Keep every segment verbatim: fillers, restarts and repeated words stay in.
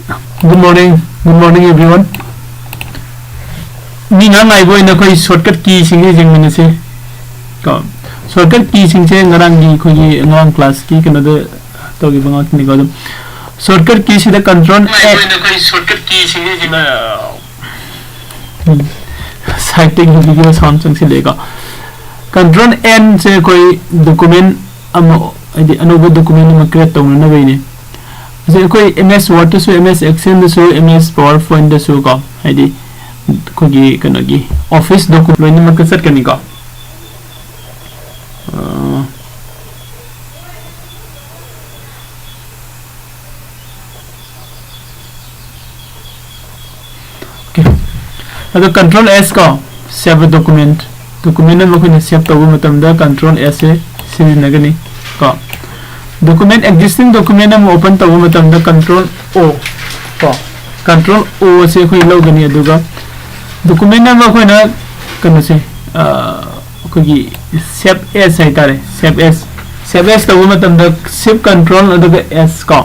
Good morning, good morning everyone. ꯃꯤ ꯉꯥꯏꯍꯥꯛ ꯉꯥꯏꯕ ꯑꯣꯏꯅ ꯑꯩꯈꯣꯏ shortcut keyꯁꯤꯡꯁꯦ ꯌꯦꯡꯃꯤꯟꯅꯁꯤ꯫ ꯀꯣ, shortcut keyꯁꯤꯡꯁꯦ ꯉꯔꯥꯡꯒꯤ ꯑꯩꯈꯣꯏꯒꯤ ꯉꯔꯥꯡ classꯀꯤ ꯀꯩꯅꯣꯗ ꯇꯧꯈꯤꯕ ꯉꯥꯛꯇꯅꯤꯀꯣ꯫ ꯑꯗꯨꯝ shortcut keyꯁꯤꯗ control ꯉꯥꯏꯕ ꯑꯣꯏꯅ ꯑꯩꯈꯣꯏ shortcut keyꯁꯤꯡꯁꯦ ꯌꯦꯡꯃꯤꯟꯅ-, ꯎꯝ, sideꯇꯒꯤ video sound ꯆꯪꯁꯤꯜꯂꯛꯑꯦꯀꯣ꯫ Control N ꯁꯦ ꯑꯩꯈꯣꯏ document ꯑꯃ, ꯍꯥꯏꯗꯤ ꯑꯅꯧꯕ document ꯑꯃ create ꯇꯧꯅꯅꯕꯒꯤꯅꯦ꯫ ꯍꯧꯖꯤꯛ ꯑꯩꯈꯣꯏ M S Wordꯇꯁꯨ, M S Excelꯗꯁꯨ, M S PowerPointꯇꯁꯨ ꯀꯣ, ꯍꯥꯏꯗꯤ ꯑꯩꯈꯣꯏꯒꯤ ꯀꯩꯅꯣꯒꯤ office document ꯂꯣꯏꯅꯃꯛꯇ ꯆꯠꯀꯅꯤꯀꯣ꯫ ꯑ, okay. ꯑꯗꯣ control S ꯀꯣ, save a document, document ꯑꯃ ꯑꯩꯈꯣꯏꯅ save ꯇꯧꯕ ꯃꯇꯝꯗ control S ꯁꯦ ꯁꯤꯖꯤꯟꯅꯒꯅꯤ ꯀꯣ꯫ Document, existing document ꯑꯃ open ꯇꯧꯕ ꯃꯇꯝꯗ control O ꯀꯣ, control O ꯑꯁꯦ ꯑꯩꯈꯣꯏ ꯂꯧꯒꯅꯤ꯫ ꯑꯗꯨꯒ document ꯑꯃ ꯑꯩꯈꯣꯏꯅ ꯀꯩꯅꯣꯁꯦ, ꯑ, ꯑꯩꯈꯣꯏꯒꯤ save as ꯍꯥꯏꯇꯥꯔꯦ, save as, save as ꯇꯧꯕ ꯃꯇꯝꯗ shift control ꯑꯗꯨꯒ S ꯀꯣ,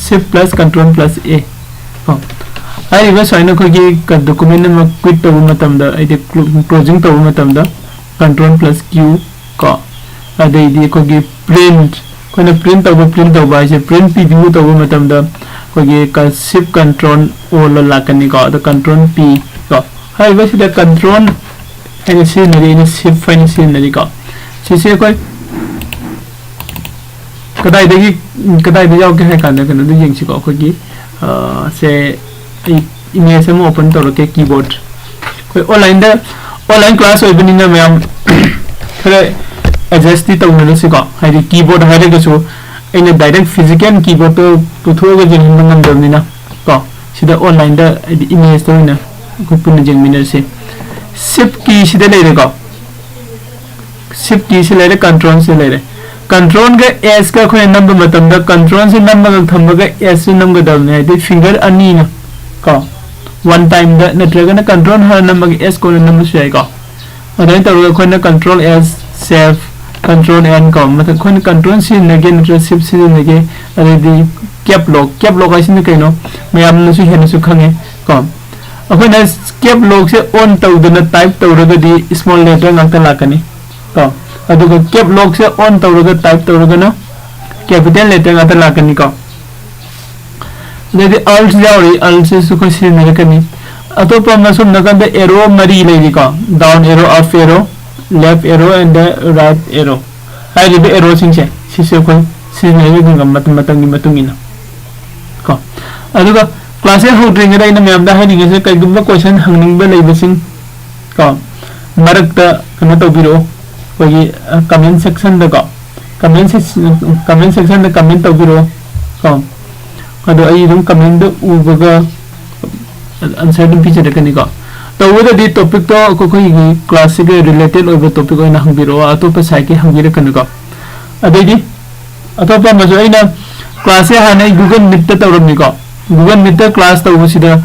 shift plus control plus A ꯀꯣ꯫ ꯍꯥꯏꯔꯤꯕ ꯁꯨꯃꯥꯏꯅ ꯑꯩꯈꯣꯏꯒꯤ ꯀ-, document ꯑꯃ quit ꯇꯧꯕ ꯃꯇꯝꯗ, ꯍꯥꯏꯗꯤ clo-, closing ꯇꯧꯕ ꯃꯇꯝꯗ control plus Q ꯀꯣ, ꯑꯗꯩꯗꯤ ꯑꯩꯈꯣꯏꯒꯤ print, ꯑꯩꯈꯣꯏꯅ print ꯇꯧꯕ, print ꯇꯧꯕ ꯍꯥꯏꯁꯦ print preview ꯇꯧꯕ ꯃꯇꯝꯗ ꯑꯩꯈꯣꯏꯒꯤ ꯀ-, shift control O ꯂꯥꯛꯀꯅꯤꯀꯣ, ꯑꯗꯣ control P ꯀꯣ꯫ ꯍꯥꯏꯔꯤꯕꯁꯤꯗ control ꯍꯥꯏꯅ ꯁꯤꯖꯤꯟꯅꯔꯤ, ꯑꯩꯅ shift ꯍꯥꯏꯅ ꯁꯤꯖꯤꯟꯅꯔꯤꯀꯣ꯫ ꯁꯤꯁꯦ ꯑꯩꯈꯣꯏ ꯀꯗꯥꯏꯗꯒꯤ, ꯀꯗꯥꯏꯗ ꯌꯥꯎꯒꯦ ꯍꯥꯏ ꯀꯥꯟꯗ ꯀꯩꯅꯣꯗ ꯌꯦꯡꯁꯤꯀꯣ, ꯑꯩꯈꯣꯏꯒꯤ, ꯑ, ꯁꯦ ꯑꯩ image ꯑꯃ open ꯇꯧꯔꯛꯀꯦ, keyboard꯫ ꯑꯩꯈꯣꯏ onlineꯗ, online class ꯑꯣꯏꯕꯅꯤꯅ ꯃꯌꯥꯝ ꯈꯔ adjustꯇꯤ ꯇꯧꯅꯔꯁꯤꯀꯣ, ꯍꯥꯏꯗꯤ keyboard ꯍꯥꯏꯔꯒꯁꯨ ꯑꯩꯅ direct physical keyboardꯇꯣ ꯄꯨꯊꯣꯛꯑꯒ ꯌꯦꯡꯍꯟꯕ ꯉꯝꯗꯕꯅꯤꯅ ꯀꯣ, ꯁꯤꯗ onlineꯗ ꯍꯥꯏꯗꯤ imageꯇ ꯑꯣꯏꯅ ꯑꯩꯈꯣꯏ ꯄꯨꯟꯅ ꯌꯦꯡꯃꯤꯟꯅꯔꯁꯤ꯫ Shift key ꯁꯤꯗ ꯂꯩꯔꯦꯀꯣ, shift key ꯁꯤ ꯂꯩꯔꯦ, control ꯁꯤ ꯂꯩꯔꯦ꯫ Controlꯒ Sꯒ ꯑꯩꯈꯣꯏꯅ ꯅꯝꯕ ꯃꯇꯝꯗ control ꯁꯤ ꯅꯝꯃꯒ ꯊꯝꯃꯒ S ꯁꯨ ꯅꯝꯒꯗꯕꯅꯤ, ꯍꯥꯏꯗꯤ finger ꯑꯅꯤꯅ ꯀꯣ, one timeꯗ, ꯅꯠꯇ꯭ꯔꯒꯅ control ꯍꯥꯟꯅ ꯅꯝꯃꯒ S ꯀꯣꯟꯅ ꯅꯝꯕꯁꯨ ꯌꯥꯏꯀꯣ꯫ ꯑꯗꯨꯃꯥꯏꯅ ꯇꯧꯔꯒ ꯑꯩꯈꯣꯏꯅ control S, save, control N ꯀꯣ, ꯃꯊꯛ ꯑꯩꯈꯣꯏꯅ control ꯁꯤꯖꯤꯟꯅꯒꯦ ꯅꯠꯇ꯭ꯔꯒ shift ꯁꯤꯖꯤꯟꯅꯒꯦ, ꯑꯗꯩꯗꯤ cap lock, cap lock ꯍꯥꯏꯁꯤꯅ ꯀꯩꯅꯣ? ꯃꯌꯥꯝꯅꯁꯨ ꯍꯦꯟꯅꯁꯨ ꯈꯪꯉꯦ ꯀꯣ꯫ ꯑꯩꯈꯣꯏꯅ cap lockꯁꯦ on ꯇꯧꯗꯅ type ꯇꯧꯔꯒꯗꯤ small letter ꯉꯥꯛꯇ ꯂꯥꯛꯀꯅꯤ ꯀꯣ꯫ ꯑꯗꯨꯒ cap lockꯁꯦ on ꯇꯧꯔꯒ type ꯇꯧꯔꯒꯅ capital letter ꯉꯥꯛꯇ ꯂꯥꯛꯀꯅꯤ ꯀꯣ꯫ ꯑꯗꯩꯗꯤ Alt ꯌꯥꯎꯔꯤ, Altꯁꯤꯁꯨ ꯑꯩꯈꯣꯏ ꯁꯤꯖꯤꯟꯅꯔꯛꯀꯅꯤ꯫ ꯑꯇꯣꯞꯄ ꯑꯃ ꯁꯣꯝ ꯅꯥꯀꯟꯗ arrow ꯃꯔꯤ ꯂꯩꯔꯤꯀꯣ, down arrow, up arrow, left arrow and the right arrow ꯍꯥꯏꯔꯤꯕ arrowꯁꯤꯡꯁꯦ, ꯁꯤꯁꯨ ꯑꯩꯈꯣꯏ ꯁꯤꯖꯤꯟꯅꯔꯤꯕ ꯃꯇꯝ, ꯃꯇꯝꯒꯤ ꯃꯇꯨꯡ ꯏꯟꯅ ꯀꯣ꯫ ꯑꯗꯨꯒ class ꯍꯦꯛ ꯍꯧꯗ꯭ꯔꯤꯉꯩꯗ ꯑꯩꯅ ꯃꯌꯥꯝꯗ ꯍꯥꯏꯅꯤꯡꯉꯤꯁꯦ, ꯀꯩꯒꯨꯝꯕ question ꯍꯪꯅꯤꯡꯕ ꯂꯩꯕꯁꯤꯡ ꯀꯣ, ꯃꯔꯛꯇ ꯀꯩꯅꯣ ꯇꯧꯕꯤꯔꯛꯑꯣ, ꯑꯩꯈꯣꯏꯒꯤ comment sectionꯗ ꯀꯣ, comment section, comment sectionꯗ comment ꯇꯧꯕꯤꯔꯛꯑꯣ ꯀꯣ꯫ ꯑꯗꯣ ꯑꯩ ꯑꯗꯨꯝ commentꯗ ꯎꯕꯒ answer ꯑꯗꯨꯝ ꯄꯤꯖꯔꯛꯀꯅꯤꯀꯣ꯫ ꯇꯧꯕꯗꯗꯤ topicꯇꯣ ꯑꯩꯈꯣꯏꯒꯤ classꯁꯤꯒ related ꯑꯣꯏꯕ topic ꯑꯣꯏꯅ ꯍꯪꯕꯤꯔꯛꯑꯣ, ꯑꯇꯣꯞꯄ sideꯀꯤ ꯍꯪꯕꯤꯔꯛꯀꯅꯨꯀꯣ꯫ ꯑꯗꯩꯗꯤ ꯑꯇꯣꯞꯄ ꯑꯃꯁꯨ, ꯑꯩꯅ classꯁꯦ ꯍꯥꯟꯅ ꯑꯩ Google Meetꯇ ꯇꯧꯔꯝꯃꯤꯀꯣ꯫ Google Meetꯇ class ꯇꯧꯕꯁꯤꯗ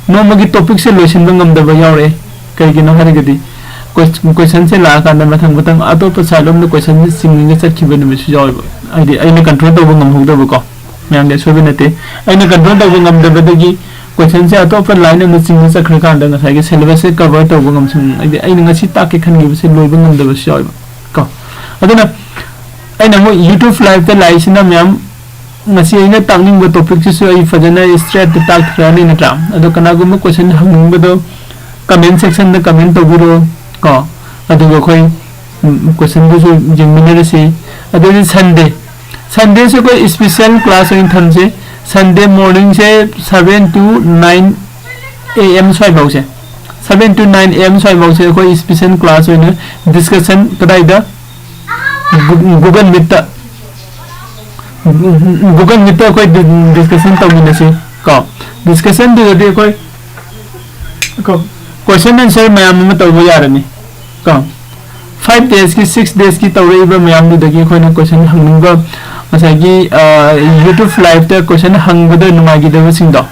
ꯅꯣꯡꯃꯒꯤ topicꯁꯦ ꯂꯣꯏꯁꯤꯟꯕ ꯉꯝꯗꯕ ꯌꯥꯎꯔꯛꯑꯦ꯫ ꯀꯩꯒꯤꯅꯣ ꯍꯥꯏꯔꯒꯗꯤ ques-, questionꯁꯦ ꯂꯥꯛꯑꯀꯥꯟꯗ ꯃꯊꯪ ꯃꯊꯪ ꯑꯇꯣꯞꯄ side ꯂꯣꯝꯗ questionꯁꯦ ꯆꯤꯡꯉꯒ ꯆꯠꯈꯤꯕ ꯅꯨꯃꯤꯠꯁꯨ ꯌꯥꯎꯋꯦꯕ꯫ ꯍꯥꯏꯗꯤ ꯑꯩꯅ control ꯇꯧꯕ ꯉꯝꯍꯧꯗꯕꯀꯣ꯫ ꯃꯌꯥꯝꯒꯤ ꯑꯁꯣꯏꯕ ꯅꯠꯇꯦ꯫ ꯑꯩꯅ control ꯇꯧꯕ ꯉꯝꯗꯕꯗꯒꯤ questionꯁꯦ ꯑꯇꯣꯞꯄ line ꯑꯃꯗ ꯆꯤꯡꯉ ꯆꯠꯈ꯭ꯔꯀꯥꯟꯗ ꯉꯁꯥꯏꯒꯤ syllabusꯁꯦ cover ꯇꯧꯕ ꯉꯝꯁꯪ-, ꯍꯥꯏꯗꯤ ꯑꯩꯅ ꯉꯁꯤ ꯇꯥꯛꯀꯦ ꯈꯟꯈꯤꯕꯁꯦ ꯂꯣꯏꯕ ꯉꯝꯗꯕꯁꯨ ꯌꯥꯎꯋꯦꯕ ꯀꯣ꯫ ꯑꯗꯨꯅ ꯑꯩꯅ ꯑꯃꯨꯛ YouTube liveꯇ ꯂꯥꯛꯏꯁꯤꯅ ꯃꯌꯥꯝ ꯉꯁꯤ ꯑꯩꯅ ꯇꯥꯛꯅꯤꯡꯕ topicꯁꯤꯁꯨ ꯑꯩ ꯐꯖꯅ straightꯇ ꯇꯥꯛꯈ꯭ꯔꯅꯤ ꯅꯠꯇ꯭ꯔꯥ? ꯑꯗꯣ ꯀꯅꯥꯒꯨꯝꯕ question ꯍꯪꯅꯤꯡꯕꯗꯣ comment sectionꯗ comment ꯇꯧꯕꯤꯔꯛꯑꯣ ꯀꯣ꯫ ꯑꯗꯨꯒ ꯑꯩꯈꯣꯏ, ꯎꯝ, questionꯗꯨꯁꯨ ꯌꯦꯡꯃꯤꯟꯅꯔꯁꯤ꯫ ꯑꯗꯨꯗꯤ Sunday, Sundayꯁꯦ ꯑꯩꯈꯣꯏ special class ꯑꯣꯏꯅ ꯊꯝꯁꯦ꯫ Sunday morningꯁꯦ seven to nine A M ꯁ꯭ꯋꯥꯏꯐꯥꯎꯁꯦ, seven to nine A M ꯁ꯭ꯋꯥꯏꯐꯥꯎꯁꯦ ꯑꯩꯈꯣꯏ special class ꯑꯣꯏꯅ discussion ꯀꯗꯥꯏꯗ? Gu-, Google Meetꯇ꯫ Google Meetꯇ ꯑꯩꯈꯣꯏ di-, discussion ꯇꯧꯃꯤꯟꯅꯁꯤ ꯀꯣ꯫ Discussionꯗꯨꯗꯗꯤ ꯑꯩꯈꯣꯏ ꯀꯣ, question answer ꯃꯌꯥꯝ ꯑꯃ ꯇꯧꯕ ꯌꯥꯔꯅꯤ ꯀꯣ꯫ Five daysꯀꯤ, six daysꯀꯤ ꯇꯧꯔꯛꯏꯕ ꯃꯌꯥꯝꯗꯨꯗꯒꯤ ꯑꯩꯈꯣꯏꯅ question ꯍꯪꯅꯤꯡꯕ, ꯉꯁꯥꯏꯒꯤ, ꯑ, YouTube liveꯇ question ꯍꯪꯕꯗ ꯅꯨꯡꯉꯥꯏꯈꯤꯗꯕꯁꯤꯡꯗꯣ,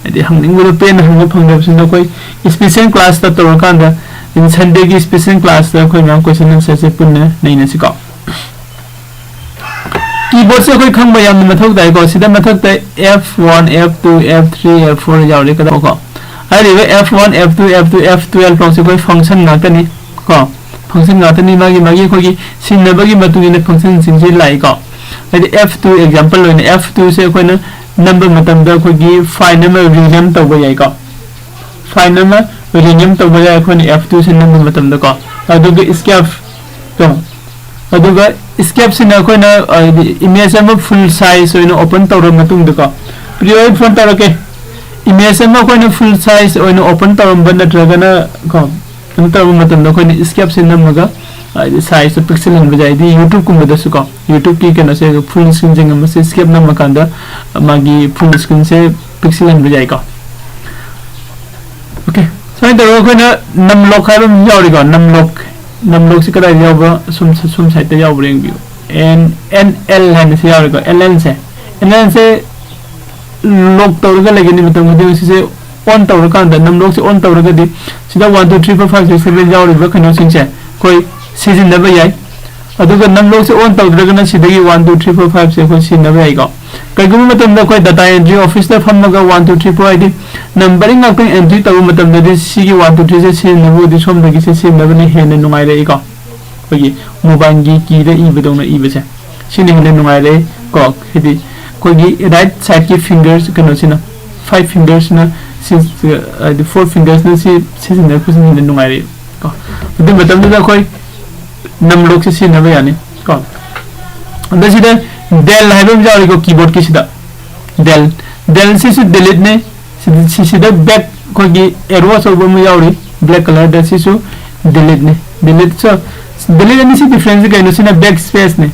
ꯍꯥꯏꯗꯤ ꯍꯪꯅꯤꯡꯕꯗꯣ ꯄꯦꯟꯅ ꯍꯪꯕ ꯐꯪꯗꯕꯁꯤꯡꯗꯣ ꯑꯩꯈꯣꯏ special classꯇ ꯇꯧꯔꯀꯥꯟꯗ, in Sundayꯒꯤ special classꯇ ꯑꯩꯈꯣꯏ ꯃꯌꯥꯝ question answerꯁꯦ ꯄꯨꯟꯅ ꯅꯩꯅꯁꯤꯀꯣ꯫ ꯀꯤꯕꯣꯔꯗꯁꯦ ꯑꯩꯈꯣꯏ ꯈꯪꯕ ꯌꯥꯝꯅ ꯃꯊꯧ ꯇꯥꯏꯀꯣ꯫ ꯁꯤꯗ ꯃꯊꯛꯇ F one, F two, F three, F four ꯌꯥꯎꯔꯦ ꯀꯗꯧꯀꯣ꯫ ꯍꯥꯏꯔꯤꯕ F one, F two, F two, F twelve ꯐꯥꯎꯁꯦ ꯑꯩꯈꯣꯏ ꯐꯪꯁꯟ ꯉꯥꯛꯇꯅꯤ ꯀꯣ꯫ ꯐꯪꯁꯟ ꯉꯥꯛꯇꯅꯤ, ꯃꯥꯒꯤ ꯃꯥꯒꯤ ꯑꯩꯈꯣꯏꯒꯤ ꯁꯤꯖꯤꯟꯅꯕꯒꯤ ꯃꯇꯨꯡ ꯏꯟꯅ ꯐꯪꯁꯟꯁꯤꯡꯁꯦ ꯂꯥꯛꯏꯀꯣ꯫ ꯍꯥꯏꯗꯤ F two example ꯑꯣꯏꯅ F two ꯁꯦ ꯑꯩꯈꯣꯏꯅ ꯅꯝꯕ ꯃꯇꯝꯗ ꯑꯩꯈꯣꯏꯒꯤ ꯐꯥꯏꯜ ꯑꯃ ꯔꯤꯅꯦꯝ ꯇꯧꯕ ꯌꯥꯏꯀꯣ꯫ ꯐꯥꯏꯜ ꯑꯃ ꯔꯤꯅꯦꯝ ꯇꯧꯕ ꯌꯥꯏ ꯑꯩꯈꯣꯏꯅ F two ꯁꯦ ꯅꯝꯕ ꯃꯇꯝꯗꯀꯣ꯫ ꯑꯗꯨꯒ ꯏꯁꯀꯦꯞ ꯀꯣ꯫ ꯑꯗꯨꯒ ꯏꯁꯀꯦꯞꯁꯤꯅ ꯑꯩꯈꯣꯏꯅ ꯏꯃꯦꯖ ꯑꯃ ꯐꯨꯜ ꯁꯥꯏꯖ ꯑꯣꯏꯅ ꯑꯣꯄꯟ ꯇꯧꯔꯕ ꯃꯇꯨꯡꯗꯀꯣ, ꯄ꯭ꯔꯤꯌꯣ ꯑꯩ ꯐꯣꯟ ꯇꯧꯔꯛꯀꯦ꯫ ꯏꯃꯦꯖ ꯑꯃ ꯑꯩꯈꯣꯏꯅ ꯐꯨꯜ ꯁꯥꯏꯖ ꯑꯣꯏꯅ ꯑꯣꯄꯟ ꯇꯧꯔꯝꯕ ꯅꯠꯇ꯭ꯔꯒꯅ ꯀꯣ, ꯀꯩꯅꯣ ꯇꯧꯔꯕ ꯃꯇꯝꯗ ꯑꯩꯈꯣꯏꯅ ꯏꯁꯀꯦꯞꯁꯦ ꯅꯝꯃꯒ ꯍꯥꯏꯗꯤ ꯁꯥꯏꯖꯇꯣ ꯄꯤꯛꯁꯤꯜꯍꯟꯕ ꯌꯥꯏ꯫ ꯍꯥꯏꯗꯤ ꯌꯨꯇ꯭ꯌꯨꯕꯀꯨꯝꯕꯗꯁꯨ ꯀꯣ, ꯌꯨꯇ꯭ꯌꯨꯕꯀꯤ ꯀꯩꯅꯣꯁꯦ ꯐꯨꯜ ꯁ꯭ꯀ꯭ꯔꯤꯟꯁꯦ ꯉꯝꯃꯁꯦ ꯏꯁꯀꯦꯞ ꯅꯝꯃꯀꯥꯟꯗ ꯃꯥꯒꯤ ꯐꯨꯜ ꯁ꯭ꯀ꯭ꯔꯤꯟꯁꯦ ꯄꯤꯛꯁꯤꯜꯍꯟꯕ ꯌꯥꯏꯀꯣ꯫ ꯑꯣꯀꯦ, ꯁꯨꯃꯥꯏꯅ ꯇꯧꯔꯒ ꯑꯩꯈꯣꯏꯅ ꯅꯝꯂꯣꯛ ꯍꯥꯏꯕ ꯑꯃ ꯌꯥꯎꯔꯤꯀꯣ꯫ ꯅꯝꯂꯣꯛ, ꯅꯝꯂꯣꯛꯁꯤ ꯀꯗꯥꯏꯗ ꯌꯥꯎꯕ꯭ꯔꯥ? ꯁꯨꯝ ꯁꯨꯝ ꯁꯥꯏꯠꯇ ꯌꯥꯎꯕ꯭ꯔꯥ ꯌꯦꯡꯕꯤꯌꯨ꯫ ꯑꯦꯟ ꯑꯦꯟ ꯑꯦꯜ ꯍꯥꯏꯅ ꯁꯤ ꯌꯥꯎꯔꯤꯀꯣ꯫ ꯑꯦꯜ ꯑꯦꯜꯁꯦ, ꯑꯦꯜ ꯑꯦꯜꯁꯦ ꯂꯣꯛ ꯇꯧꯔꯒ ꯂꯩꯒꯅꯤ ꯃꯇꯝ ꯈꯨꯗꯤꯡ꯫ ꯁꯤꯁꯦ ꯑꯣꯟ ꯇꯧꯔꯀꯥꯟꯗ, ꯅꯝꯂꯣꯛꯁꯦ ꯑꯣꯟ ꯇꯧꯔꯒꯗꯤ ꯁꯤꯗ one two three four five six seven ꯌꯥꯎꯔꯤꯕ ꯀꯩꯅꯣꯁꯤꯡꯁꯦ ꯑꯩꯈꯣꯏ ꯁꯤꯖꯤꯟꯅꯕ ꯌꯥꯏ꯫ ꯑꯗꯨꯒ ꯅꯝꯂꯣꯛꯁꯦ ꯑꯣꯟ ꯇꯧꯗ꯭ꯔꯒꯅ ꯁꯤꯗꯒꯤ one two three four five ꯁꯦ ꯑꯩꯈꯣꯏ ꯁꯤꯖꯤꯟꯅꯕ ꯌꯥꯏꯀꯣ꯫ ꯀꯩꯒꯨꯝꯕ ꯃꯇꯝꯗ ꯑꯩꯈꯣꯏ ꯗꯥꯇꯥ ꯑꯦꯟꯇ꯭ꯔꯤ ꯑꯣꯐꯤꯁꯇ ꯐꯝꯃꯒ one two three four ꯍꯥꯏꯗꯤ ꯅꯝꯕꯔꯤꯡ ꯉꯥꯛꯇꯪ ꯑꯦꯟꯇ꯭ꯔꯤ ꯇꯧꯕ ꯃꯇꯝꯗꯗꯤ ꯁꯤꯒꯤ one two three ꯁꯦ ꯁꯤꯖꯤꯟꯅꯕꯕꯨꯗꯤ ꯁꯣꯝꯗꯒꯤꯁꯦ ꯁꯤꯖꯤꯟꯅꯕꯅ ꯍꯦꯟꯅ ꯅꯨꯡꯉꯥꯏꯔꯛꯏꯀꯣ꯫ ꯑꯩꯈꯣꯏꯒꯤ ꯃꯣꯕꯥꯏꯜꯒꯤ ꯀꯤꯗ ꯏꯕꯗꯧꯅ ꯏꯕꯁꯦ ꯁꯤꯅ ꯍꯦꯟꯅ ꯅꯨꯡꯉꯥꯏꯔꯦ ꯀꯣ꯫ ꯍꯥꯏꯗꯤ ꯑꯩꯈꯣꯏꯒꯤ ꯔꯥꯏꯠ ꯁꯥꯏꯠꯀꯤ ꯐꯤꯡꯒꯔꯁ ꯀꯩꯅꯣꯁꯤꯅ, ꯐꯥꯏꯚ ꯐꯤꯡꯒꯔꯁꯅ ꯁꯤ, ꯍꯥꯏꯗꯤ ꯐꯣꯔ ꯐꯤꯡꯒꯔꯁꯅ ꯁꯤ ꯁꯤꯖꯤꯟꯅꯔꯛꯄꯁꯤꯅ ꯍꯦꯟꯅ ꯅꯨꯡꯉꯥꯏꯔꯦ ꯀꯣ꯫ ꯑꯗꯨ ꯃꯇꯝꯗꯨꯗ ꯑꯩꯈꯣꯏ ꯅꯝꯂꯣꯛꯁꯦ ꯁꯤꯖꯤꯟꯅꯕ ꯌꯥꯅꯤ ꯀꯣ꯫ ꯑꯗ ꯁꯤꯗ ꯗꯦꯜ ꯍꯥꯏꯕ ꯑꯃ ꯌꯥꯎꯔꯤꯀꯣ ꯀꯤꯕꯣꯔꯗꯀꯤꯁꯤꯗ꯫ ꯗꯦꯜ, ꯗꯦꯜ ꯁꯤꯁꯨ ꯗꯤꯂꯤꯠꯅꯦ꯫ ꯁꯤꯗ, ꯁꯤꯁꯤꯗ ꯕꯦꯛ ꯑꯩꯈꯣꯏꯒꯤ ꯑꯦꯔꯣ ꯑꯆꯧꯕ ꯑꯃ ꯌꯥꯎꯔꯤ ꯕ꯭ꯂꯦꯛ ꯀꯂꯔꯗ, ꯁꯤꯁꯨ ꯗꯤꯂꯤꯠꯅꯦ꯫ ꯗꯤꯂꯤꯠ, ꯁꯣ, ꯗꯤꯂꯤꯠ ꯑꯅꯤ ꯁꯤ ꯗꯤꯐ꯭ꯔꯦꯟꯁꯁꯦ ꯀꯩꯅꯣ? ꯁꯤꯅ ꯕꯦꯛ ꯁ꯭ꯄꯦꯁꯅꯦ꯫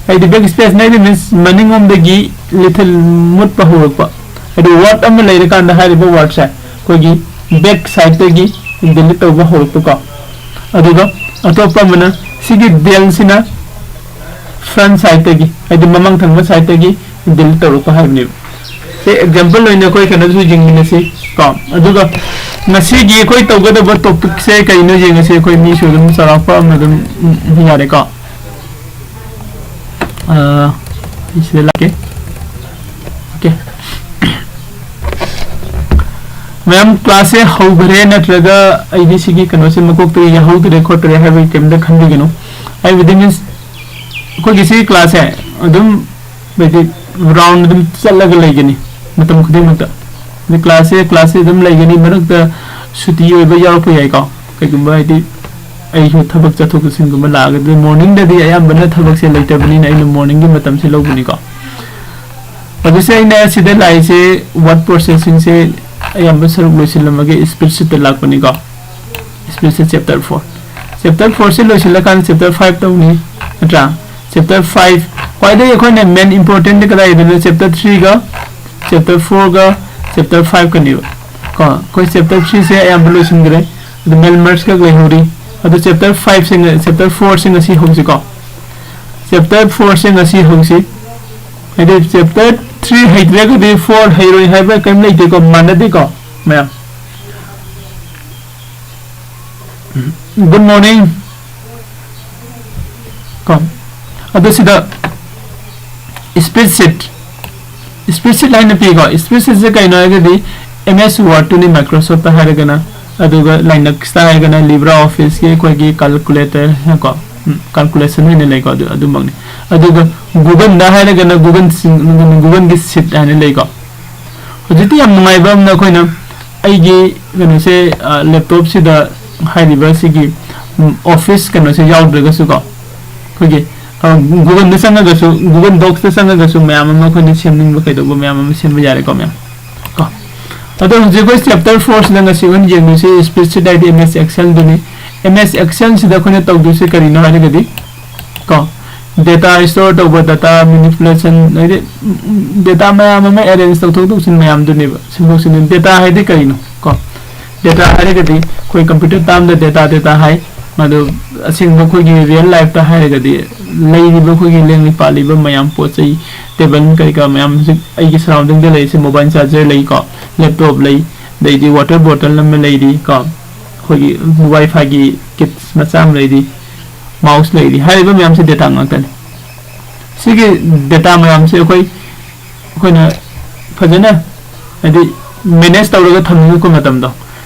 ꯍꯥꯏꯗꯤ ꯕꯦꯛ ꯁ꯭ꯄꯦꯁꯅꯦ ꯍꯥꯏꯗꯤ ꯃꯤꯟꯁ ꯃꯅꯤꯡꯂꯣꯝꯗꯒꯤ ꯂꯤꯊꯜ ꯃꯨꯠꯄ ꯍꯧꯔꯛꯄ꯫ ꯍꯥꯏꯗꯤ ꯋꯥꯔꯗ ꯑꯃ ꯂꯩꯔꯀꯥꯟꯗ ꯍꯥꯏꯔꯤꯕ ꯋꯥꯔꯗꯁꯦ ꯑꯩꯈꯣꯏꯒꯤ ꯕꯦꯛ ꯁꯥꯏꯗꯇꯒꯤ ꯗꯤꯂꯤꯠ ꯇꯧꯕ ꯍꯧꯔꯛꯄꯀꯣ꯫ ꯑꯗꯨꯒ ꯑꯇꯣꯞꯄ ꯑꯃꯅ ꯁꯤꯒꯤ ꯗꯦꯜꯁꯤꯅ ꯐ꯭ꯔꯟꯠ ꯁꯥꯏꯗꯇꯒꯤ, ꯍꯥꯏꯗꯤ ꯃꯃꯥꯡ ꯊꯪꯕ ꯁꯥꯏꯗꯇꯒꯤ ꯗꯤꯂꯤꯠ ꯇꯧꯔꯛꯄ ꯍꯥꯏꯕꯅꯦꯕ꯫ ꯁꯤ ꯑꯦꯛꯖꯥꯝꯄꯜ ꯑꯣꯏꯅ ꯑꯩꯈꯣꯏ ꯀꯩꯅꯣꯗꯁꯨ ꯌꯦꯡꯃꯤꯟꯅꯁꯤ ꯀꯣ꯫ ꯑꯗꯨꯒ ꯉꯁꯤꯒꯤ ꯑꯩꯈꯣꯏ ꯇꯧꯒꯗꯕ ꯇꯣꯄꯤꯛꯁꯦ ꯀꯩꯅꯣ ꯌꯦꯡꯉꯁꯤ꯫ ꯑꯩꯈꯣꯏ ꯃꯤꯁꯨ ꯑꯗꯨꯝ ꯆꯥꯎꯔꯥꯛꯄ ꯑꯃ ꯑꯗꯨꯝ, ꯎꯝ, ꯌꯥꯔꯦꯀꯣ꯫ ꯑ, ꯑꯩ ꯁꯤꯗ ꯂꯥꯛꯀꯦ꯫ ꯑꯣꯀꯦ꯫ ꯃꯌꯥꯝ, ꯀ꯭ꯂꯥꯁꯁꯦ ꯍꯧꯈ꯭ꯔꯦ ꯅꯠꯇ꯭ꯔꯒ ꯑꯩꯗꯤ ꯁꯤꯒꯤ ꯀꯩꯅꯣꯁꯦ ꯃꯀꯣꯛꯇꯒꯤ ꯌꯥꯍꯧꯗ꯭ꯔꯦ ꯈꯣꯠꯇ꯭ꯔꯦ ꯍꯥꯏꯕꯒꯤ ꯀꯩꯝꯇ ꯈꯟꯕꯤꯒꯅꯨ꯫ ꯍꯥꯏꯕꯗꯤ, ꯃꯤꯟꯁ, ꯑꯩꯈꯣꯏꯒꯤ ꯁꯤꯒꯤ ꯀ꯭ꯂꯥꯁꯁꯦ ꯑꯗꯨꯝ, ꯍꯥꯏꯗꯤ, ꯔꯥꯎꯟ ꯑꯗꯨꯝ ꯆꯠꯂꯒ ꯂꯩꯒꯅꯤ ꯃꯇꯝ ꯈꯨꯗꯤꯡꯃꯛꯇ꯫ ꯑꯗꯩ ꯀ꯭ꯂꯥꯁꯁꯦ, ꯀ꯭ꯂꯥꯁꯁꯦ ꯑꯗꯨꯝ ꯂꯩꯒꯅꯤ, ꯃꯔꯛꯇ ꯁꯨꯇꯤ ꯑꯣꯏꯕ ꯌꯥꯎꯔꯛꯄ ꯌꯥꯏꯀꯣ꯫ ꯀꯩꯒꯨꯝꯕ, ꯍꯥꯏꯗꯤ, ꯑꯩꯁꯨ ꯊꯕꯛ ꯆꯠꯊꯣꯛ ꯆꯠꯁꯤꯟꯒꯨꯝꯕ ꯂꯥꯛꯑꯒꯗꯤ, ꯃꯣꯔꯅꯤꯡꯗꯗꯤ ꯑꯌꯥꯝꯕꯅ ꯊꯕꯛꯁꯦ ꯂꯩꯇꯕꯅꯤꯅ ꯑꯩꯅ ꯃꯣꯔꯅꯤꯡꯒꯤ ꯃꯇꯝꯁꯦ ꯂꯧꯕꯅꯤꯀꯣ꯫ ꯍꯧꯖꯤꯛꯁꯦ ꯑꯩꯅ ꯁꯤꯗ ꯂꯥꯛꯏꯁꯦ, ꯋꯥꯔꯗ ꯄ꯭ꯔꯣꯁꯦꯁꯤꯡꯁꯦ ꯑꯌꯥꯝꯕ ꯁꯔꯨꯛ ꯂꯣꯏꯁꯤꯜꯂꯝꯃꯒꯦ, ꯁ꯭ꯄꯤꯠꯁꯤꯠꯇ ꯂꯥꯛꯄꯅꯤꯀꯣ꯫ Spreadsheet chapter four. ꯆꯦꯞꯇꯔ ꯐꯣꯔꯁꯦ ꯂꯣꯏꯁꯤꯜꯂꯀꯥꯟꯗ ꯆꯦꯞꯇꯔ ꯐꯥꯏꯚ ꯇꯧꯅꯤ, ꯅꯠꯇ꯭ꯔꯥ? ꯆꯦꯞꯇꯔ ꯐꯥꯏꯚ, ꯈ꯭ꯋꯥꯏꯗꯒꯤ ꯑꯩꯈꯣꯏꯅ ꯃꯦꯟ ꯏꯝꯄꯣꯔꯇꯦꯟꯠ ꯀꯗꯥꯏꯗꯅꯣ? ꯆꯦꯞꯇꯔ ꯊ꯭ꯔꯤꯒ, ꯆꯦꯞꯇꯔ ꯐꯣꯔꯒ, ꯆꯦꯞꯇꯔ ꯐꯥꯏꯚꯀꯅꯦꯕ꯫ ꯀꯣ, ꯑꯩꯈꯣꯏ ꯆꯦꯞꯇꯔ ꯊ꯭ꯔꯤꯁꯦ ꯑꯌꯥꯝꯕ ꯂꯣꯏꯁꯤꯟꯈ꯭ꯔꯦ꯫ ꯑꯗꯨ ꯃꯦꯟ ꯃꯔꯁ ꯈꯛ ꯂꯩꯍꯧꯔꯤ꯫ ꯑꯗꯨ ꯆꯦꯞꯇꯔ ꯐꯥꯏꯚꯁꯦ ꯉ-, ꯆꯦꯞꯇꯔ ꯐꯣꯔꯁꯦ ꯉꯁꯤ ꯍꯧꯁꯤꯀꯣ꯫ ꯆꯦꯞꯇꯔ ꯐꯣꯔꯁꯦ ꯉꯁꯤ ꯍꯧꯁꯤ꯫ ꯍꯥꯏꯗꯤ, ꯆꯦꯞꯇꯔ ꯊ꯭ꯔꯤ ꯍꯩꯇ꯭ꯔꯒꯗꯤ ꯐꯣꯔ ꯍꯩꯔꯣꯏ ꯍꯥꯏꯕ ꯀꯔꯤꯝ ꯂꯩꯇꯦꯀꯣ, ꯃꯥꯟꯅꯗꯦꯀꯣ, ꯃꯌꯥꯝ꯫ Good morning. ꯀꯣ, ꯑꯗꯨ ꯁꯤꯗ ꯁ꯭ꯄꯤꯠꯁꯤꯠ, ꯁ꯭ꯄꯤꯠꯁꯤꯠ ꯍꯥꯏꯅ ꯄꯤꯀꯣ꯫ ꯁ꯭ꯄꯤꯠꯁꯤꯠꯁꯦ ꯀꯩꯅꯣ ꯍꯥꯏꯔꯒꯗꯤ, ꯑꯦꯝ ꯑꯦꯁ ꯋꯥꯔꯗꯇꯨꯅꯤ ꯃꯥꯏꯀ꯭ꯔꯣꯁꯣꯐꯇ ꯍꯥꯏꯔꯒꯅ, ꯑꯗꯨꯒ ꯂꯥꯏꯅꯛꯁꯇ ꯍꯥꯏꯔꯒꯅ ꯂꯤꯕ꯭ꯔꯥ ꯑꯣꯐꯤꯁꯀꯤ ꯑꯩꯈꯣꯏꯒꯤ ꯀꯥꯜꯀꯨꯂꯦꯇꯔ ꯀꯣ, ꯎꯝ, ꯀꯥꯜꯀꯨꯂꯦꯁꯟ ꯍꯥꯏꯅ ꯂꯩꯀꯣ, ꯑꯗꯨ, ꯑꯗꯨꯃꯛꯅꯤ꯫ ꯑꯗꯨꯒ ꯒꯨꯒꯜꯗ ꯍꯥꯏꯔꯒꯅ ꯒꯨꯒꯜ ꯁꯤꯡ-, ꯒꯨꯒꯜꯒꯤ ꯁꯤꯠ ꯍꯥꯏꯅ ꯂꯩꯀꯣ꯫ ꯍꯧꯖꯤꯛꯇꯤ ꯌꯥꯝ ꯅꯨꯡꯉꯥꯏꯕ ꯑꯃꯅ, ꯑꯩꯈꯣꯏꯅ ꯑꯩꯒꯤ ꯀꯩꯅꯣꯁꯦ, ꯑ, ꯂꯦꯞꯇꯣꯞꯁꯤꯗ ꯍꯥꯏꯔꯤꯕ ꯁꯤꯒꯤ, ꯎꯝ, ꯑꯣꯐꯤꯁ ꯀꯩꯅꯣꯁꯦ ꯌꯥꯎꯗ꯭ꯔꯒꯁꯨꯀꯣ, ꯑꯩꯈꯣꯏꯒꯤ, ꯑ, ꯒꯨꯒꯜꯗ ꯆꯪꯉꯒꯁꯨ, ꯒꯨꯒꯜ ꯗꯣꯛꯁꯇ ꯆꯪꯉꯒꯁꯨ ꯃꯌꯥꯝ ꯑꯃ ꯑꯩꯈꯣꯏꯅ ꯁꯦꯝꯅꯤꯡꯕ ꯀꯩꯗꯧꯕ ꯃꯌꯥꯝ ꯑꯃ ꯁꯦꯝꯕ ꯌꯥꯔꯦꯀꯣ, ꯃꯌꯥꯝ ꯀꯣ꯫ ꯑꯗꯣ ꯍꯧꯖꯤꯛ ꯑꯩꯈꯣꯏ ꯆꯦꯞꯇꯔ ꯐꯣꯔꯁꯤꯗ ꯉꯁꯤ ꯑꯩꯈꯣꯏꯅ ꯌꯦꯡꯗꯣꯏꯁꯦ ꯁ꯭ꯄꯤꯠꯁꯤꯠ ꯍꯥꯏꯗꯤ ꯑꯦꯝ ꯑꯦꯁ ꯑꯦꯛꯁꯦꯜꯗꯨꯅꯤ꯫ ꯑꯦꯝ ꯑꯦꯁ ꯑꯦꯛꯁꯦꯜꯁꯤꯗ ꯑꯩꯈꯣꯏꯅ ꯇꯧꯗꯣꯏꯁꯦ ꯀꯔꯤꯅꯣ ꯍꯥꯏꯔꯒꯗꯤ, ꯀꯣ, ꯗꯦꯇꯥ ꯁ꯭ꯇꯣꯔ ꯇꯧꯕ, ꯗꯦꯇꯥ ꯃꯦꯅꯤꯄꯨꯂꯦꯁꯟ, ꯍꯥꯏꯗꯤ, ꯗꯦꯇꯥ ꯃꯌꯥꯝ ꯑꯃ ꯑꯦꯔꯦꯟꯖ ꯇꯧꯊꯣꯛ ꯇꯧꯁꯤꯟ ꯃꯌꯥꯝꯗꯨꯅꯦꯕ, ꯁꯤꯟꯗꯣꯛ ꯁꯤꯟꯖꯤꯟ꯫ ꯗꯦꯇꯥ ꯍꯥꯏꯗꯤ ꯀꯔꯤꯅꯣ? ꯀꯣ, ꯗꯦꯇꯥ ꯍꯥꯏꯔꯒꯗꯤ ꯑꯩꯈꯣꯏ ꯀꯝꯄ꯭ꯌꯨꯇꯔ ꯇꯥꯝꯗ ꯗꯦꯇꯥ, ꯗꯦꯇꯥ ꯍꯥꯏ꯫ ꯑꯗꯨ ꯑꯁꯦꯡꯕ ꯑꯩꯈꯣꯏꯒꯤ ꯔꯤꯌꯦꯜ ꯂꯥꯏꯐꯇ ꯍꯥꯏꯔꯒꯗꯤ ꯂꯩꯔꯤꯕ ꯑꯩꯈꯣꯏꯒꯤ ꯂꯦꯡꯉꯤ ꯄꯥꯜꯂꯤꯕ ꯃꯌꯥꯝ, ꯄꯣꯠ ꯆꯩ, ꯇꯦꯕꯜ ꯀꯔꯤ ꯀꯔꯥ ꯃꯌꯥꯝ, ꯍꯧꯖꯤꯛ ꯑꯩꯒꯤ ꯁꯔꯥꯎꯟꯗꯤꯡꯗ ꯂꯩꯔꯤꯁꯦ, ꯃꯣꯕꯥꯏꯜ ꯆꯥꯔꯖꯔ ꯂꯩꯀꯣ, ꯂꯦꯞꯇꯣꯞ ꯂꯩ, ꯑꯗꯩꯗꯤ ꯋꯥꯇꯔ ꯕꯣꯇꯜ ꯑꯃ ꯂꯩꯔꯤ ꯀꯣ, ꯑꯩꯈꯣꯏꯒꯤ ꯋꯥꯏ ꯐꯥꯏꯒꯤ ꯀꯤꯠꯁ ꯃꯆꯥ ꯑꯃ ꯂꯩꯔꯤ, ꯃꯥꯎꯁ ꯂꯩꯔꯤ, ꯍꯥꯏꯔꯤꯕ ꯃꯌꯥꯝꯁꯦ ꯗꯦꯇꯥ ꯉꯥꯛꯇꯅꯤ꯫ ꯁꯤꯒꯤ ꯗꯦꯇꯥ ꯃꯌꯥꯝꯁꯦ ꯑꯩꯈꯣꯏ ꯑꯩꯈꯣꯏꯅ ꯐꯖꯅ, ꯍꯥꯏꯗꯤ, ꯃꯦꯅꯦꯖ ꯇꯧꯔꯒ ꯊꯝꯅꯤꯡꯉꯛꯄ ꯃꯇꯝꯗꯣ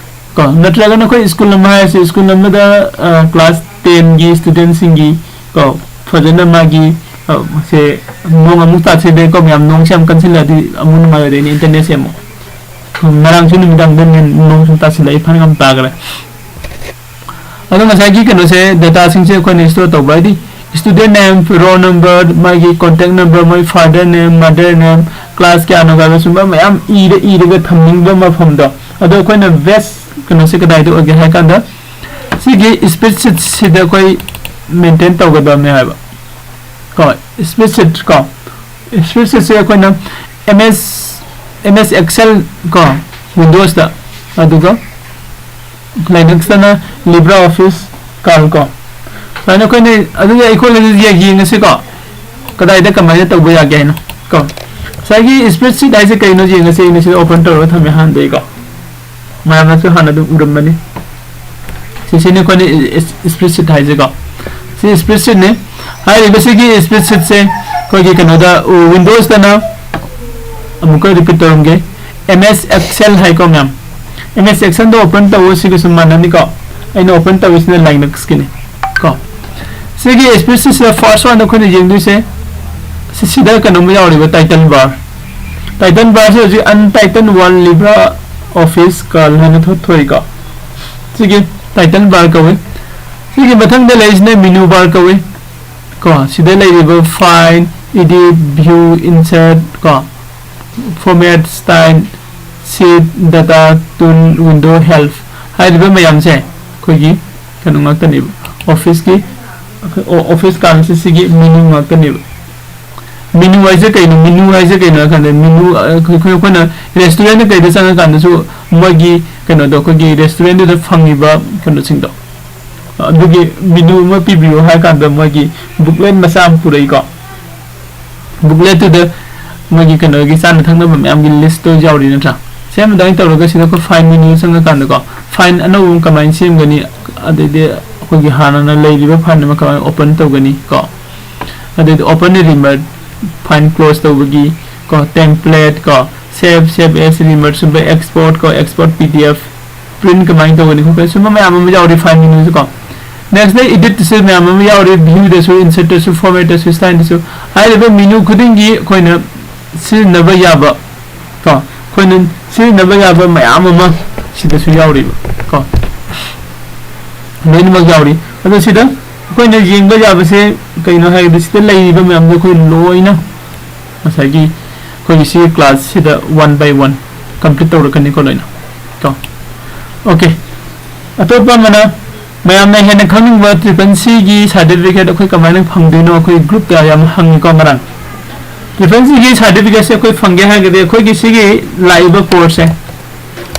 ꯀꯣ, ꯅꯠꯇ꯭ꯔꯒꯅ ꯑꯩꯈꯣꯏ ꯁ꯭ꯀꯨꯜ ꯑꯃ ꯍꯥꯏꯔꯁꯤ, ꯁ꯭ꯀꯨꯜ ꯑꯃꯗ ꯀ꯭ꯂꯥꯁ ꯇꯦꯟꯒꯤ ꯁ꯭ꯇꯨꯗꯦꯟꯁꯤꯡꯒꯤ ꯀꯣ, ꯐꯖꯅ ꯃꯥꯒꯤ, ꯑ, ꯁꯦ, ꯅꯣꯡ ꯑꯃꯨꯛ ꯇꯥꯁꯤꯜꯂꯦ ꯀꯣ ꯃꯌꯥꯝ, ꯅꯣꯡꯁꯦ ꯌꯥꯝ ꯀꯟꯁꯤꯜꯂꯛꯑꯗꯤ ꯑꯃꯨꯛ ꯅꯨꯡꯉꯥꯏꯔꯣꯏꯗꯣꯏꯅꯤ, ꯏꯟꯇꯔꯅꯦꯠꯁꯦ ꯑꯃꯨꯛ ꯉꯔꯥꯡꯁꯨ ꯅꯨꯃꯤꯗꯥꯡꯗ ꯅꯦ-, ꯅꯣꯡ ꯁꯨꯝ ꯇꯥꯁꯤꯜꯂꯛꯏ, ꯐꯅꯌꯥꯝ ꯇꯥꯈ꯭ꯔꯦ꯫ ꯑꯗꯣ ꯉꯁꯥꯏꯒꯤ ꯀꯩꯅꯣꯁꯦ, ꯗꯦꯇꯥꯁꯤꯡꯁꯦ ꯑꯩꯈꯣꯏꯅ ꯁ꯭ꯇꯣꯔ ꯇꯧꯕ ꯍꯥꯏꯗꯤ, student name, roll number, ꯃꯥꯒꯤ contact number, ꯃꯣꯏ father name, mother name, class ꯀꯌꯥꯅꯣ ꯀꯥꯏꯅ ꯁꯨꯝꯕ ꯃꯌꯥꯝ ꯏꯔ ꯏꯔꯒ ꯊꯝꯅꯤꯡꯕ ꯃꯐꯝꯗꯣ, ꯑꯗꯣ ꯑꯩꯈꯣꯏꯅ ꯕꯦꯁ ꯀꯩꯅꯣꯁꯦ ꯀꯗꯥꯏꯗ ꯑꯣꯏꯒꯦ ꯍꯥꯏ ꯀꯥꯟꯗ, ꯁꯤꯒꯤ spreadsheet ꯁꯤꯗ ꯑꯩꯈꯣꯏ ꯃꯦꯟꯇꯦꯟ ꯇꯧꯒꯗꯕꯅꯦ ꯍꯥꯏꯕ꯫ ꯀꯣ, spreadsheet ꯀꯣ, spreadsheet ꯁꯦ ꯑꯩꯈꯣꯏꯅ M S, M S Excel ꯀꯣ, Windows ꯇ, ꯑꯗꯨꯒ Linux ꯇꯅ LibreOffice Calc ꯀꯣ꯫ ꯁꯨꯃꯥꯏꯅ ꯑꯩꯈꯣꯏꯅ, ꯑꯗꯨꯗꯤ ꯑꯩꯈꯣꯏꯅ ꯌꯦꯡ-, ꯌꯦꯡꯉꯁꯤꯀꯣ, ꯀꯗꯥꯏꯗ ꯀꯃꯥꯏꯅ ꯇꯧꯕ ꯌꯥꯒꯦ ꯍꯥꯏꯅ ꯀꯣ꯫ ꯉꯁꯥꯏꯒꯤ spreadsheet ꯍꯥꯏꯁꯦ ꯀꯩꯅꯣ ꯌꯦꯡꯉꯁꯤ, ꯑꯩꯅ ꯁꯤꯗ open ꯇꯧꯔꯒ ꯊꯝꯃꯦ ꯑꯍꯥꯟꯕꯗꯒꯤꯀꯣ꯫ ꯃꯌꯥꯝꯅꯁꯨ ꯍꯥꯟꯅ ꯑꯗꯨꯝ ꯎꯔꯝꯃꯅꯤ꯫ ꯁꯤꯁꯤꯅꯤ ꯑꯩꯈꯣꯏꯅ spreadsheet ꯍꯥꯏꯁꯦꯀꯣ꯫ ꯁꯤ spreadsheet ꯅꯤ꯫ ꯍꯥꯏꯔꯤꯕꯁꯤꯒꯤ spreadsheet ꯁꯦ ꯑꯩꯈꯣꯏꯒꯤ ꯀꯩꯅꯣꯗ, Windows ꯇꯅ, ꯑꯃꯨꯛꯀ repeat ꯇꯧꯔꯝꯒꯦ, M S Excel ꯍꯥꯏꯀꯣ ꯃꯌꯥꯝ꯫ M S Excel ꯗ open ꯇꯧꯕ ꯁꯤꯒꯁꯨ ꯃꯥꯟꯅꯅꯤꯀꯣ꯫ ꯑꯩꯅ open ꯇꯧꯔꯤꯁꯤꯅ Linux ꯀꯤꯅꯤ ꯀꯣ꯫ ꯁꯤꯒꯤ spreadsheet ꯁꯤꯗ first one ꯑꯩꯈꯣꯏꯅ ꯌꯦꯡꯗꯣꯏꯁꯦ, ꯁꯤ-, ꯁꯤꯗ ꯀꯩꯅꯣꯝꯃ ꯌꯥꯎꯔꯤꯕ, title bar꯫ Title bar ꯁꯤ ꯍꯧꯖꯤꯛ Untitled World LibreOffice Calc ꯍꯥꯏꯅ ꯊꯣꯛ-, ꯊꯣꯛꯏꯀꯣ꯫ ꯁꯤꯒꯤ title bar ꯀꯧꯏ꯫ ꯁꯤꯒꯤ ꯃꯊꯪꯗ ꯂꯩꯔꯤꯁꯤꯅ menu bar ꯀꯧꯏ꯫ ꯀꯣ, ꯁꯤꯗ ꯂꯩꯔꯤꯕ Find, Edit, View, Insert ꯀꯣ, Format, Style, Sheet, Data, Tool, Window, Help ꯍꯥꯏꯔꯤꯕ ꯃꯌꯥꯝꯁꯦ ꯑꯩꯈꯣꯏꯒꯤ ꯀꯩꯅꯣ ꯉꯥꯛꯇꯅꯦꯕ, Office ꯀꯤ, ꯑꯣ-, Office Calc ꯁꯤ ꯁꯤꯒꯤ menu ꯉꯥꯛꯇꯅꯦꯕ꯫ Menu ꯍꯥꯏꯁꯦ ꯀꯩꯅꯣ? Menu ꯍꯥꯏꯁꯦ ꯀꯩꯅꯣ ꯍꯥꯏ ꯀꯥꯟꯗ, menu, ꯑ, ꯑꯩꯈꯣꯏ, ꯑꯩꯈꯣꯏꯅ restaurant ꯀꯩꯗ ꯆꯪꯉꯀꯥꯟꯗꯁꯨ ꯃꯣꯏꯒꯤ ꯀꯩꯅꯣꯗꯣ, ꯑꯩꯈꯣꯏꯒꯤ restaurant ꯇꯨꯗ ꯐꯪꯉꯤꯕ ꯀꯩꯅꯣꯁꯤꯡꯗꯣ, ꯑꯗꯨꯒꯤ menu ꯑꯃ ꯄꯤꯕꯤꯌꯨ ꯍꯥꯏ ꯀꯥꯟꯗ ꯃꯣꯏꯒꯤ booklet ꯃꯆꯥ ꯑꯃ ꯄꯨꯔꯛꯏꯀꯣ꯫ Booklet ꯇꯨꯗ ꯃꯣꯏꯒꯤ ꯀꯩꯅꯣꯒꯤ ꯆꯥꯅ ꯊꯛꯅꯕ ꯃꯌꯥꯝꯒꯤ list ꯇꯣ ꯌꯥꯎꯔꯤ ꯅꯠꯇ꯭ꯔꯥ? ꯁꯦꯝ ꯑꯗꯨꯃꯥꯏꯅ ꯇꯧꯔꯒ ꯁꯤꯗ ꯑꯩꯈꯣꯏ file menu ꯆꯪꯉꯀꯥꯟꯗꯀꯣ, file ꯑꯅꯧꯕ ꯑꯃ ꯀꯃꯥꯏꯅ ꯁꯦꯝꯒꯅꯤ, ꯑꯗꯩꯗꯤ ꯑꯩꯈꯣꯏꯒꯤ ꯍꯥꯟꯅꯅ ꯂꯩꯔꯤꯕ file ꯑꯃ ꯀꯃꯥꯏꯅ open ꯇꯧꯒꯅꯤ ꯀꯣ꯫ ꯑꯗꯩꯗꯤ open remark, find close ꯇꯧꯕꯒꯤ ꯀꯣ, template ꯀꯣ, save, save as remark, ꯁꯨꯝꯕ export ꯀꯣ, export P D F, print ꯀꯃꯥꯏꯅ ꯇꯧꯒꯅꯤ ꯈꯣꯠꯀꯅꯤ, ꯁꯨꯝꯕ ꯃꯌꯥꯝ ꯑꯃ ꯌꯥꯎꯔꯤ file menuꯁꯨ ꯀꯣ꯫ Next ꯗ editꯇꯁꯨ ꯃꯌꯥꯝ ꯑꯃ ꯌꯥꯎꯔꯤ, viewꯗꯁꯨ, insertꯗꯁꯨ, formatꯇꯁꯨ, styleꯗꯁꯨ꯫ ꯍꯥꯏꯔꯤꯕ menu ꯈꯨꯗꯤꯡꯒꯤ ꯑꯩꯈꯣꯏꯅ ꯁꯤꯖꯤꯟꯅꯕ ꯌꯥꯕ ꯀꯣ, ꯑꯩꯈꯣꯏꯅ ꯁꯤꯖꯤꯟꯅꯕ ꯌꯥꯕ ꯃꯌꯥꯝ ꯑꯃ ꯁꯤꯗꯁꯨ ꯌꯥꯎꯔꯤꯕ ꯀꯣ, ꯂꯣꯏꯅꯃꯛ ꯌꯥꯎꯔꯤ꯫ ꯑꯗꯣ ꯁꯤꯗ ꯑꯩꯈꯣꯏꯅ ꯌꯦꯡꯕ ꯌꯥꯕꯁꯦ ꯀꯩꯅꯣ ꯍꯥꯏꯔꯒꯗꯤ, ꯁꯤꯗ ꯂꯩꯔꯤꯕ ꯃꯌꯥꯝꯗꯣ ꯑꯩꯈꯣꯏ ꯂꯣꯏꯅ ꯉꯁꯥꯏꯒꯤ ꯑꯩꯈꯣꯏꯒꯤ ꯁꯤꯒꯤ classꯁꯤꯗ one by one complete ꯇꯧꯔꯛꯀꯅꯤꯀꯣ ꯂꯣꯏꯅ ꯀꯣ꯫ Okay, ꯑꯇꯣꯞꯄ ꯑꯃꯅ ꯃꯌꯥꯝꯅ ꯍꯦꯟꯅ ꯈꯪꯅꯤꯡꯕ triple Cꯒꯤ certificate ꯑꯩꯈꯣꯏ ꯀꯃꯥꯏꯅ ꯐꯪꯗꯣꯏꯅꯣ? ꯑꯩꯈꯣꯏ groupꯇ ꯌꯥꯝ ꯍꯪꯉꯤꯀꯣ ꯉꯔꯥꯡ꯫ Triple Cꯒꯤ certificateꯁꯦ ꯑꯩꯈꯣꯏ ꯐꯪꯒꯦ ꯍꯥꯏꯔꯒꯗꯤ ꯑꯩꯈꯣꯏꯒꯤ ꯁꯤꯒꯤ ꯂꯥꯛꯏꯕ courseꯁꯦ,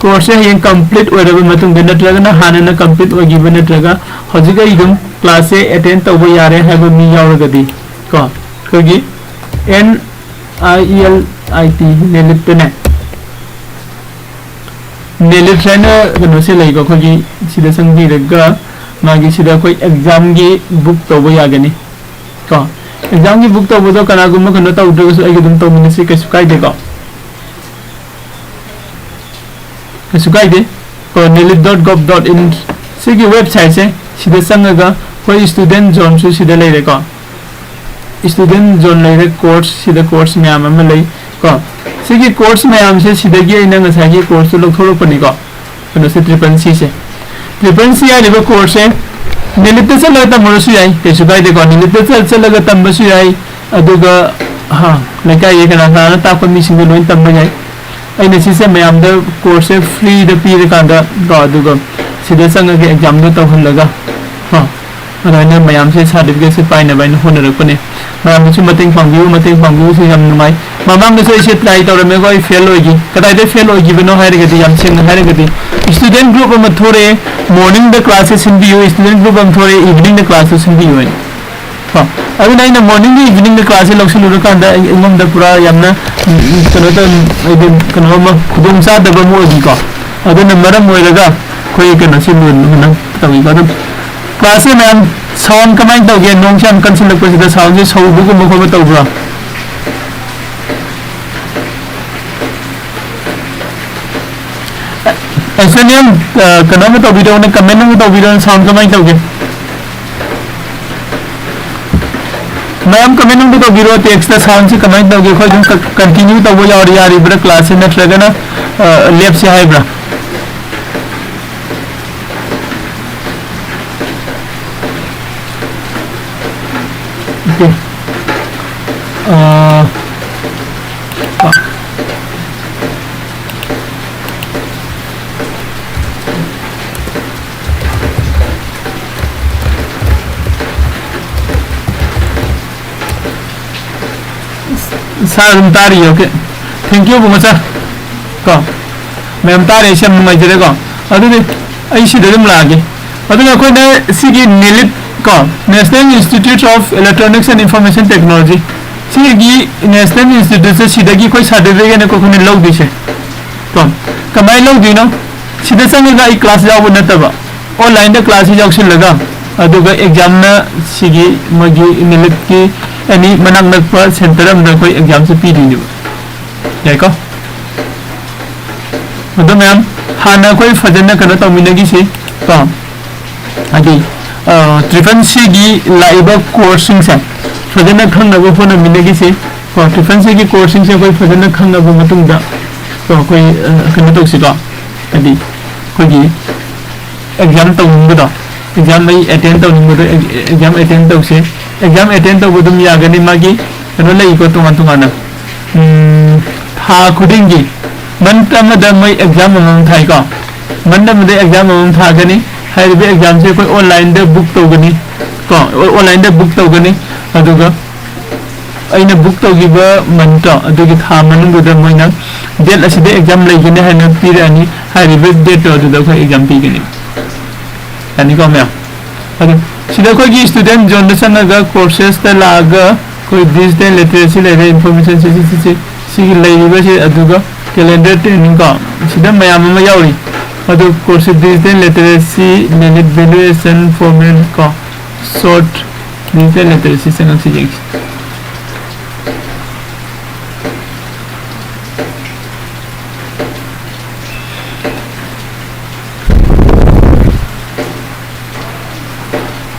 courseꯁꯦ ꯍꯌꯦꯡ complete ꯑꯣꯏꯔꯕ ꯃꯇꯨꯡꯗ, ꯅꯠꯇ꯭ꯔꯒꯅ ꯍꯥꯟꯅꯅ complete ꯑꯣꯏꯈꯤꯕ, ꯅꯠꯇ꯭ꯔꯒ ꯍꯧꯖꯤꯛ ꯑꯩ ꯑꯗꯨꯝ classꯁꯦ attend ꯇꯧꯕ ꯌꯥꯔꯦ ꯍꯥꯏꯕ ꯃꯤ ꯌꯥꯎꯔꯒꯗꯤ ꯀꯣ, ꯑꯩꯈꯣꯏꯒꯤ N I E L I T, NIELITꯇꯅꯦ, NIELIT ꯍꯥꯏꯅ ꯀꯩꯅꯣꯁꯦ ꯂꯩꯀꯣ, ꯑꯩꯈꯣꯏꯒꯤ ꯁꯤꯗ ꯆꯪꯕꯤꯔꯒ ꯃꯥꯒꯤ ꯁꯤꯗ ꯑꯩꯈꯣꯏ examꯒꯤ book ꯇꯧꯕ ꯌꯥꯒꯅꯤ ꯀꯣ꯫ Examꯒꯤ book ꯇꯧꯕꯗꯣ ꯀꯅꯥꯒꯨꯝꯕ ꯀꯩꯅꯣ ꯇꯧꯗ꯭ꯔꯒꯁꯨ ꯑꯩꯒ ꯑꯗꯨꯝ ꯇꯧꯃꯤꯟꯅꯁꯤ, ꯀꯩꯁꯨ ꯀꯥꯏꯗꯦꯀꯣ꯫ ꯀꯩꯁꯨ ꯀꯥꯏꯗꯦ꯫ ꯀꯣ, NIELIT dot gov dot in ꯁꯤꯒꯤ websiteꯁꯦ, ꯁꯤꯗ ꯆꯪꯉꯒ ꯑꯩꯈꯣꯏ student zoneꯁꯨ ꯁꯤꯗ ꯂꯩꯔꯦꯀꯣ꯫ Student zone ꯂꯩꯔꯦ, course, ꯁꯤꯗ course ꯃꯌꯥꯝ ꯑꯃ ꯂꯩ ꯀꯣ꯫ ꯁꯤꯒꯤ course ꯃꯌꯥꯝꯁꯦ ꯁꯤꯗꯒꯤ ꯑꯩꯅ ꯉꯁꯥꯏꯒꯤ courseꯇꯨ ꯂꯧꯊꯣꯔꯛꯄꯅꯤꯀꯣ꯫ ꯀꯩꯅꯣꯁꯦ, triple Cꯁꯦ꯫ Triple C ꯍꯥꯏꯔꯤꯕ courseꯁꯦ NIELITꯇ ꯆꯠꯂꯒ ꯇꯝꯃꯨꯔꯁꯨ ꯌꯥꯏ, ꯀꯩꯁꯨ ꯀꯥꯏꯗꯦꯀꯣ꯫ NIELITꯇ ꯆꯠ-, ꯆꯠꯂꯒ ꯇꯝꯕꯁꯨ ꯌꯥꯏ, ꯑꯗꯨꯒ, ꯍꯥ, ꯂꯩꯀꯥꯏꯒꯤ ꯀꯅꯥ ꯀꯅꯥꯅ ꯇꯥꯛꯄ ꯃꯤꯁꯤꯡꯗꯣ ꯂꯣꯏ ꯇꯝꯕ ꯌꯥꯏ꯫ ꯑꯩꯅ ꯁꯤꯁꯦ ꯃꯌꯥꯝꯗ courseꯁꯦ freeꯗ ꯄꯤꯔꯀꯥꯟꯗ ꯀꯣ, ꯑꯗꯨꯒ ꯁꯤꯗ ꯆꯪꯉꯒ examꯗꯣ ꯇꯧꯍꯜꯂꯒ ꯀꯣ, ꯑꯗꯨꯃꯥꯏꯅ ꯃꯌꯥꯝꯁꯦ certificateꯁꯦ ꯄꯥꯏꯅꯕ ꯍꯥꯏꯅ ꯍꯣꯠꯅꯔꯛꯄꯅꯦ꯫ ꯃꯌꯥꯝꯅꯁꯨ ꯃꯇꯦꯡ ꯄꯥꯡꯕꯤꯌꯨ, ꯃꯇꯦꯡ ꯄꯥꯡꯕꯤꯌꯨ, ꯁꯤ ꯌꯥꯝ ꯅꯨꯡꯉꯥꯏ꯫ ꯃꯃꯥꯡꯗꯁꯨ ꯑꯩꯁꯦ try ꯇꯧꯔꯝꯃꯦꯀꯣ, ꯑꯩ fail ꯑꯣꯏꯈꯤ꯫ ꯀꯗꯥꯏꯗ fail ꯑꯣꯏꯈꯤꯕꯅꯣ ꯍꯥꯏꯔꯒꯗꯤ, ꯌꯥꯝ ꯁꯦꯡꯅ ꯍꯥꯏꯔꯒꯗꯤ, student group ꯑꯃ ꯊꯣꯔꯛꯑꯦ, morningꯗ classꯁꯦ ꯁꯤꯟꯕꯤꯌꯨ, student group ꯑꯃ ꯊꯣꯔꯛꯑꯦ, eveningꯗ classꯁꯦ ꯁꯤꯟꯕꯤꯌꯨ ꯍꯥꯏꯅ꯫ ꯀꯣ, ꯑꯗꯨꯅ ꯑꯩꯅ morningꯒ eveningꯗ classꯁꯦ ꯂꯧꯁꯤꯜꯂꯨꯔꯀꯥꯟꯗ ꯑꯩ-, ꯑꯩꯉꯣꯟꯗ ꯄꯨꯔꯥ ꯌꯥꯝꯅ, ꯎꯝ, ꯀꯩꯅꯣ ꯇꯧ-, ꯍꯥꯏꯗꯤ ꯀꯩꯅꯣ ꯑꯃ, ꯈꯨꯗꯣꯡ ꯆꯥꯗꯕ ꯑꯃ ꯑꯣꯏꯈꯤꯀꯣ꯫ ꯑꯗꯨꯅ ꯃꯔꯝ ꯑꯣꯏꯔꯒ ꯑꯩꯈꯣꯏ ꯀꯩꯅꯣꯁꯤ ꯂꯣꯏꯅ ꯇꯧꯏꯀꯣ꯫ ꯑꯗꯨꯝ ꯀ꯭ꯂꯥꯁꯁꯦ ꯃꯌꯥꯝ, ꯁꯥꯎꯟ ꯀꯃꯥꯏꯅ ꯇꯧꯒꯦ? ꯅꯣꯡꯁꯦ ꯌꯥꯝ ꯀꯟꯁꯤꯜꯂꯛꯄꯁꯤꯗ ꯁꯥꯎꯟꯁꯦ ꯁꯧꯕꯒꯨꯝꯕ ꯈꯣꯠꯄ ꯇꯧꯕ꯭ꯔꯣ? ꯑꯦꯁ ꯑꯦꯟ ꯑꯦꯝ, ꯑ, ꯀꯩꯅꯣꯝꯃ ꯇꯧꯕꯤꯔꯛꯑꯣꯅꯦ, ꯀꯃꯦꯟ ꯑꯃ ꯇꯧꯕꯤꯔꯛꯑꯣꯅꯦ, ꯁꯥꯎꯟ ꯀꯃꯥꯏꯅ ꯇꯧꯒꯦ? ꯃꯌꯥꯝ ꯀꯃꯦꯟ ꯑꯃ ꯇꯧꯕꯤꯔꯛꯑꯣ, ꯇꯦꯛꯁꯇ ꯁꯥꯎꯟꯁꯦ ꯀꯃꯥꯏꯅ ꯇꯧꯒꯦ? ꯑꯩꯈꯣꯏ ꯑꯗꯨꯝ ꯀ-, ꯀꯟꯇꯤꯅ꯭ꯌꯨ ꯇꯧꯕ ꯌꯥꯎꯔꯤ-, ꯌꯥꯔꯤꯕ꯭ꯔꯥ ꯀ꯭ꯂꯥꯁꯁꯦ, ꯅꯠꯇ꯭ꯔꯒꯅ, ꯑ, ꯂꯦꯞꯁꯦ ꯍꯥꯏꯕ꯭ꯔꯥ? ꯑꯣꯀꯦ꯫ ꯑ, ꯑ, ꯁꯥꯔ ꯑꯗꯨꯝ ꯇꯥꯔꯤꯌꯦ, ꯑꯣꯀꯦ꯫ Thank you, ꯕꯨꯡꯉꯣ ꯁꯥꯔ꯫ ꯀꯣ, ꯃꯌꯥꯝ ꯇꯥꯔꯦ, ꯑꯩꯁꯦ ꯌꯥꯝ ꯅꯨꯡꯉꯥꯏꯖꯔꯦꯀꯣ꯫ ꯑꯗꯨꯗꯤ ꯑꯩ ꯁꯤꯗ ꯑꯗꯨꯝ ꯂꯥꯛꯑꯒꯦ꯫ ꯑꯗꯨꯅ ꯑꯩꯈꯣꯏꯅ ꯁꯤꯒꯤ ꯅꯤꯂꯤꯠ ꯀꯣ, National Institute of Electronics and Information Technology, ꯁꯤꯒꯤ ꯅꯦꯁꯅꯦꯜ ꯏꯟꯁꯇꯤꯇ꯭ꯌꯨꯠꯁꯦ ꯁꯤꯗꯒꯤ ꯑꯩꯈꯣꯏ ꯁꯥꯔꯇꯤꯐꯤꯀꯦꯠꯅꯦꯀꯣ ꯑꯩꯈꯣꯏꯅ ꯂꯧꯗꯣꯏꯁꯦ꯫ ꯀꯣ, ꯀꯃꯥꯏꯅ ꯂꯧꯗꯣꯏꯅꯣ? ꯁꯤꯗ ꯆꯪꯉꯒ ꯑꯩ ꯀ꯭ꯂꯥꯁ ꯌꯥꯎꯕ ꯅꯠꯇꯕ, ꯑꯣꯟꯂꯥꯏꯟꯗ ꯀ꯭ꯂꯥꯁꯁꯤ ꯌꯥꯎꯁꯤꯜꯂꯒ, ꯑꯗꯨꯒ ꯑꯦꯛꯖꯥꯝꯅ ꯁꯤꯒꯤ ꯃꯣꯏꯒꯤ ꯅꯤꯂꯤꯠꯀꯤ ꯑꯦꯅꯤ ꯃꯅꯥꯛ ꯅꯛꯄ ꯁꯦꯟꯇꯔ ꯑꯃꯗ ꯑꯩꯈꯣꯏ ꯑꯦꯛꯖꯥꯝꯁꯦ ꯄꯤꯗꯣꯏꯅꯦꯕ꯫ ꯌꯥꯏꯀꯣ? ꯑꯗꯣ ꯃꯌꯥꯝ, ꯍꯥꯟꯅ ꯑꯩꯈꯣꯏ ꯐꯖꯅ ꯀꯩꯅꯣ ꯇꯧꯃꯤꯟꯅꯈꯤꯁꯤ ꯀꯣ, ꯍꯥꯏꯗꯤ, ꯇ꯭ꯔꯤꯄꯜ ꯁꯤꯒꯤ ꯂꯥꯛꯏꯕ ꯀꯣꯔꯁꯁꯤꯡꯁꯦ ꯐꯖꯅ ꯈꯪꯅꯕ ꯍꯣꯠꯅꯃꯤꯟꯅꯈꯤꯁꯤ ꯀꯣ꯫ ꯇ꯭ꯔꯤꯄꯜ ꯁꯤꯒꯤ ꯀꯣꯔꯁꯁꯤꯡꯁꯦ ꯑꯩꯈꯣꯏ ꯐꯖꯅ ꯈꯪꯅꯕ ꯃꯇꯨꯡꯗ ꯀꯣ, ꯑꯩꯈꯣꯏ, ꯑ, ꯀꯩꯅꯣ ꯇꯧꯁꯤꯀꯣ, ꯍꯥꯏꯗꯤ ꯑꯩꯈꯣꯏꯒꯤ ꯑꯦꯛꯖꯥꯝ ꯇꯧꯅꯤꯡꯕꯗꯣ, ꯑꯦꯛꯖꯥꯝ ꯑꯩ ꯑꯦꯇꯦꯟ ꯇꯧꯅꯤꯡꯕꯗꯣ, ꯑꯦꯛ-, ꯑꯦꯛꯖꯥꯝ ꯑꯦꯇꯦꯟ ꯇꯧꯁꯦ꯫ ꯑꯦꯛꯖꯥꯝ ꯑꯦꯇꯦꯟ ꯇꯧꯕ ꯑꯗꯨꯝ ꯌꯥꯒꯅꯤ꯫ ꯃꯥꯒꯤ ꯀꯩꯅꯣ ꯂꯩꯀꯣ, ꯇꯣꯉꯥꯟ ꯇꯣꯉꯥꯟꯅ, ꯎꯝ, ꯊꯥ ꯈꯨꯗꯤꯡꯒꯤ, ꯃꯟꯠ ꯑꯃꯗ ꯃꯣꯏ ꯑꯦꯛꯖꯥꯝ ꯑꯃꯃꯝ ꯊꯥꯏꯀꯣ꯫ ꯃꯟꯠ ꯑꯃꯗ ꯑꯦꯛꯖꯥꯝ ꯑꯃꯃꯝ ꯊꯥꯒꯅꯤ꯫ ꯍꯥꯏꯔꯤꯕ ꯑꯦꯛꯖꯥꯝꯁꯦ ꯑꯩꯈꯣꯏ ꯑꯣꯟꯂꯥꯏꯟꯗ ꯕꯨꯛ ꯇꯧꯒꯅꯤ ꯀꯣ, ꯑꯣ-, ꯑꯣꯟꯂꯥꯏꯟꯗ ꯕꯨꯛ ꯇꯧꯒꯅꯤ꯫ ꯑꯗꯨꯒ ꯑꯩꯅ ꯕꯨꯛ ꯇꯧꯈꯤꯕ ꯃꯟꯠꯇꯣ, ꯑꯗꯨꯒꯤ ꯊꯥ ꯃꯅꯨꯡꯗꯨꯗ ꯃꯣꯏꯅ ꯗꯦꯠ ꯑꯁꯤꯗ ꯑꯦꯛꯖꯥꯝ ꯂꯩꯒꯅꯤ ꯍꯥꯏꯅ ꯄꯤꯔꯛꯑꯅꯤ꯫ ꯍꯥꯏꯔꯤꯕ ꯗꯦꯠꯇꯣ ꯑꯗꯨꯗ ꯑꯩꯈꯣꯏ ꯑꯦꯛꯖꯥꯝ ꯄꯤꯒꯅꯤ꯫ ꯌꯥꯅꯤꯀꯣ ꯃꯌꯥꯝ? ꯑꯗꯨ ꯁꯤꯗ ꯑꯩꯈꯣꯏꯒꯤ ꯁ꯭ꯇꯨꯗꯦꯟꯠ ꯖꯣꯟꯗ ꯆꯪꯉꯒ ꯀꯣꯔꯁꯦꯁꯇ ꯂꯥꯛꯑꯒ ꯑꯩꯈꯣꯏ ꯗꯤꯖꯤꯇꯦꯜ ꯂꯤꯇꯔꯦꯁꯤ ꯂꯩꯔꯦ, ꯏꯟꯐꯣꯔꯃꯦꯁꯟ ꯁꯤ, ꯁꯤ, ꯁꯤ, ꯁꯤ, ꯁꯤꯒꯤ ꯂꯩꯔꯤꯕꯁꯦ, ꯑꯗꯨꯒ ꯀꯦꯂꯦꯟꯗꯔ ꯇ꯭ꯔꯦꯅꯤꯡ ꯀꯣ, ꯁꯤꯗ ꯃꯌꯥꯝ ꯑꯃ ꯌꯥꯎꯔꯤ꯫ ꯑꯗꯨ course digital literacy, value evaluation, format ꯀꯣ, short digital literacy ꯆꯪꯉꯛꯁꯤ ꯌꯦꯡꯁꯤ꯫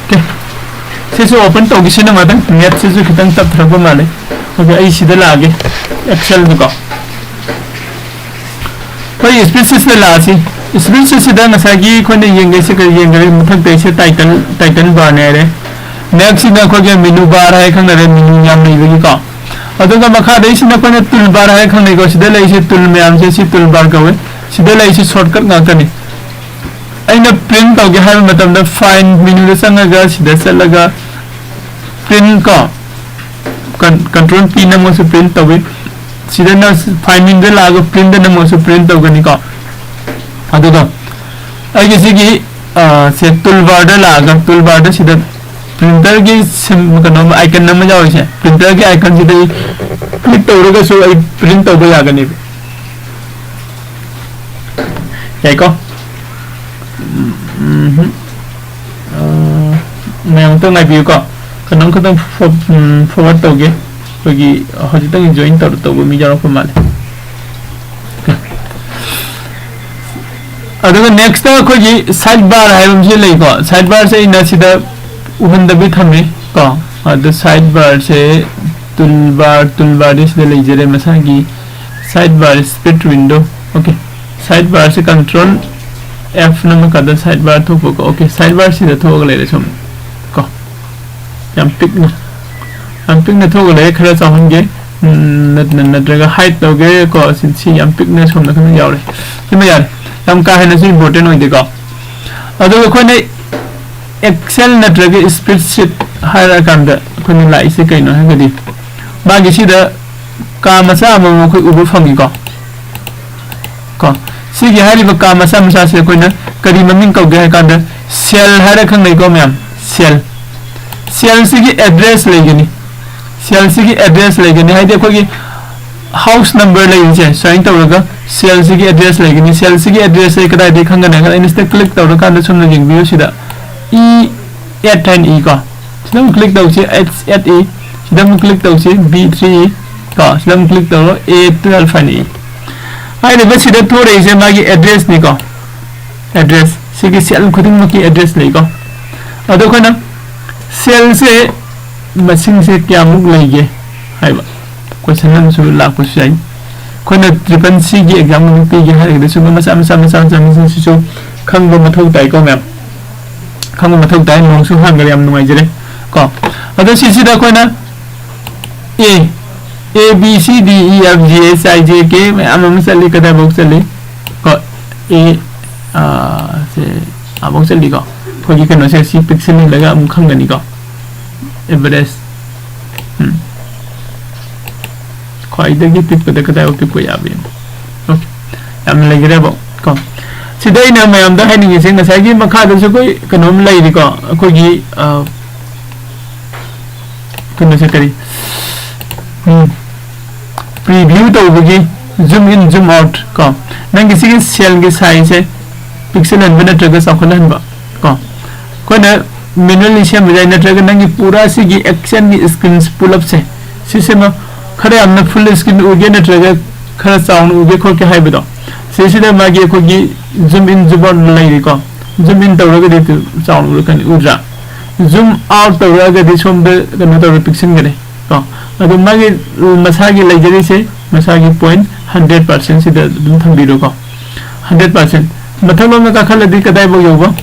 Okay꯫ ꯁꯤꯁꯨ open ꯇꯧꯈꯤꯁꯤꯅ ꯉꯥꯛꯇꯪ, net ꯁꯤꯁꯨ ꯈꯤꯇꯪ ꯇꯞꯊꯔꯛꯄ ꯃꯥꯜꯂꯦ꯫ Okay, ꯑꯩ ꯁꯤꯗ ꯂꯥꯛꯑꯒꯦ, Excel ꯗꯀꯣ꯫ ꯑꯩꯈꯣꯏ spreadsheet ꯁꯤꯗ ꯂꯥꯛꯑꯁꯤ꯫ Spreadsheet ꯁꯤꯗ ꯉꯁꯥꯏꯒꯤ ꯑꯩꯈꯣꯏꯅ ꯌꯦꯡꯒꯦꯁꯦ ꯀꯔꯤ ꯌꯦꯡꯒꯅꯤ? ꯃꯊꯛꯇ ꯑꯩꯁꯦ title, title bar ꯅꯦ ꯍꯥꯏꯔꯦ꯫ Next ꯁꯤꯗ ꯑꯩꯈꯣꯏꯒꯤ menu bar ꯍꯥꯏ ꯈꯪꯅꯔꯦ, menu ꯌꯥꯝ ꯂꯩꯕꯒꯤꯀꯣ꯫ ꯑꯗꯨꯒ ꯃꯈꯥꯗꯩꯁꯤꯅ ꯑꯩꯈꯣꯏꯅ tool bar ꯍꯥꯏ ꯈꯪꯅꯩꯀꯣ꯫ ꯁꯤꯗ ꯂꯩꯔꯤꯁꯦ tool ꯃꯌꯥꯝꯁꯦ ꯁꯤ tool bar ꯀꯧꯋꯦ꯫ ꯁꯤꯗ ꯂꯩꯔꯤꯁꯦ shortcut ꯉꯥꯛꯇꯅꯤ꯫ ꯑꯩꯅ print ꯇꯧꯒꯦ ꯍꯥꯏꯕ ꯃꯇꯝꯗ file menu ꯗ ꯆꯪꯉꯒ ꯁꯤꯗ ꯆꯠꯂꯒ print ꯀꯣ, con-, control P ꯅꯝꯃꯁꯨ print ꯇꯧꯏ꯫ ꯁꯤꯗꯅ file menu ꯗ ꯂꯥꯛꯑꯒ print ꯗ ꯅꯝꯃꯁꯨ print ꯇꯧꯒꯅꯤꯀꯣ꯫ ꯑꯗꯨꯒ ꯑꯩꯒꯤ ꯁꯤꯒꯤ, ꯑ, ꯁꯦ tool bar ꯗ ꯂꯥꯛꯑꯒ tool bar ꯗ ꯁꯤꯗ printer ꯒꯤ ꯁꯤꯝ-, ꯀꯩꯅꯣ icon ꯑꯃ ꯌꯥꯎꯔꯤꯁꯦ, printer ꯒꯤ icon ꯁꯤꯗ click ꯇꯧꯔꯒꯁꯨ ꯑꯩ print ꯇꯧꯕ ꯌꯥꯒꯅꯦꯕ꯫ ꯌꯥꯏꯀꯣ? ꯎꯝ, ꯎꯝ, ꯑ, ꯃꯌꯥꯝ ꯑꯝꯇ ꯉꯥꯏꯕꯤꯌꯨꯀꯣ꯫ ꯀꯩꯅꯣꯝ ꯈꯛꯇꯪ ꯐꯣ-, ꯎꯝ, forward ꯇꯧꯒꯦ꯫ ꯑꯩꯈꯣꯏꯒꯤ ꯍꯧꯖꯤꯛꯇꯪ join ꯇꯧꯔ-, ꯇꯧꯕ ꯃꯤ ꯌꯥꯎꯔꯛꯄ ꯃꯥꯜꯂꯦ꯫ ꯑꯗꯨꯒ next ꯑꯩꯈꯣꯏꯒꯤ side bar ꯍꯥꯏꯕ ꯑꯃꯁꯨ ꯂꯩꯀꯣ꯫ Side bar ꯁꯦ ꯑꯩꯅ ꯁꯤꯗ ꯎꯍꯟꯗꯕꯤ ꯊꯝꯃꯦ ꯀꯣ꯫ ꯑꯗꯨ side bar ꯁꯦ tool bar, tool bar ꯗꯤ ꯁꯤꯗ ꯂꯩꯖꯔꯦ ꯃꯁꯥꯒꯤ side bar split window꯫ Okay꯫ Side bar ꯁꯦ control F ꯅꯝꯃꯀꯥꯟꯗ side bar ꯊꯣꯛꯄꯀꯣ꯫ Okay, side bar ꯁꯤꯗ ꯊꯣꯛꯑꯒ ꯂꯩꯔꯦ ꯁꯨꯝ ꯀꯣ꯫ ꯌꯥꯝ ꯄꯤꯛꯅ, ꯌꯥꯝ ꯄꯤꯛꯅ ꯊꯣꯛꯑꯒ ꯂꯩꯔꯦ꯫ ꯈꯔ ꯆꯥꯎꯍꯟꯒꯦ꯫ ꯎꯝ, ꯅꯠ-, ꯅꯠ-, ꯅꯠꯇ꯭ꯔꯒ hide ꯇꯧꯒꯦ ꯀꯣ꯫ ꯁꯤ, ꯁꯤ ꯌꯥꯝ ꯄꯤꯛꯅ ꯁꯣꯝꯗ ꯈꯔ ꯌꯥꯎꯔꯦ꯫ ꯁꯤꯃ ꯌꯥꯔꯦ꯫ ꯌꯥꯝ ꯀꯥ ꯍꯦꯟꯅꯁꯨ important ꯑꯣꯏꯗꯦꯀꯣ꯫ ꯑꯗꯨꯒ ꯑꯩꯈꯣꯏꯅ Excel ꯅꯠꯇ꯭ꯔꯒ spreadsheet ꯍꯥꯏꯔꯀꯥꯟꯗ ꯑꯩꯈꯣꯏꯅ ꯂꯥꯛꯏꯁꯦ ꯀꯩꯅꯣ ꯍꯥꯏꯔꯒꯗꯤ ꯃꯥꯒꯤ ꯁꯤꯗ ꯀꯥ ꯃꯆꯥ ꯑꯃꯃꯝ ꯑꯩꯈꯣꯏ ꯎꯕ ꯐꯪꯉꯤꯀꯣ꯫ ꯀꯣ, ꯁꯤꯒꯤ ꯍꯥꯏꯔꯤꯕ ꯀꯥ ꯃꯆꯥ ꯃꯆꯥꯁꯦ ꯑꯩꯈꯣꯏꯅ ꯀꯔꯤ ꯃꯃꯤꯡ ꯀꯧꯒꯦ ꯍꯥꯏ ꯀꯥꯟꯗ cell ꯍꯥꯏꯔ ꯈꯪꯅꯩꯀꯣ ꯃꯌꯥꯝ? Cell꯫ Cell ꯁꯤꯒꯤ address ꯂꯩꯒꯅꯤ꯫ Cell ꯁꯤꯒꯤ address ꯂꯩꯒꯅꯤ ꯍꯥꯏꯗꯤ ꯑꯩꯈꯣꯏꯒꯤ, house number ꯂꯩꯔꯤꯁꯦ ꯁꯨꯃꯥꯏꯅ ꯇꯧꯔꯒ cell ꯁꯤꯒꯤ address ꯂꯩꯒꯅꯤ꯫ Cell ꯁꯤꯒꯤ address ꯁꯦ ꯀꯗꯥꯏꯗꯒꯤ ꯈꯪꯒꯅꯤ ꯍꯥꯏ ꯀꯥꯟꯗ, ꯑꯩꯅ ꯁꯤꯗ click ꯇꯧꯔꯀꯥꯟꯗ ꯁꯣꯝꯗ ꯌꯦꯡꯕꯤꯌꯨ꯫ ꯁꯤꯗ E eight ꯍꯥꯏꯅ ꯏꯀꯣ, ꯁꯤꯗ ꯑꯃꯨꯛ click ꯇꯧꯁꯤ꯫ H eight E, ꯁꯤꯗ ꯑꯃꯨꯛ click ꯇꯧꯁꯤ꯫ B three E ꯀꯣ, ꯁꯤꯗ ꯑꯃꯨꯛ click ꯇꯧꯔꯣ꯫ A twelve ꯍꯥꯏꯅ ꯏ꯫ ꯍꯥꯏꯔꯤꯕ ꯁꯤꯗ ꯊꯣꯔꯛꯏꯁꯦ ꯃꯥꯒꯤ address ꯅꯤꯀꯣ, address꯫ ꯁꯤꯒꯤ cell ꯈꯨꯗꯤꯡꯃꯛꯀꯤ address ꯂꯩꯀꯣ꯫ ꯑꯗꯣ ꯑꯩꯈꯣꯏꯅ cell ꯁꯦ ꯃꯁꯤꯡꯁꯦ ꯀꯌꯥꯃꯨꯛ ꯂꯩꯒꯦ ꯍꯥꯏꯕ question ꯑꯃꯁꯨ ꯂꯥꯛꯄꯁꯨ ꯌꯥꯏ꯫ ꯑꯩꯈꯣꯏꯅ triple C ꯒꯤ exam ꯑꯃ ꯄꯤꯒꯦ ꯍꯥꯏꯔꯒꯗꯤ ꯁꯨꯝꯕ ꯃꯆꯥ ꯃꯆꯥ ꯃꯆꯥ ꯃꯆꯥ ꯃꯆꯥꯁꯤꯁꯨ ꯈꯪꯕ ꯃꯊꯧ ꯇꯥꯏꯀꯣ ꯃꯌꯥꯝ꯫ ꯈꯪꯕ ꯃꯊꯧ ꯇꯥꯏ꯫ ꯅꯣꯡꯁꯨ ꯍꯥꯡꯈꯔꯦ, ꯌꯥꯝ ꯅꯨꯡꯉꯥꯏꯖꯔꯦ ꯀꯣ꯫ ꯑꯗꯣ ꯁꯤꯁꯤꯗ ꯑꯩꯈꯣꯏꯅ A, A, B, C, D, E, F, G, H, I, J, K ꯃꯌꯥꯝ ꯑꯃ ꯆꯠꯂꯤ꯫ ꯀꯗꯥꯏꯐꯥꯎ ꯆꯠꯂꯤ ꯀꯣ? A, ꯑꯥ, ꯁꯦ, ꯑꯥꯐꯥꯎ ꯆꯠꯂꯤꯀꯣ꯫ ꯑꯩꯈꯣꯏꯒꯤ ꯀꯩꯅꯣꯁꯦ ꯁꯤ ꯄꯤꯛꯁꯤꯜꯍꯜꯂꯒ ꯑꯃꯨꯛ ꯈꯪꯒꯅꯤꯀꯣ꯫ Average, ꯎꯝ, ꯈ꯭ꯋꯥꯏꯗꯒꯤ ꯄꯤꯛꯄꯗ ꯀꯗꯥꯏꯐꯥꯎ ꯄꯤꯛꯄ ꯌꯥꯕ ꯌꯦꯡꯉꯣ꯫ Okay, ꯌꯥꯝꯅ ꯂꯩꯈ꯭ꯔꯦꯕ ꯀꯣ꯫ ꯁꯤꯗ ꯑꯩꯅ ꯃꯌꯥꯝꯗ ꯍꯥꯏꯅꯤꯡꯉꯤꯁꯦ, ꯉꯁꯥꯏꯒꯤ ꯃꯈꯥꯗꯁꯨ ꯑꯩꯈꯣꯏ ꯀꯩꯅꯣꯝ ꯂꯩꯔꯤꯀꯣ, ꯑꯩꯈꯣꯏꯒꯤ, ꯑ, ꯀꯩꯅꯣꯁꯦ ꯀꯔꯤ, ꯎꯝ, preview ꯇꯧꯕꯒꯤ zoom in zoom out ꯀꯣ, ꯅꯪꯒꯤ ꯁꯤꯒꯤ cell ꯒꯤ size ꯁꯦ ꯄꯤꯛꯁꯤꯜꯍꯟꯕ ꯅꯠꯇ꯭ꯔꯒ ꯆꯥꯎꯈꯠꯍꯟꯕ ꯀꯣ꯫ ꯑꯩꯈꯣꯏꯅ manually ꯁꯦꯝꯕ ꯌꯥꯏ, ꯅꯠꯇ꯭ꯔꯒ ꯅꯪꯒꯤ ꯄꯨꯔꯥ ꯁꯤꯒꯤ Excel ꯒꯤ screen ꯄꯨꯂꯞꯁꯦ ꯁꯤꯁꯤꯃ ꯈꯔ ꯌꯥꯝꯅ full screen ꯎꯒꯦ ꯅꯠꯇ꯭ꯔꯒ ꯈꯔ ꯆꯥꯎꯅ ꯎꯒꯦ ꯈꯣꯠꯀꯦ ꯍꯥꯏꯕꯗꯣ, ꯁꯤꯁꯤꯗ ꯃꯥꯒꯤ ꯑꯩꯈꯣꯏꯒꯤ zoom in zoom out ꯂꯩꯔꯤꯀꯣ꯫ Zoom in ꯇꯧꯔꯒꯗꯤ ꯑꯗꯨ ꯆꯥꯎꯅ ꯎꯔꯛꯀꯅꯤ, ꯎꯗ꯭ꯔꯥ? Zoom out ꯇꯧꯔꯛꯑꯒꯗꯤ ꯁꯣꯝꯗ ꯀꯩꯅꯣ ꯇꯧꯔ ꯄꯤꯛꯁꯤꯟꯒꯅꯤ ꯀꯣ꯫ ꯑꯗꯣ ꯃꯥꯒꯤ ꯃꯁꯥꯒꯤ ꯂꯩꯖꯔꯤꯁꯦ, ꯃꯁꯥꯒꯤ point hundred percent ꯁꯤꯗ ꯑꯗꯨꯝ ꯊꯝꯕꯤꯔꯣꯀꯣ꯫ Hundred percent꯫ ꯃꯊꯛꯂꯣꯝꯗ ꯀꯥꯈꯠꯂꯗꯤ ꯀꯗꯥꯏꯐꯥꯎ ꯌꯧꯕ?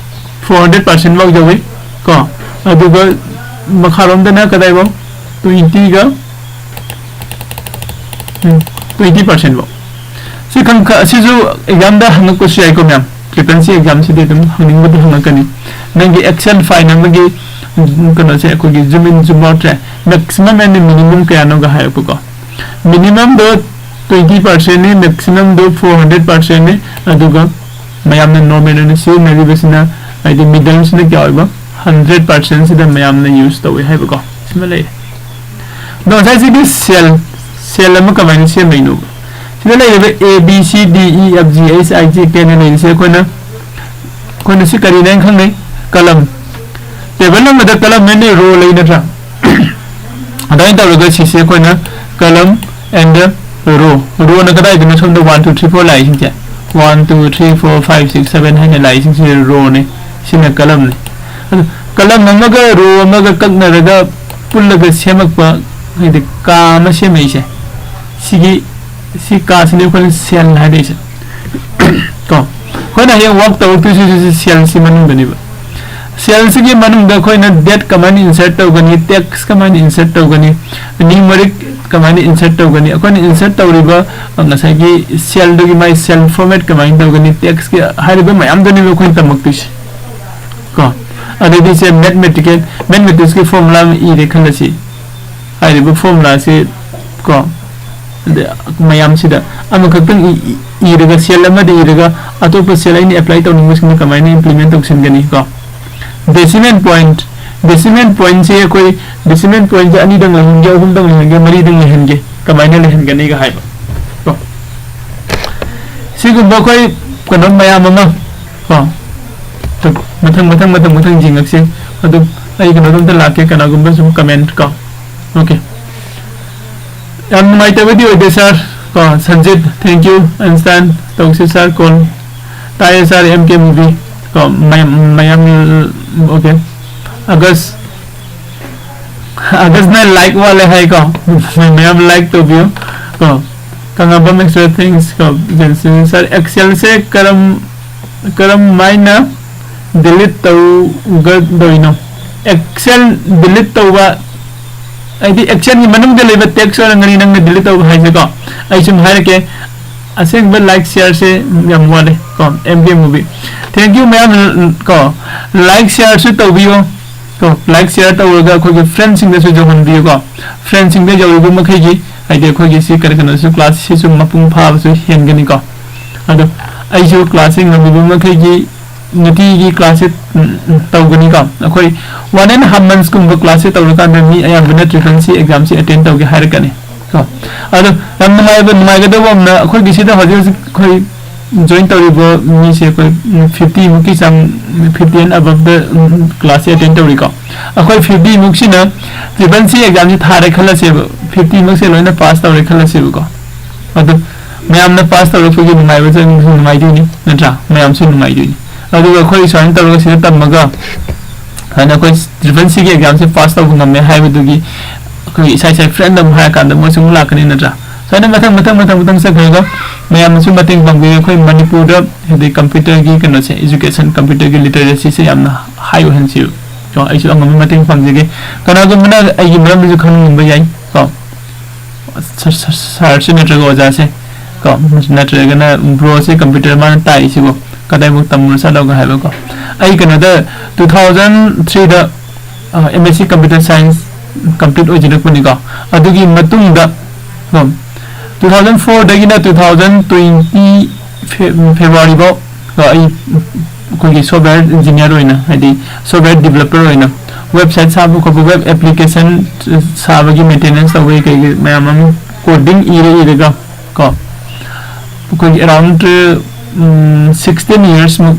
Four hundred percent ꯐꯥꯎ ꯌꯧꯋꯤ ꯀꯣ꯫ ꯑꯗꯨꯒ ꯃꯈꯥꯔꯣꯝꯗꯅ ꯀꯗꯥꯏꯐꯥꯎ? Twenty ꯒ, ꯎꯝ, twenty percent ꯐꯥꯎ꯫ ꯁꯤ ꯈꯪ-, ꯈ-, ꯑꯁꯤꯁꯨ exam ꯗ ꯍꯪꯉꯛꯄꯁꯨ ꯌꯥꯏꯀꯣ ꯃꯌꯥꯝ꯫ Triple C exam ꯁꯤꯗꯤ ꯑꯗꯨꯝ ꯍꯪꯅꯤꯡꯕꯗꯤ ꯍꯪꯉꯛꯀꯅꯤ꯫ ꯅꯪꯒꯤ Excel file ꯑꯃꯒꯤ, ꯎꯝ, ꯀꯩꯅꯣꯁꯦ, ꯑꯩꯈꯣꯏꯒꯤ zoom in zoom out say maximum and minimum ꯀꯌꯥꯅꯣꯒ ꯍꯥꯏꯔꯛꯄꯀꯣ꯫ Minimum ꯗꯣ twenty percent ꯅꯤ, maximum ꯗꯣ four hundred percent ꯅꯤ, ꯑꯗꯨꯒ ꯃꯌꯥꯝꯅ normal ꯑꯣꯏꯅ ꯁꯤꯖꯤꯟꯅꯔꯤꯕꯁꯤꯅ, ꯍꯥꯏꯗꯤ medium ꯁꯤꯅ ꯀꯌꯥ ꯑꯣꯏꯕ? Hundred percent ꯁꯤꯗ ꯃꯌꯥꯝꯅ use ꯇꯧꯏ ꯍꯥꯏꯕꯀꯣ꯫ ꯁꯤꯃ ꯂꯩꯔꯦ꯫ ꯑꯗꯣ ꯉꯁꯥꯏ ꯁꯤꯒꯤ cell, ꯁꯦꯜ ꯑꯃ ꯀꯃꯥꯏꯅ ꯁꯦꯝꯃꯛꯏꯅꯣ? ꯁꯤꯗ ꯂꯩꯔꯤꯕ A, B, C, D, E, F, G, H, I, J, K ꯍꯥꯏꯅ ꯂꯩꯔꯤꯁꯦ ꯑꯩꯈꯣꯏꯅ, ꯑꯩꯈꯣꯏꯅ ꯁꯤ ꯀꯔꯤꯅꯦ ꯍꯥꯏꯅ ꯈꯪꯅꯩ? ꯀꯂꯝ꯫ ꯇꯦꯕꯜ ꯑꯃꯗ ꯀꯂꯝ ꯍꯥꯏꯅ ꯔꯣ ꯂꯩ ꯅꯠꯇ꯭ꯔꯥ? ꯑꯗꯨꯃꯥꯏꯅ ꯇꯧꯔꯒ ꯁꯤꯁꯦ ꯑꯩꯈꯣꯏꯅ ꯀꯂꯝ and ꯔꯣ꯫ ꯔꯣꯅ ꯀꯗꯥꯏꯗꯅꯣ? ꯁꯣꯝꯗ ꯋꯥꯟ, ꯇꯨ, ꯊ꯭ꯔꯤ, ꯐꯣꯔ ꯂꯥꯛꯏꯁꯤꯡꯁꯦ꯫ One, two, three, four, five, six, seven ꯍꯥꯏꯅ ꯂꯥꯛꯏꯁꯤꯡꯁꯤꯗ ꯔꯣꯅꯦ꯫ ꯁꯤꯅ ꯀꯂꯝꯅꯤ꯫ ꯑꯗꯨ ꯀꯂꯝ ꯑꯃꯒ ꯔꯣ ꯑꯃꯒ ꯀꯛꯅꯔꯒ ꯄꯨꯜꯂꯒ ꯁꯦꯝꯃꯛꯄ, ꯍꯥꯏꯗꯤ ꯀꯥ ꯑꯃ ꯁꯦꯝꯃꯛꯏꯁꯦ꯫ ꯁꯤꯒꯤ, ꯁꯤ ꯀꯥꯁꯤꯅꯤ ꯑꯩꯈꯣꯏꯅ ꯁꯦꯜ ꯍꯥꯏꯔꯛꯏꯁꯦ꯫ ꯀꯣ? ꯑꯩꯈꯣꯏꯅ ꯍꯌꯦꯡ ꯋꯥꯛ ꯇꯧꯔꯛꯇꯣꯏꯁꯤꯁꯨ ꯁꯦꯜꯁꯤ ꯃꯅꯨꯡꯗꯅꯦꯕ꯫ ꯁꯦꯜꯁꯤꯒꯤ ꯃꯅꯨꯡꯗ ꯑꯩꯈꯣꯏꯅ ꯗꯦꯠ ꯀꯃꯥꯏꯅ ꯏꯟꯁꯔꯠ ꯇꯧꯒꯅꯤ, ꯇꯦꯛꯁ ꯀꯃꯥꯏꯅ ꯏꯟꯁꯔꯠ ꯇꯧꯒꯅꯤ, ꯅ꯭ꯌꯨꯃꯔꯤꯛ ꯀꯃꯥꯏꯅ ꯏꯟꯁꯔꯠ ꯇꯧꯒꯅꯤ, ꯑꯩꯈꯣꯏꯅ ꯏꯟꯁꯔꯠ ꯇꯧꯔꯤꯕ, ꯑ, ꯉꯁꯥꯏꯒꯤ ꯁꯦꯜꯗꯨꯒꯤ ꯃꯥꯏ ꯁꯦꯜ ꯐꯣꯔꯃꯦꯠ ꯀꯃꯥꯏꯅ ꯇꯧꯒꯅꯤ, ꯇꯦꯛꯁꯀꯤ ꯍꯥꯏꯔꯤꯕ ꯃꯌꯥꯝꯗꯨꯅꯦꯕ ꯑꯩꯈꯣꯏꯅ ꯇꯝꯃꯛꯇꯣꯏꯁꯦ꯫ ꯀꯣ? ꯑꯗꯩꯗꯤ ꯁꯦ ꯃꯦꯊꯃꯦꯇꯤꯀꯦꯜ, ꯃꯦꯊꯃꯦꯇꯤꯛꯁꯀꯤ ꯐꯣꯔꯃꯨꯂꯥ ꯑꯃ ꯏꯔꯦ ꯈꯜꯂꯁꯤ꯫ ꯍꯥꯏꯔꯤꯕ ꯐꯣꯔꯃꯨꯂꯥꯁꯤ, ꯀꯣ, ꯑꯗ ꯃꯌꯥꯝꯁꯤꯗ ꯑꯃꯈꯛꯇꯪ ꯏ-, ꯏ-, ꯏꯔꯒ, ꯁꯦꯜ ꯑꯃꯗ ꯏꯔꯒ, ꯑꯇꯣꯞꯄ ꯁꯦꯜ ꯑꯩꯅ ꯑꯦꯄ꯭ꯂꯥꯏ ꯇꯧꯅꯤꯡꯕꯁꯤꯡꯗ ꯀꯃꯥꯏꯅ ꯏꯝꯄ꯭ꯂꯤꯃꯦꯟ ꯇꯧꯁꯤꯟꯒꯅꯤ, ꯀꯣ? ꯗꯦꯁꯤꯃꯦꯜ ꯄꯣꯏꯟꯠ, ꯗꯦꯁꯤꯃꯦꯜ ꯄꯣꯏꯟꯠꯁꯦ ꯑꯩꯈꯣꯏ ꯗꯦꯁꯤꯃꯦꯜ ꯄꯣꯏꯟꯠꯁꯦ ꯑꯅꯤꯗꯪ ꯂꯩꯍꯟꯒꯦ, ꯑꯍꯨꯝꯗꯪ ꯂꯩꯍꯟꯒꯦ, ꯃꯔꯤꯗꯪ ꯂꯩꯍꯟꯒꯦ, ꯀꯃꯥꯏꯅ ꯂꯩꯍꯟꯒꯅꯤꯒ ꯍꯥꯏꯕ, ꯀꯣ? ꯁꯤꯒꯨꯝꯕ ꯑꯩꯈꯣꯏ ꯀꯩꯅꯣ ꯃꯌꯥꯝ ꯑꯃ, ꯀꯣ, ꯃꯊꯪ, ꯃꯊꯪ, ꯃꯊꯪ, ꯃꯊꯪ ꯌꯦꯡꯉꯛꯁꯦ꯫ ꯑꯗꯨ ꯑꯩ ꯀꯩꯅꯣꯗꯣ ꯑꯝꯇ ꯂꯥꯛꯀꯦ, ꯀꯅꯥꯒꯨꯝꯕ ꯁꯨꯝ ꯀꯃꯦꯟꯠ, ꯀꯣ꯫ ꯑꯣꯀꯦ꯫ ꯌꯥꯝ ꯅꯨꯡꯉꯥꯏꯇꯕꯗꯤ ꯑꯣꯏꯗꯦ, ꯁꯥꯔ꯫ ꯀꯣ, ꯁꯟꯖꯤꯠ, thank you, ꯑꯥꯏꯟꯁꯇꯥꯏꯟ, ꯇꯧꯁꯤ, ꯁꯥꯔ, ꯀꯣꯜ꯫ ꯇꯥꯏꯌꯦ, ꯁꯥꯔ, M K movie꯫ ꯀꯣ, ꯃꯌꯥꯝ, ꯃꯌꯥꯝ, ꯑꯣꯀꯦ꯫ ꯑꯥꯒꯁ, ꯑꯥꯒꯁꯅ ꯂꯥꯏꯛ ꯋꯥꯠꯂꯦ ꯍꯥꯏꯀꯣ꯫ ꯃꯌꯥꯝ ꯂꯥꯏꯛ ꯇꯧꯕꯤꯌꯨ꯫ ꯀꯣ, ꯀꯪꯂꯥꯕꯝ extra thanks꯫ ꯀꯣ, ꯖꯦꯟꯁꯟ, ꯁꯥꯔ, ꯑꯦꯛꯁꯦꯜꯁꯦ ꯀꯔꯝ, ꯀꯔꯝ ꯍꯥꯏꯅ ꯗꯤꯂꯤꯠ ꯇꯧꯒꯗꯣꯏꯅꯣ? ꯑꯦꯛꯁꯦꯜ ꯗꯤꯂꯤꯠ ꯇꯧꯕ, ꯍꯥꯏꯗꯤ ꯑꯦꯛꯁꯦꯜꯒꯤ ꯃꯅꯨꯡꯗ ꯂꯩꯕ ꯇꯦꯛꯁ ꯑꯣꯏꯔꯝꯒꯅꯤ ꯅꯪꯅ ꯗꯤꯂꯤꯠ ꯇꯧꯕ ꯍꯥꯏꯁꯦꯀꯣ꯫ ꯑꯩ ꯁꯨꯝ ꯍꯥꯏꯔꯛꯀꯦ, ꯑꯁꯦꯡꯕ ꯂꯥꯏꯛ ꯁꯤꯌꯥꯔꯁꯦ ꯌꯥꯝ ꯋꯥꯠꯂꯦ ꯀꯣ, M K movie꯫ Thank you ꯃꯌꯥꯝ ꯀꯣ, ꯂꯥꯏꯛ ꯁꯤꯌꯥꯔꯁꯨ ꯇꯧꯕꯤꯌꯣ ꯀꯣ, ꯂꯥꯏꯛ ꯁꯤꯌꯥꯔ ꯇꯧꯔꯒ ꯑꯩꯈꯣꯏꯒꯤ ꯐ꯭ꯔꯦꯟꯁꯤꯡꯗꯁꯨ ꯌꯧꯍꯟꯕꯤꯌꯨ ꯀꯣ꯫ ꯐ꯭ꯔꯦꯟꯁꯤꯡꯗ ꯌꯧꯔꯤꯕ ꯃꯈꯩꯒꯤ, ꯍꯥꯏꯗꯤ ꯑꯩꯈꯣꯏꯒꯤ ꯁꯤ ꯀꯔꯤ ꯀꯩꯅꯣꯁꯨ, ꯀ꯭ꯂꯥꯁꯁꯤꯁꯨ ꯃꯄꯨꯡ ꯐꯥꯕꯁꯨ ꯍꯦꯟꯒꯅꯤ ꯀꯣ꯫ ꯑꯗꯣ ꯑꯩꯁꯨ ꯀ꯭ꯂꯥꯁꯁꯦ ꯉꯝꯃꯤꯕ ꯃꯈꯩꯒꯤ ꯅꯨꯡꯇꯤꯒꯤ ꯀ꯭ꯂꯥꯁꯁꯦ, ꯎꯝ, ꯎꯝ, ꯇꯧꯒꯅꯤꯀꯣ꯫ ꯑꯩꯈꯣꯏ one and half months ꯀꯨꯝꯕ ꯀ꯭ꯂꯥꯁꯁꯦ ꯇꯧꯔꯀꯥꯟꯗ ꯃꯤ ꯑꯌꯥꯝꯕꯅ ꯇ꯭ꯔꯤꯄꯜ ꯁꯤ ꯑꯦꯛꯖꯥꯝꯁꯤ ꯑꯦꯇꯦꯟ ꯇꯧꯒꯦ ꯍꯥꯏꯔꯛꯀꯅꯤ꯫ ꯀꯣ꯫ ꯑꯗꯣ ꯌꯥꯝ ꯅꯨꯡꯉꯥꯏꯕ, ꯅꯨꯡꯉꯥꯏꯒꯗꯕ ꯑꯃꯅ, ꯑꯩꯈꯣꯏꯒꯤ ꯁꯤꯗ ꯍꯧꯖꯤꯛ ꯍꯧꯖꯤꯛ ꯑꯩꯈꯣꯏ join ꯇꯧꯔꯤꯕ ꯃꯤꯁꯦ ꯑꯩꯈꯣꯏ fifty ꯃꯨꯛꯀꯤ ꯆꯥꯡ, fifty and aboveꯇ classꯁꯦ attend ꯇꯧꯔꯤꯀꯣ꯫ ꯑꯩꯈꯣꯏ fifty ꯃꯨꯛꯁꯤꯅ triple C examꯁꯦ ꯊꯥꯔꯦ ꯈꯜꯂꯁꯦꯕ, fifty ꯃꯨꯛꯁꯦ ꯂꯣꯏꯅ pass ꯇꯧꯔꯦ ꯈꯜꯂꯁꯦꯕꯀꯣ꯫ ꯑꯗꯣ ꯃꯌꯥꯝꯅ pass ꯇꯧꯔꯛꯄꯒꯤ ꯅꯨꯡꯉꯥꯏꯕꯁꯦ ꯅꯨꯡꯉꯥꯏꯗꯣꯏꯅꯤ, ꯅꯠꯇ꯭ꯔꯥ? ꯃꯌꯥꯝꯁꯨ ꯅꯨꯡꯉꯥꯏꯗꯣꯏꯅꯤ꯫ ꯑꯗꯨꯒ ꯑꯩꯈꯣꯏ ꯁꯨꯃꯥꯏꯅ ꯇꯧꯔꯒ ꯁꯤꯗ ꯇꯝꯃꯒ ꯍꯥꯏꯅ ꯑꯩꯈꯣꯏ triple Cꯒꯤ examꯁꯦ pass ꯇꯧꯕ ꯉꯝꯃꯦ ꯍꯥꯏꯕꯗꯨꯒꯤ ꯑꯩꯈꯣꯏ ꯏꯁꯥ ꯏꯁꯥ friend ꯑꯃ ꯍꯥꯏꯔꯀꯥꯟꯗ ꯃꯣꯏꯁꯨ ꯑꯃꯨꯛ ꯂꯥꯛꯀꯅꯤ, ꯅꯠꯇ꯭ꯔꯥ? ꯁꯨꯃꯥꯏꯅ ꯃꯊꯪ ꯃꯊꯪ ꯃꯊꯪ ꯃꯊꯪ ꯆꯠꯈ꯭ꯔꯒ ꯃꯌꯥꯝꯅꯁꯨ ꯃꯇꯦꯡ ꯄꯥꯡꯕꯤꯌꯨ꯫ ꯑꯩꯈꯣꯏ ꯃꯅꯤꯄꯨꯔꯗ ꯍꯥꯏꯗꯤ computerꯒꯤ ꯀꯩꯅꯣꯁꯦ, education, computerꯒꯤ literacyꯁꯦ ꯌꯥꯝꯅ high ꯑꯣꯏꯍꯟꯁꯤꯌꯨ꯫ ꯀꯣ, ꯑꯩꯁꯨ ꯑꯉꯝꯕ ꯃꯇꯦꯡ ꯄꯥꯡꯖꯒꯦ꯫ ꯀꯅꯥꯒꯨꯝꯕꯅ ꯑꯩꯒꯤ ꯃꯔꯝꯗꯁꯨ ꯈꯪꯅꯤꯡꯕ ꯌꯥꯏ꯫ ꯀꯣ, ꯁ-, ꯁ-, sirꯁꯦ ꯅꯠꯇ꯭ꯔꯒ ꯑꯣꯖꯥꯁꯦ, ꯀꯣ, ꯅꯠꯇ꯭ꯔꯒꯅ broꯁꯦ computer ꯃꯥꯅ ꯇꯥꯛꯏꯁꯤꯕꯨ ꯀꯗꯥꯏꯐꯥꯎ ꯇꯝꯃꯨꯔ ꯆꯠꯂꯒ ꯍꯥꯏꯕꯀꯣ꯫ ꯑꯩ ꯀꯩꯅꯣꯗ two thousand threeꯗ, ꯑ, M S C Computer Science complete ꯑꯣꯏꯖꯔꯛꯄꯅꯤꯀꯣ꯫ ꯑꯗꯨꯒꯤ ꯃꯇꯨꯡꯗ, ꯀꯣ, two thousand fourꯗꯒꯤꯅ two thousand twenty Fe-, Februaryꯐꯥꯎ, ꯀꯣ, ꯑꯩ ꯑꯩꯈꯣꯏꯒꯤ software engineer ꯑꯣꯏꯅ, ꯍꯥꯏꯗꯤ software developer ꯑꯣꯏꯅ website ꯁꯥꯕ ꯈꯣꯠꯄ, web application ꯁꯥꯕꯒꯤ maintenance ꯇꯧꯕꯒꯤ ꯀꯩꯒꯤ ꯃꯌꯥꯝ ꯑꯃ coding ꯏꯔ ꯏꯔꯒ ꯀꯣ, ꯑꯩꯈꯣꯏꯒꯤ around, ꯎꯝ, sixteen yearsꯃꯨꯛ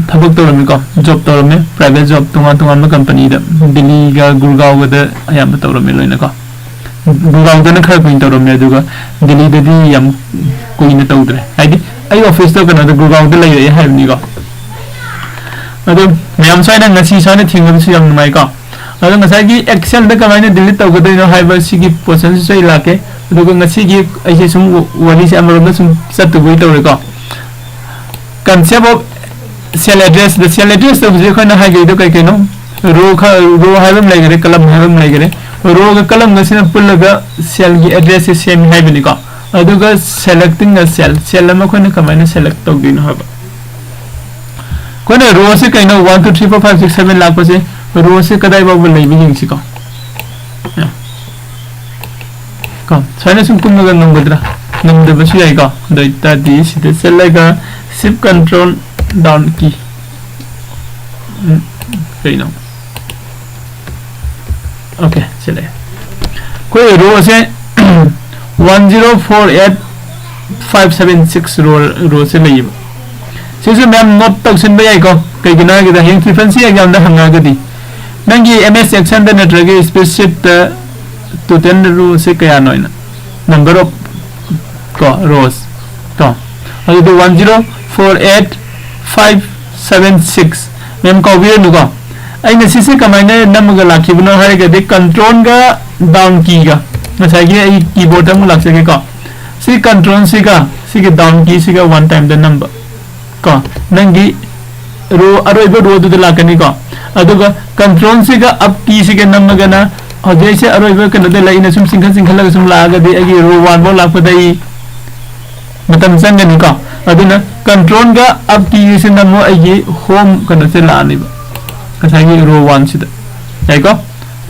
ꯊꯕꯛ ꯇꯧꯔꯝꯃꯤꯀꯣ, job ꯇꯧꯔꯝꯃꯦ, private job ꯇꯣꯉꯥꯟ ꯇꯣꯉꯥꯟꯕ companyꯗ, ꯗꯤꯜꯂꯤꯒ ꯒꯨꯔꯒꯥꯎꯒꯗ ꯑꯌꯥꯝꯕ ꯇꯧꯔꯝꯃꯦ ꯂꯣꯏꯅꯀꯣ꯫ ꯒꯨꯔꯒꯥꯎꯗꯅ ꯈꯔ ꯀꯨꯏꯅ ꯇꯧꯔꯝꯃꯦ, ꯑꯗꯨꯒ ꯗꯤꯜꯂꯤꯗꯗꯤ ꯌꯥꯝ ꯀꯨꯏꯅ ꯇꯧꯗ꯭ꯔꯦ, ꯍꯥꯏꯗꯤ ꯑꯩ officeꯇꯣ ꯀꯩꯅꯣꯗ, ꯒꯨꯔꯒꯥꯎꯗ ꯂꯩꯔꯛꯑꯦ ꯍꯥꯏꯕꯅꯤꯀꯣ꯫ ꯑꯗꯣ ꯃꯌꯥꯝ ꯁ꯭ꯋꯥꯏꯅ ꯉꯁꯤ ꯁ꯭ꯋꯥꯏꯅ ꯊꯦꯡꯅꯕꯁꯨ ꯌꯥꯝ ꯅꯨꯡꯉꯥꯏꯀꯣ꯫ ꯑꯗꯣ ꯉꯁꯥꯏꯒꯤ Excelꯗ ꯀꯃꯥꯏꯅ delete ꯇꯧꯒꯗꯣꯏꯅꯣ ꯍꯥꯏꯕ ꯁꯤꯒꯤ portionꯁꯤꯁꯨ ꯑꯩ ꯂꯥꯛꯀꯦ꯫ ꯑꯗꯨꯒ ꯉꯁꯤꯒꯤ ꯑꯩꯁꯦ ꯁꯨꯝ ꯋꯥꯔꯤꯁꯦ ꯑꯃꯔꯣꯝꯗ ꯁꯨꯝ ꯆꯠꯇꯕꯣꯏ ꯇꯧꯔꯦꯀꯣ꯫ Concept of cell address, the cell address ꯇꯧꯕꯁꯦ ꯑꯩꯈꯣꯏꯅ ꯍꯥꯏꯈꯤꯕꯗꯣ ꯀꯩ ꯀꯩꯅꯣ? Row ꯈ-, row ꯍꯥꯏꯕ ꯑꯃ ꯂꯩꯈꯔꯦ, column ꯍꯥꯏꯕ ꯑꯃ ꯂꯩꯈꯔꯦ꯫ Rowꯒ columnꯒꯁꯤꯅ ꯄꯨꯜꯂꯒ cellꯒꯤ addressꯁꯦ ꯁꯦꯝꯃꯤ ꯍꯥꯏꯕꯅꯤꯀꯣ꯫ ꯑꯗꯨꯒ selecting a cell, cell ꯑꯃ ꯑꯩꯈꯣꯏꯅ ꯀꯃꯥꯏꯅ select ꯇꯧꯗꯣꯏꯅꯣ ꯍꯥꯏꯕ꯫ ꯑꯩꯈꯣꯏꯅ rowꯁꯦ ꯀꯩꯅꯣ, one, two, three, four, five, six, seven ꯂꯥꯛꯄꯁꯦ, rowꯁꯦ ꯀꯗꯥꯏ ꯐꯥꯎꯕ ꯂꯩꯕ ꯌꯦꯡꯁꯤꯀꯣ꯫ ꯀꯣ, ꯁꯨꯃꯥꯏꯅ ꯁꯨꯝ ꯀꯨꯝꯃꯒ ꯉꯝꯒꯗ꯭ꯔꯥ? ꯉꯝꯗꯕꯁꯨ ꯌꯥꯏꯀꯣ꯫ ꯑꯗꯨ ꯑꯣꯏꯇꯥꯔꯗꯤ ꯁꯤꯗ ꯆꯠꯂꯒ shift control down key꯫ ꯎꯝ, ꯀꯩꯅꯣ? Okay, ꯁꯤ ꯂꯩ꯫ ꯑꯩꯈꯣꯏ rowꯁꯦ One zero four eight five seven six row, rowꯁꯦ ꯂꯩꯌꯦꯕ꯫ ꯁꯤꯁꯨ ꯃꯌꯥꯝ note ꯇꯧꯁꯤꯟꯕ ꯌꯥꯏꯀꯣ꯫ ꯀꯩꯒꯤꯅꯣ ꯍꯥꯏꯔꯒꯗꯤ ꯍꯌꯦꯡ frequency examꯗ ꯍꯪꯉꯛꯑꯒꯗꯤ ꯅꯪꯒꯤ M S Excel ꯗ ꯅꯠꯇ꯭ꯔꯒ spreadsheet ꯇ total rowꯁꯦ ꯀꯌꯥꯅꯣ ꯍꯥꯏꯅ, number of ꯀꯣ rows ꯀꯣ, ꯑꯗꯨꯗꯤ one zero four eight five seven six꯫ ꯃꯌꯥꯝ ꯀꯥꯎꯕꯤꯔꯅꯨꯀꯣ꯫ ꯑꯩꯅ ꯁꯤꯁꯦ ꯀꯃꯥꯏꯅ ꯅꯝꯃꯒ ꯂꯥꯛꯈꯤꯕꯅꯣ ꯍꯥꯏꯔꯒꯗꯤ control ꯒ down key ꯒ, ꯉꯁꯥꯏꯒꯤ ꯑꯩ keyboard ꯇ ꯑꯃꯨꯛ ꯂꯥꯛꯆꯒꯦꯀꯣ꯫ ꯁꯤ control ꯁꯤꯒ ꯁꯤꯒꯤ down key ꯁꯤꯒ one time ꯗ ꯅꯝꯕ ꯀꯣ, ꯅꯪꯒꯤ row, ꯑꯔꯣꯏꯕ row ꯗꯨꯗ ꯂꯥꯛꯀꯅꯤꯀꯣ꯫ ꯑꯗꯨꯒ control ꯁꯤꯒ up key ꯁꯤꯒ ꯅꯝꯃꯒꯅ ꯍꯧꯖꯤꯛ ꯑꯩꯁꯦ ꯑꯔꯣꯏꯕ ꯀꯩꯅꯣꯗ ꯂꯩ, ꯑꯩꯅ ꯁꯨꯝ ꯆꯤꯡꯈꯠ ꯆꯤꯡꯈꯠꯂꯒ ꯁꯨꯝ ꯂꯥꯛꯑꯒꯗꯤ ꯑꯩꯒꯤ row one ꯐꯥꯎ ꯂꯥꯛꯄꯗ ꯑꯩ ꯃꯇꯝ ꯆꯪꯒꯅꯤꯀꯣ꯫ ꯑꯗꯨꯅ control ꯒ up key ꯁꯤ ꯅꯝꯃꯣ, ꯑꯩꯒꯤ home ꯀꯩꯅꯣꯁꯦ ꯂꯥꯛꯑꯅꯤꯕ, ꯉꯁꯥꯏꯒꯤ row one ꯁꯤꯗ꯫ ꯌꯥꯏꯀꯣ?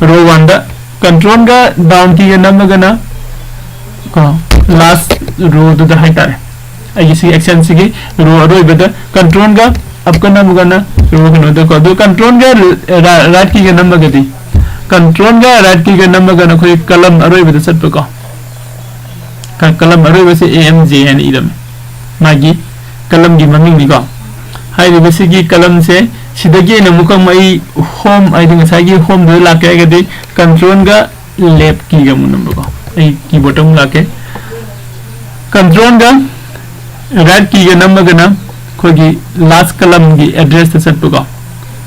Row one ꯗ control ꯒ down key ꯒ ꯅꯝꯃꯒꯅ ꯀꯣ, last row ꯗꯨꯗ ꯍꯥꯏꯇꯥꯔꯦ꯫ ꯑꯩꯒꯤ ꯁꯤ Excel ꯁꯤꯒꯤ row ꯑꯔꯣꯏꯕꯗ control ꯒ up ꯀ ꯅꯝꯃꯒꯅ row ꯀꯩꯅꯣꯗꯀꯣ, ꯑꯗꯨ control ꯒ ꯔ-, right key ꯒ ꯅꯝꯃꯒꯗꯤ, control ꯒ right key ꯒ ꯅꯝꯃꯒꯅ ꯑꯩꯈꯣꯏ column ꯑꯔꯣꯏꯕꯗ ꯆꯠꯄꯀꯣ꯫ ꯀ-, column ꯑꯔꯣꯏꯕꯁꯦ A M J ꯍꯥꯏꯅ ꯏꯔꯝꯃꯤ, ꯃꯥꯒꯤ column ꯒꯤ ꯃꯃꯤꯡꯅꯤꯀꯣ꯫ ꯍꯥꯏꯔꯤꯕꯁꯤꯒꯤ column ꯁꯦ ꯁꯤꯗꯒꯤ ꯑꯩꯅ ꯑꯃꯨꯛꯀ ꯑꯃꯨꯛ ꯑꯩ home, ꯍꯥꯏꯗꯤ ꯉꯁꯥꯏꯒꯤ home ꯗꯨꯗ ꯂꯥꯛꯀꯦ ꯍꯥꯏꯔꯒꯗꯤ control ꯒ left key ꯒ ꯑꯃꯨꯛ ꯅꯝꯕꯀꯣ꯫ ꯑꯩ keyboard ꯇ ꯑꯃꯨꯛ ꯂꯥꯛꯀꯦ꯫ Control ꯒ right key ꯒ ꯅꯝꯃꯒꯅ ꯑꯩꯈꯣꯏꯒꯤ last column ꯒꯤ address ꯇ ꯆꯠꯄꯀꯣ꯫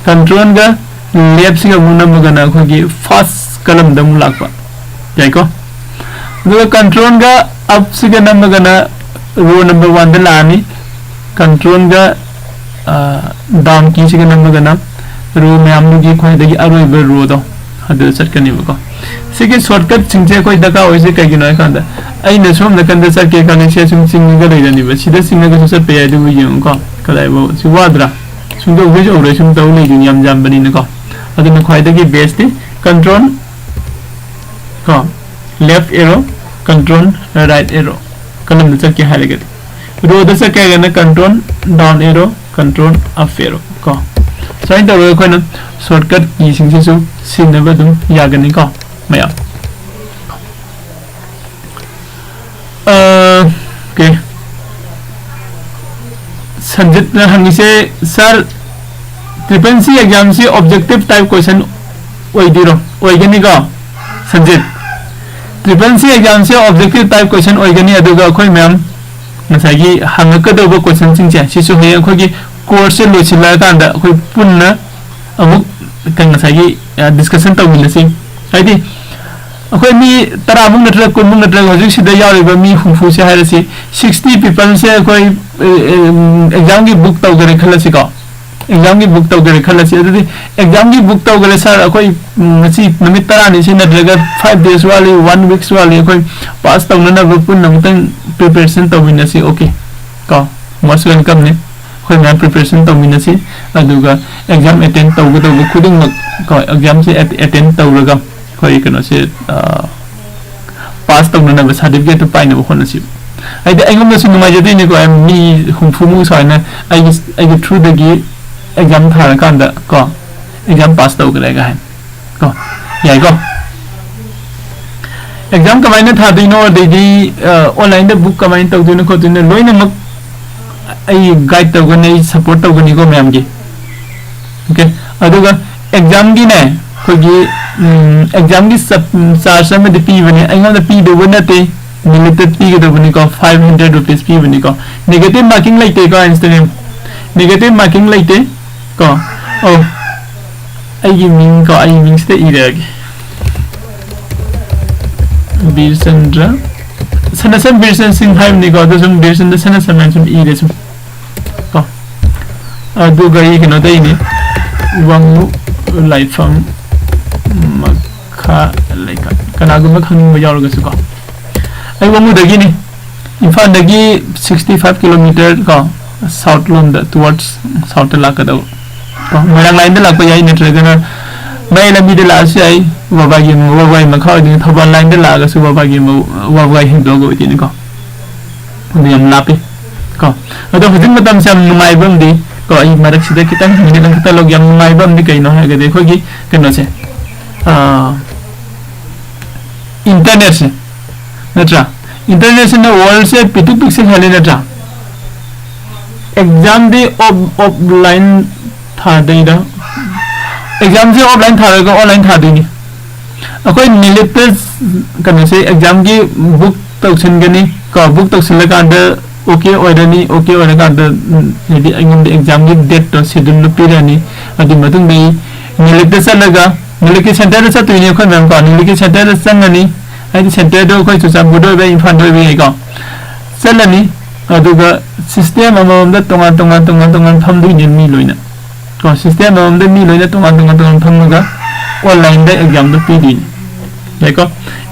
Control ꯒ left ꯁꯤꯒ ꯑꯃꯨꯛ ꯅꯝꯃꯒꯅ ꯑꯩꯈꯣꯏꯒꯤ first column ꯗ ꯑꯃꯨꯛ ꯂꯥꯛꯄ꯫ ꯌꯥꯏꯀꯣ? ꯑꯗꯨꯒ control ꯒ up ꯁꯤꯒ ꯅꯝꯃꯒꯅ row number one ꯗ ꯂꯥꯛꯑꯅꯤ꯫ Control ꯒ, ꯑ, down key ꯁꯤꯒ ꯅꯝꯃꯒꯅ row ꯃꯌꯥꯝꯗꯨꯒꯤ ꯈ꯭ꯋꯥꯏꯗꯒꯤ ꯑꯔꯣꯏꯕ row ꯗꯣ ꯑꯗꯨꯗ ꯆꯠꯀꯅꯦꯕꯀꯣ꯫ ꯁꯤꯒꯤ shortcut ꯁꯤꯡꯁꯦ ꯑꯩꯈꯣꯏ ꯗꯔꯀꯥꯔ ꯑꯣꯏꯔꯤꯁꯦ ꯀꯩꯒꯤꯅꯣ ꯍꯥꯏꯀꯥꯟꯗ, ꯑꯩꯅ ꯁꯣꯝ ꯅꯥꯀꯟꯗ ꯆꯠꯀꯦ ꯈꯜꯂꯤ, ꯁꯦ ꯁꯨꯝ ꯆꯤꯡꯉꯒ ꯂꯩꯔꯅꯤꯕ꯫ ꯁꯤꯗ ꯆꯤꯡꯉꯒꯁꯨ ꯆꯠꯄ ꯌꯥꯏ, ꯑꯗꯨꯕꯨ ꯌꯦꯡꯉꯨꯀꯣ꯫ ꯀꯗꯥꯏꯐꯥꯎ? ꯁꯤ ꯋꯥꯗ꯭ꯔꯥ? ꯁꯨꯝ ꯇꯧꯗꯣꯏ ꯇꯧꯔꯣꯏ, ꯁꯨꯝ ꯇꯧ ꯂꯩꯗꯣꯏꯅꯤ, ꯌꯥꯝ ꯌꯥꯝꯕꯅꯤꯅꯀꯣ꯫ ꯑꯗꯨꯅ ꯈ꯭ꯋꯥꯏꯗꯒꯤ best ꯇꯤ control ꯀꯣ, left arrow, control right arrow, column ꯗ ꯆꯠꯀꯦ ꯍꯥꯏꯔꯒꯗꯤ꯫ Row ꯗ ꯆꯠꯀꯦ ꯍꯥꯏꯔꯒꯅ control down arrow, control up arrow ꯀꯣ꯫ ꯁꯨꯃꯥꯏꯅ ꯇꯧꯔꯒ ꯑꯩꯈꯣꯏꯅ shortcut key ꯁꯤꯡꯁꯤꯁꯨ ꯁꯤꯖꯤꯟꯅꯕ ꯑꯗꯨꯝ ꯌꯥꯒꯅꯤꯀꯣ ꯃꯌꯥꯝ꯫ ꯁꯟꯖꯤꯠꯅ ꯍꯪꯉꯤꯁꯦ, "Sir, triple C examꯁꯤ objective type question ꯑꯣꯏꯗꯣꯏꯔꯣ?" ꯑꯣꯏꯒꯅꯤꯀꯣ, Sanjit? Triple C examꯁꯦ objective type question ꯑꯣꯏꯒꯅꯤ, ꯑꯗꯨꯒ ꯑꯩꯈꯣꯏ ꯃꯌꯥꯝ ꯉꯁꯥꯏꯒꯤ ꯍꯪꯉꯛꯀꯗꯧꯕ questionꯁꯤꯡꯁꯦ ꯁꯤꯁꯨ ꯍꯌꯦꯡ ꯑꯩꯈꯣꯏꯒꯤ courseꯁꯦ ꯂꯣꯏꯁꯤꯜꯂꯛꯑꯀꯥꯟꯗ ꯑꯩꯈꯣꯏ ꯄꯨꯟꯅ ꯑꯃꯨꯛ ꯉꯁꯥꯏꯒꯤ discussion ꯇꯧꯃꯤꯟꯅꯁꯤ꯫ ꯍꯥꯏꯗꯤ ꯑꯩꯈꯣꯏ ꯃꯤ ꯇꯔꯥꯃꯨꯛ ꯅꯠꯇ꯭ꯔꯒ ꯀꯨꯟꯃꯨꯛ ꯅꯠꯇ꯭ꯔꯒ ꯍꯧꯖꯤꯛ ꯁꯤꯗ ꯌꯥꯎꯔꯤꯕ ꯃꯤ ꯍꯨꯝꯐꯨꯁꯦ ꯍꯥꯏꯔꯁꯤ, sixty peopleꯁꯦ ꯑꯩꯈꯣꯏ examꯒꯤ book ꯇꯧꯈ꯭ꯔꯦ ꯈꯜꯂꯁꯤꯀꯣ꯫ Examꯒꯤ book ꯇꯧꯈ꯭ꯔꯦ ꯈꯜꯂꯁꯤ꯫ ꯑꯗꯨꯗꯤ examꯒꯤ book ꯇꯧꯈ꯭ꯔꯦ, "Sir, ꯑꯩꯈꯣꯏ ꯉꯁꯤ ꯅꯨꯃꯤꯠ ꯇꯔꯥꯅꯤꯁꯤ ꯅꯠꯇ꯭ꯔꯒ five days ꯋꯥꯠꯂꯤ, one weeks ꯋꯥꯠꯂꯤ, ꯑꯩꯈꯣꯏ pass ꯇꯧꯅꯅꯕ ꯄꯨꯟꯅ ꯑꯃꯨꯛꯇꯪ preparation ꯇꯧꯃꯤꯟꯅꯁꯤ"꯫ Okay ꯀꯣ, most welcomeꯅꯤ꯫ ꯑꯩꯈꯣꯏ ꯃꯌꯥꯝ preparation ꯇꯧꯃꯤꯟꯅꯁꯤ, ꯑꯗꯨꯒ exam attend ꯇꯧꯒꯗꯧꯕ ꯈꯨꯗꯤꯡꯃꯛ ꯀꯣ, examꯁꯦ at- attend ꯇꯧꯔꯒ ꯑꯩꯈꯣꯏ ꯀꯩꯅꯣꯁꯦ pass ꯇꯧꯅꯅꯕ certificateꯇꯨ ꯄꯥꯏꯅꯕ ꯍꯣꯠꯅꯁꯤ꯫ ꯍꯥꯏꯗꯤ ꯑꯩꯉꯣꯟꯗꯁꯨ ꯅꯨꯡꯉꯥꯏꯖꯗꯣꯏꯅꯤꯀꯣ, ꯑꯩ ꯃꯤ ꯍꯨꯝꯐꯨꯃꯨꯛ ꯁꯨꯃꯥꯏꯅ ꯑꯩꯒꯤ ꯑꯩꯒꯤ throughꯗꯒꯤ exam ꯊꯥꯔꯀꯥꯟꯗ ꯀꯣ, exam pass ꯇꯧꯈ꯭ꯔꯦ ꯀꯥꯏꯅ ꯀꯣ꯫ ꯌꯥꯏꯀꯣ? Exam ꯀꯃꯥꯏꯅ ꯊꯥꯗꯣꯏꯅꯣ, ꯑꯗꯩꯗꯤ onlineꯗ book ꯀꯃꯥꯏꯅ ꯇꯧꯗꯣꯏꯅꯣ ꯈꯣꯠꯇꯣꯏꯅꯣ ꯂꯣꯏꯅꯃꯛ ꯑꯩ guide ꯇꯧꯒꯅꯤ, ꯑꯩ support ꯇꯧꯒꯅꯤꯀꯣ ꯃꯌꯥꯝꯒꯤ꯫ Okay, ꯑꯗꯨꯒ examꯒꯤꯅꯦ, ꯑꯩꯈꯣꯏꯒꯤ examꯒꯤ charge ꯑꯃꯗꯤ ꯄꯤꯕꯅꯦ, ꯑꯩꯉꯣꯟꯗ ꯄꯤꯗꯧꯕ ꯅꯠꯇꯦ, ꯃꯤꯂꯤꯠꯇ ꯄꯤꯒꯗꯧꯕꯅꯤꯀꯣ, five hundred rupees ꯄꯤꯕꯅꯤꯀꯣ꯫ Negative marking ꯂꯩꯇꯦꯀꯣ ꯏꯟꯁꯇꯥꯒ꯭ꯔꯥꯝ, negative marking ꯂꯩꯇꯦ ꯀꯣ꯫ ꯑꯧ, ꯑꯩꯒꯤ ꯃꯤꯡ ꯀꯣ, ꯑꯩꯒꯤ ꯃꯤꯡꯁꯤꯗ ꯏꯔꯛꯑꯒꯦ, ꯕꯤꯔꯆꯟꯗ꯭ꯔ, ꯁꯅꯥꯁꯝ ꯕꯤꯔꯆꯟ ꯁꯤꯡ ꯍꯥꯏꯕꯅꯤꯀꯣ, ꯑꯗꯨ ꯁꯨꯝ ꯕꯤꯔꯆꯟꯗ꯭ꯔ ꯁꯅꯥꯁꯝ ꯍꯥꯏꯅ ꯁꯨꯝ ꯏꯔꯦ ꯁꯨꯝ ꯀꯣ꯫ ꯑꯗꯨꯒ ꯑꯩ ꯀꯩꯅꯣ ꯇꯧꯔꯤꯅꯤ, ꯋꯥꯡꯉꯨ ꯂꯥꯏꯐꯝ ꯃꯈꯥ ꯂꯩꯀꯥꯏ꯫ ꯀꯅꯥꯒꯨꯝꯕ ꯈꯪꯅꯤꯡꯕ ꯌꯥꯎꯔꯒꯁꯨ ꯀꯣ, ꯑꯩ ꯋꯥꯡꯉꯨꯗꯒꯤꯅꯤ, ꯏꯝꯐꯥꯜꯗꯒꯤ sixty five kilometre ꯀꯣ, south ꯂꯣꯝꯗ, towards southꯇ ꯂꯥꯛꯀꯗꯕ ꯀꯣ꯫ ꯃꯣꯏꯔꯥꯡ lineꯗ ꯂꯥꯛꯄ ꯌꯥꯏ, ꯅꯠꯇ꯭ꯔꯒꯅ ꯃꯌꯥꯏ ꯂꯝꯕꯤꯗ ꯂꯥꯛꯑꯁꯨ ꯌꯥꯏ, ꯋꯥꯕꯒꯥꯏꯒꯤ ꯋꯥꯕꯒꯥꯏ ꯃꯈꯥ ꯑꯣꯏꯗꯣꯏꯅꯤ, ꯊꯧꯕꯥꯜ lineꯗ ꯂꯥꯛꯑꯒꯁꯨ ꯋꯥꯕꯒꯥꯏꯒꯤ ꯋꯥꯕꯒꯥꯏ ꯍꯦꯟꯗꯣꯛꯑꯒ ꯑꯣꯏꯗꯣꯏꯅꯤꯀꯣ꯫ ꯑꯗꯨ ꯌꯥꯝ ꯂꯥꯞꯄꯤ ꯀꯣ꯫ ꯑꯗꯣ ꯍꯧꯖꯤꯛ ꯃꯇꯝꯁꯦ ꯌꯥꯝ ꯅꯨꯡꯉꯥꯏꯕ ꯑꯃꯗꯤ ꯀꯣ, ꯑꯩ ꯃꯔꯛꯁꯤꯗ ꯈꯤꯇꯪ ꯃꯤꯅꯤꯠ ꯑꯃꯈꯛꯇ ꯂꯧꯒꯦ꯫ ꯌꯥꯝ ꯅꯨꯡꯉꯥꯏꯕ ꯑꯃꯗꯤ ꯀꯩꯅꯣ ꯍꯥꯏꯔꯒꯗꯤ ꯑꯩꯈꯣꯏꯒꯤ ꯀꯩꯅꯣꯁꯦ, internetꯁꯦ, ꯅꯠꯇ꯭ꯔꯥ? Internetꯁꯤꯅ worldꯁꯦ ꯄꯤꯛꯇꯨ ꯄꯤꯛꯁꯤꯜꯍꯜꯂꯤ, ꯅꯠꯇ꯭ꯔꯥ? ꯑꯦꯛꯖꯥꯝꯗꯤ ꯑꯣꯐ ꯑꯣꯐꯂꯥꯏꯟ ꯊꯥꯗꯣꯏꯔꯥ? ꯑꯦꯛꯖꯥꯝꯁꯦ ꯑꯣꯐꯂꯥꯏꯟ ꯊꯥꯔꯒ ꯑꯣꯟꯂꯥꯏꯟ ꯊꯥꯗꯣꯏꯅꯤ꯫ ꯑꯩꯈꯣꯏ ꯅꯤꯂꯤꯠꯇ ꯀꯩꯅꯣꯁꯦ ꯑꯦꯛꯖꯥꯝꯒꯤ ꯕꯨꯛ ꯇꯧꯁꯤꯟꯒꯅꯤ꯫ ꯀꯣ, ꯕꯨꯛ ꯇꯧꯁꯤꯜꯂꯀꯥꯟꯗ ꯑꯣꯀꯦ ꯑꯣꯏꯔꯅꯤ꯫ ꯑꯣꯀꯦ ꯑꯣꯏꯔꯀꯥꯟꯗ, ꯎꯝ, ꯍꯥꯏꯗꯤ ꯑꯩꯉꯣꯟꯗ ꯑꯦꯛꯖꯥꯝꯒꯤ ꯗꯦꯠꯇꯣ, ꯁꯦꯗꯨꯜꯗꯣ ꯄꯤꯔꯅꯤ꯫ ꯑꯗꯨꯒꯤ ꯃꯇꯨꯡꯗ ꯑꯩ ꯅꯤꯂꯤꯠꯇ ꯆꯠꯂꯒ, ꯅꯤꯂꯤꯠꯀꯤ ꯁꯦꯟꯇꯔꯗ ꯆꯠꯇꯣꯏꯅꯤ ꯑꯩꯈꯣꯏ ꯃꯌꯥꯝ꯫ ꯀꯣ, ꯅꯤꯂꯤꯠꯀꯤ ꯁꯦꯟꯇꯔꯗ ꯆꯪꯉꯅꯤ꯫ ꯍꯥꯏꯗꯤ ꯁꯦꯟꯇꯔꯗꯣ ꯑꯩꯈꯣꯏ ꯆꯨꯔꯆꯥꯟꯄꯨꯔꯗ ꯑꯣꯏꯕ ꯌꯥꯏ, ꯏꯝꯐꯥꯜꯗ ꯑꯣꯏꯕ ꯌꯥꯏꯀꯣ꯫ ꯆꯠꯂꯅꯤ꯫ ꯑꯗꯨꯒ ꯁꯤꯁꯇꯦꯝ ꯑꯃꯃꯝꯗ ꯇꯣꯉꯥꯟ ꯇꯣꯉꯥꯟ, ꯇꯣꯉꯥꯟ ꯇꯣꯉꯥꯟ ꯐꯝꯗꯣꯏꯅꯦ ꯃꯤ ꯂꯣꯏꯅ꯫ ꯀꯣ, ꯁꯤꯁꯇꯦꯝ ꯑꯃꯃꯝꯗ ꯃꯤ ꯂꯣꯏꯅ ꯇꯣꯉꯥꯟ ꯇꯣꯉꯥꯟ ꯇꯣꯉꯥꯟ ꯐꯝꯃꯒ ꯑꯣꯟꯂꯥꯏꯟꯗ ꯑꯦꯛꯖꯥꯝꯗꯣ ꯄꯤꯗꯣꯏꯅꯤ꯫ ꯌꯥꯏꯀꯣ?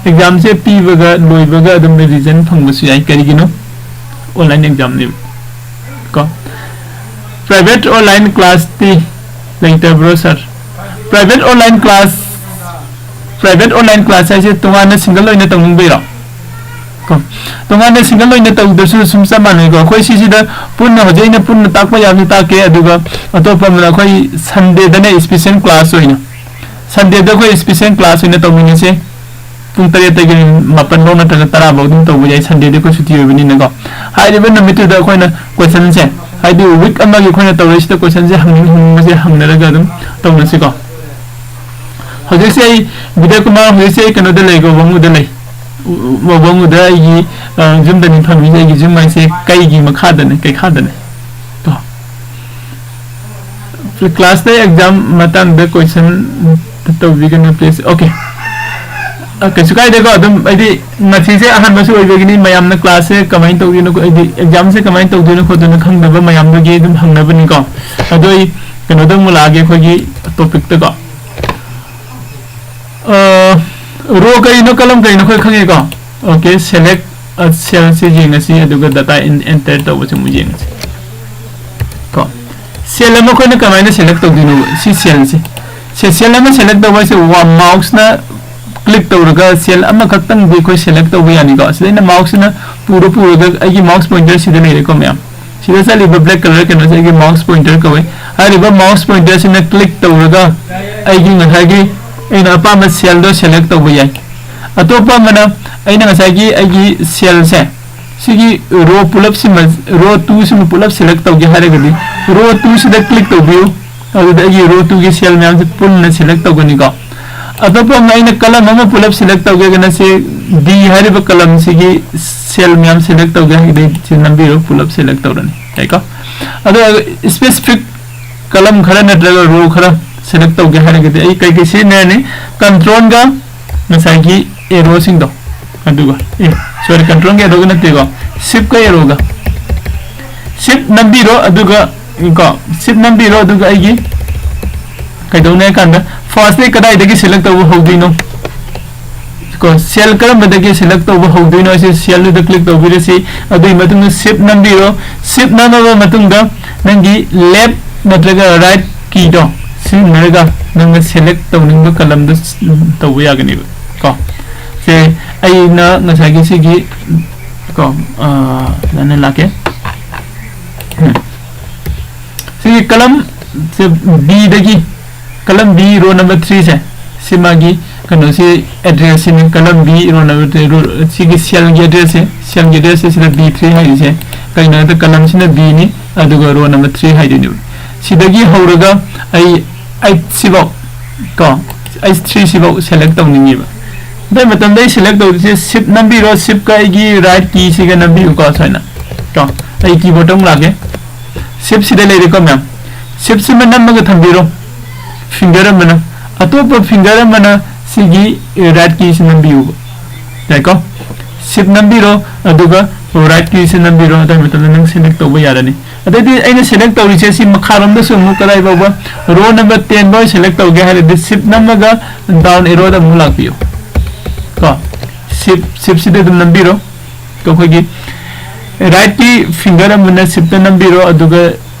ꯑꯦꯛꯖꯥꯝꯁꯦ ꯄꯤꯕꯒ ꯂꯣꯏꯕꯒ ꯑꯗꯨꯝ ꯔꯤꯖꯜ ꯐꯪꯕꯁꯨ ꯌꯥꯏ꯫ ꯀꯔꯤꯒꯤꯅꯣ? ꯑꯣꯟꯂꯥꯏꯟ ꯑꯦꯛꯖꯥꯝꯅꯦꯕ꯫ ꯀꯣ, ꯄ꯭ꯔꯥꯏꯚꯦꯠ ꯑꯣꯟꯂꯥꯏꯟ ꯀ꯭ꯂꯥꯁꯇꯤ ꯂꯩꯇꯕ꯭ꯔꯣ, sir? Private online class, private online class ꯍꯥꯏꯁꯦ ꯇꯣꯉꯥꯟꯅ ꯁꯤꯡꯒꯜ ꯑꯣꯏꯅ ꯇꯧꯅꯤꯡꯕꯩꯔꯣ? ꯀꯣ, ꯇꯣꯉꯥꯟꯅ ꯁꯤꯡꯒꯜ ꯑꯣꯏꯅ ꯇꯧꯗ꯭ꯔꯁꯨ ꯁꯨꯝ ꯆꯞ ꯃꯥꯟꯅꯩꯀꯣ꯫ ꯑꯩꯈꯣꯏ ꯁꯤꯁꯤꯗ ꯄꯨꯟꯅ, ꯍꯧꯖꯤꯛ ꯑꯩꯅ ꯄꯨꯟꯅ ꯇꯥꯛꯄ ꯌꯥꯕꯁꯨ ꯇꯥꯛꯀꯦ, ꯑꯗꯨꯒ ꯑꯇꯣꯞꯄ ꯑꯃꯅ ꯑꯩꯈꯣꯏ ꯁꯟꯗꯦꯗꯅ ꯏꯁꯄꯤꯁꯦꯜ ꯀ꯭ꯂꯥꯁ ꯑꯣꯏꯅ, ꯁꯟꯗꯦꯗ ꯑꯩꯈꯣꯏ ꯏꯁꯄꯤꯁꯦꯜ ꯀ꯭ꯂꯥꯁ ꯑꯣꯏꯅ ꯇꯧꯃꯤꯟꯅꯁꯦ꯫ ꯄꯨꯡ ꯇꯔꯦꯠꯇꯒꯤ ꯃꯥꯄꯟ ꯐꯥꯎ ꯅꯠꯇ꯭ꯔꯒ ꯇꯔꯥ ꯐꯥꯎ ꯑꯗꯨꯝ ꯇꯧꯕ ꯌꯥꯏ, ꯁꯟꯗꯦꯗꯤ ꯑꯩꯈꯣꯏ ꯁꯨꯇꯤ ꯑꯣꯏꯕꯅꯤꯅꯀꯣ꯫ ꯍꯥꯏꯔꯤꯕ ꯅꯨꯃꯤꯠꯇꯨꯗ ꯑꯩꯈꯣꯏꯅ ꯀꯣꯏꯁꯟꯁꯦ, ꯍꯥꯏꯗꯤ ꯋꯤꯛ ꯑꯃꯒꯤ ꯑꯩꯈꯣꯏꯅ ꯇꯧꯔꯛꯏꯁꯤꯗ ꯀꯣꯏꯁꯟꯁꯦ ꯍꯪꯅꯤꯡ ꯍꯪꯅꯤꯡꯕꯁꯦ ꯍꯪꯅꯔꯒ ꯑꯗꯨꯝ ꯇꯧꯅꯁꯤꯀꯣ꯫ ꯍꯧꯖꯤꯛꯁꯦ ꯑꯩ, ꯕꯤꯗ꯭ꯌꯥ ꯀꯨꯃꯥꯔ, ꯍꯧꯖꯤꯛꯁꯦ ꯑꯩ ꯀꯩꯅꯣꯗ ꯂꯩꯀꯣ, ꯋꯥꯉꯨꯗ ꯂꯩ꯫ ꯎ-, ꯎ-, ꯋꯥꯉꯨꯗ ꯑꯩꯒꯤ, ꯑ, ꯌꯨꯝꯗꯅꯤ ꯐꯝꯃꯤꯁꯦ꯫ ꯑꯩꯒꯤ ꯌꯨꯝ ꯍꯥꯏꯁꯦ ꯀꯩꯒꯤ ꯃꯈꯥꯗꯅꯦ, ꯀꯩꯈꯥꯗꯅꯦ ꯀꯣ꯫ ꯀ꯭ꯂꯥꯁꯇ ꯑꯦꯛꯖꯥꯝ ꯃꯇꯥꯡꯗ ꯀꯣꯏꯁꯟ ꯇꯧꯕꯤꯒꯅꯨ, ꯄ꯭ꯂꯤꯖ꯫ ꯑꯣꯀꯦ꯫ ꯑ, ꯀꯩꯁꯨ ꯀꯥꯏꯗꯦꯀꯣ꯫ ꯑꯗꯨꯝ ꯍꯥꯏꯗꯤ ꯉꯁꯤꯁꯦ ꯑꯍꯥꯟꯕꯁꯨ ꯑꯣꯏꯕꯒꯤꯅꯤ, ꯃꯌꯥꯝꯅ ꯀ꯭ꯂꯥꯁꯁꯦ ꯀꯃꯥꯏꯅ ꯇꯧꯗꯣꯏꯅꯣ, ꯍꯥꯏꯗꯤ ꯑꯦꯛꯖꯥꯝꯁꯦ ꯀꯃꯥꯏꯅ ꯇꯧꯗꯣꯏꯅꯣ ꯈꯣꯠꯇꯣꯏꯅꯣ ꯈꯪꯗꯕ ꯃꯌꯥꯝꯗꯨꯒꯤ ꯑꯗꯨꯝ ꯍꯪꯅꯕꯅꯤꯀꯣ꯫ ꯑꯗꯣ ꯑꯩ ꯀꯩꯅꯣꯗ ꯑꯃꯨꯛ ꯂꯥꯛꯑꯒꯦ, ꯑꯩꯈꯣꯏꯒꯤ ꯇꯣꯄꯤꯛꯇꯀꯣ꯫ ꯑ, ꯔꯣ ꯀꯔꯤꯅꯣ, ꯀꯂꯝ ꯀꯔꯤꯅꯣ ꯑꯩꯈꯣꯏ ꯈꯪꯉꯦꯀꯣ꯫ ꯑꯣꯀꯦ, ꯁꯦꯂꯦꯛ, ꯑ, ꯁꯦꯜꯁꯦ ꯌꯦꯡꯉꯁꯤ, ꯑꯗꯨꯒ ꯗꯇꯥ ꯏꯟ-, ꯑꯦꯟꯇꯔ ꯇꯧꯕꯁꯦ ꯑꯃꯨꯛ ꯌꯦꯡꯉꯁꯤ ꯀꯣ꯫ ꯁꯦꯜ ꯑꯃ ꯑꯩꯈꯣꯏꯅ ꯀꯃꯥꯏꯅ ꯁꯦꯂꯦꯛ ꯇꯧꯗꯣꯏꯅꯣ? ꯁꯤ ꯁꯦꯜꯁꯦ, ꯁꯦ-, ꯁꯦꯜ ꯑꯃ ꯁꯦꯂꯦꯛ ꯇꯧꯕ ꯍꯥꯏꯁꯦ ꯋꯥ-, ꯃꯥꯎꯁꯅ ꯀ꯭ꯂꯤꯛ ꯇꯧꯔꯒ ꯁꯦꯜ ꯑꯃꯈꯛꯇꯪꯗꯤ ꯑꯩꯈꯣꯏ ꯁꯦꯂꯦꯛ ꯇꯧꯕ ꯌꯥꯅꯤꯀꯣ꯫ ꯁꯤꯗ ꯑꯩꯅ ꯃꯥꯎꯁꯁꯤꯅ ꯄꯨꯔ ꯄꯨꯔꯒ ꯑꯩꯒꯤ ꯃꯥꯎꯁ ꯄꯣꯏꯟꯇꯔ ꯁꯤꯗ ꯂꯩꯔꯦꯀꯣ ꯃꯌꯥꯝ꯫ ꯁꯤꯗ ꯆꯠꯂꯤꯕ ꯕ꯭ꯂꯦꯛ ꯀꯂꯔ ꯀꯩꯅꯣꯁꯦ ꯑꯩꯒꯤ ꯃꯥꯎꯁ ꯄꯣꯏꯟꯇꯔ ꯀꯧꯋꯦ꯫ ꯍꯥꯏꯔꯤꯕ ꯃꯥꯎꯁ ꯄꯣꯏꯟꯇꯔꯁꯤꯅ ꯀ꯭ꯂꯤꯛ ꯇꯧꯔꯒ ꯑꯩꯒꯤ ꯉꯁꯥꯏꯒꯤ ꯑꯩꯅ ꯑꯄꯥꯝꯕ ꯁꯦꯜꯗꯣ ꯁꯦꯂꯦꯛ ꯇꯧꯕ ꯌꯥꯏ꯫ ꯑꯇꯣꯞꯄ ꯑꯃꯅ ꯑꯩꯅ ꯉꯁꯥꯏꯒꯤ ꯑꯩꯒꯤ ꯁꯦꯜꯁꯦ, ꯁꯤꯒꯤ row ꯄꯨꯂꯞꯁꯤꯃ, row two ꯁꯤꯃ ꯄꯨꯂꯞ select ꯇꯧꯒꯦ ꯍꯥꯏꯔꯒꯗꯤ, row two ꯁꯤꯗ click ꯇꯧꯕꯤꯌꯨ꯫ ꯑꯗꯨꯗ ꯑꯩꯒꯤ row two ꯒꯤ cell ꯃꯌꯥꯝꯁꯦ ꯄꯨꯟꯅ select ꯇꯧꯒꯅꯤꯀꯣ꯫ ꯑꯇꯣꯞꯄ ꯑꯃ ꯑꯩꯅ column ꯑꯃ ꯄꯨꯂꯞ select ꯇꯧꯒꯦ ꯍꯥꯏꯔꯒꯅ ꯁꯤ D ꯍꯥꯏꯔꯤꯕ column ꯁꯤꯒꯤ cell ꯃꯌꯥꯝ select ꯇꯧꯒꯦ ꯍꯥꯏꯔꯒꯗꯤ ꯁꯤ ꯅꯝꯕꯤꯔꯣ, ꯄꯨꯂꯞ select ꯇꯧꯔꯅꯤ, ꯌꯥꯏꯀꯣ꯫ ꯑꯗꯣ specific column ꯈꯔ ꯅꯠꯇ꯭ꯔꯒ row ꯈꯔ select ꯇꯧꯒꯦ ꯍꯥꯏꯔꯒꯗꯤ ꯑꯩ ꯀꯩ ꯀꯩ ꯁꯤꯖꯤꯟꯅꯔꯅꯤ? Control ꯒ ꯉꯁꯥꯏꯒꯤ arrow ꯁꯤꯡꯗꯣ, ꯑꯗꯨꯒ, ꯑꯦ, sorry, control ꯒ arrow ꯒ ꯅꯠꯇꯦꯀꯣ, shift ꯀ arrow ꯒ꯫ Shift ꯅꯝꯕꯤꯔꯣ, ꯑꯗꯨꯒ, ꯀꯣ, shift ꯅꯝꯕꯤꯔꯣ, ꯑꯗꯨꯒ ꯑꯩꯒꯤ ꯀꯩꯗꯧꯅꯤ ꯍꯥꯏ ꯀꯥꯟꯗ, first ꯇꯩ ꯀꯗꯥꯏꯗꯒꯤ select ꯇꯧꯕ ꯍꯧꯗꯣꯏꯅꯣ? ꯀꯣ, cell ꯀꯔꯝꯕꯗꯒꯤ select ꯇꯧꯕ ꯍꯧꯗꯣꯏꯅꯣ ꯍꯥꯏꯁꯦ cell ꯗꯨꯗ click ꯇꯧꯕꯤꯔꯁꯤ꯫ ꯑꯗꯨꯒꯤ ꯃꯇꯨꯡꯗ shift ꯅꯝꯕꯤꯔꯣ꯫ Shift ꯅꯝꯃꯕ ꯃꯇꯨꯡꯗ ꯅꯪꯒꯤ left ꯅꯠꯇ꯭ꯔꯒ right key ꯗꯣ ꯁꯤꯖꯤꯟꯅꯔꯒ ꯅꯪꯅ select ꯇꯧꯅꯤꯡꯕ column ꯗꯨ ꯇꯧꯕ ꯌꯥꯒꯅꯦꯕ꯫ ꯀꯣ, ꯁꯦ, ꯑꯩꯅ ꯉꯁꯥꯏꯒꯤ ꯁꯤꯒꯤ, ꯀꯣ, ꯑ, ꯐꯖꯅ ꯂꯥꯛꯀꯦ꯫ ꯎꯝ꯫ ꯁꯤꯒꯤ column ꯁꯦ B ꯗꯒꯤ, column B row number three ꯁꯦ, ꯁꯤ ꯃꯥꯒꯤ ꯀꯩꯅꯣꯁꯤ, address ꯁꯤꯅꯤ꯫ Column B row number three, row, ꯁꯤꯒꯤ cell ꯒꯤ address ꯁꯦ, cell ꯒꯤ address ꯁꯦ ꯁꯤꯗ B three ꯍꯥꯏꯔꯤꯁꯦ꯫ ꯀꯩꯅꯣ ꯍꯥꯏꯕꯗ column ꯁꯤꯅ B ꯅꯤ, ꯑꯗꯨꯒ row number three ꯍꯥꯏꯗꯣꯏꯅꯦꯕ꯫ ꯁꯤꯗꯒꯤ ꯍꯧꯔꯒ ꯑꯩ eight ꯁꯤꯐꯧ, ꯀꯣ, eight three ꯁꯤꯐꯧ select ꯇꯧꯅꯤꯡꯉꯦꯕ꯫ ꯑꯗꯨꯒꯤ ꯃꯇꯝꯗ ꯑꯩ select ꯇꯧꯔꯤꯁꯦ shift ꯅꯝꯕꯤꯔꯣ, shift ꯀ ꯑꯩꯒꯤ right key ꯁꯤꯒ ꯅꯝꯕꯤꯌꯨꯀꯣ, ꯁꯨꯃꯥꯏꯅ꯫ ꯀꯣ, ꯑꯩ keyboard ꯑꯃꯨꯛ ꯂꯥꯛꯀꯦ꯫ Shift ꯁꯤꯗ ꯂꯩꯔꯦꯀꯣ ꯃꯌꯥꯝ꯫ Shift ꯁꯤꯃ ꯅꯝꯃꯒ ꯊꯝꯕꯤꯔꯣ꯫ Finger ꯑꯃꯅ, ꯑꯇꯣꯞꯄ finger ꯑꯃꯅ ꯁꯤꯒꯤ right key ꯁꯤ ꯅꯝꯕꯤꯌꯨꯕ꯫ ꯌꯥꯏꯀꯣ? Shift ꯅꯝꯕꯤꯔꯣ, ꯑꯗꯨꯒ right key ꯁꯤ ꯅꯝꯕꯤꯔꯣ, ꯑꯗꯨꯒꯤ ꯃꯇꯝꯗ ꯅꯪ select ꯇꯧꯕ ꯌꯥꯔꯅꯤ꯫ ꯑꯗꯩꯗꯤ ꯑꯩꯅ select ꯇꯧꯔꯤꯁꯦ ꯁꯤ ꯃꯈꯥꯔꯣꯝꯗꯁꯨ ꯑꯃꯨꯛ ꯀꯗꯥꯏ ꯐꯥꯎꯕ, row number ten ꯐꯥꯎ select ꯇꯧꯒꯦ ꯍꯥꯏꯔꯗꯤ shift ꯅꯝꯃꯒ down arrow ꯗ ꯑꯃꯨꯛ ꯂꯥꯛꯄꯤꯌꯨ꯫ ꯀꯣ? Shift, shift ꯁꯤꯗ ꯑꯗꯨꯝ ꯅꯝꯕꯤꯔꯣ꯫ ꯑꯩꯈꯣꯏꯒꯤ right ꯀꯤ finger ꯑꯃꯅ shift ꯇ ꯅꯝꯕꯤꯔꯣ, ꯑꯗꯨꯒ,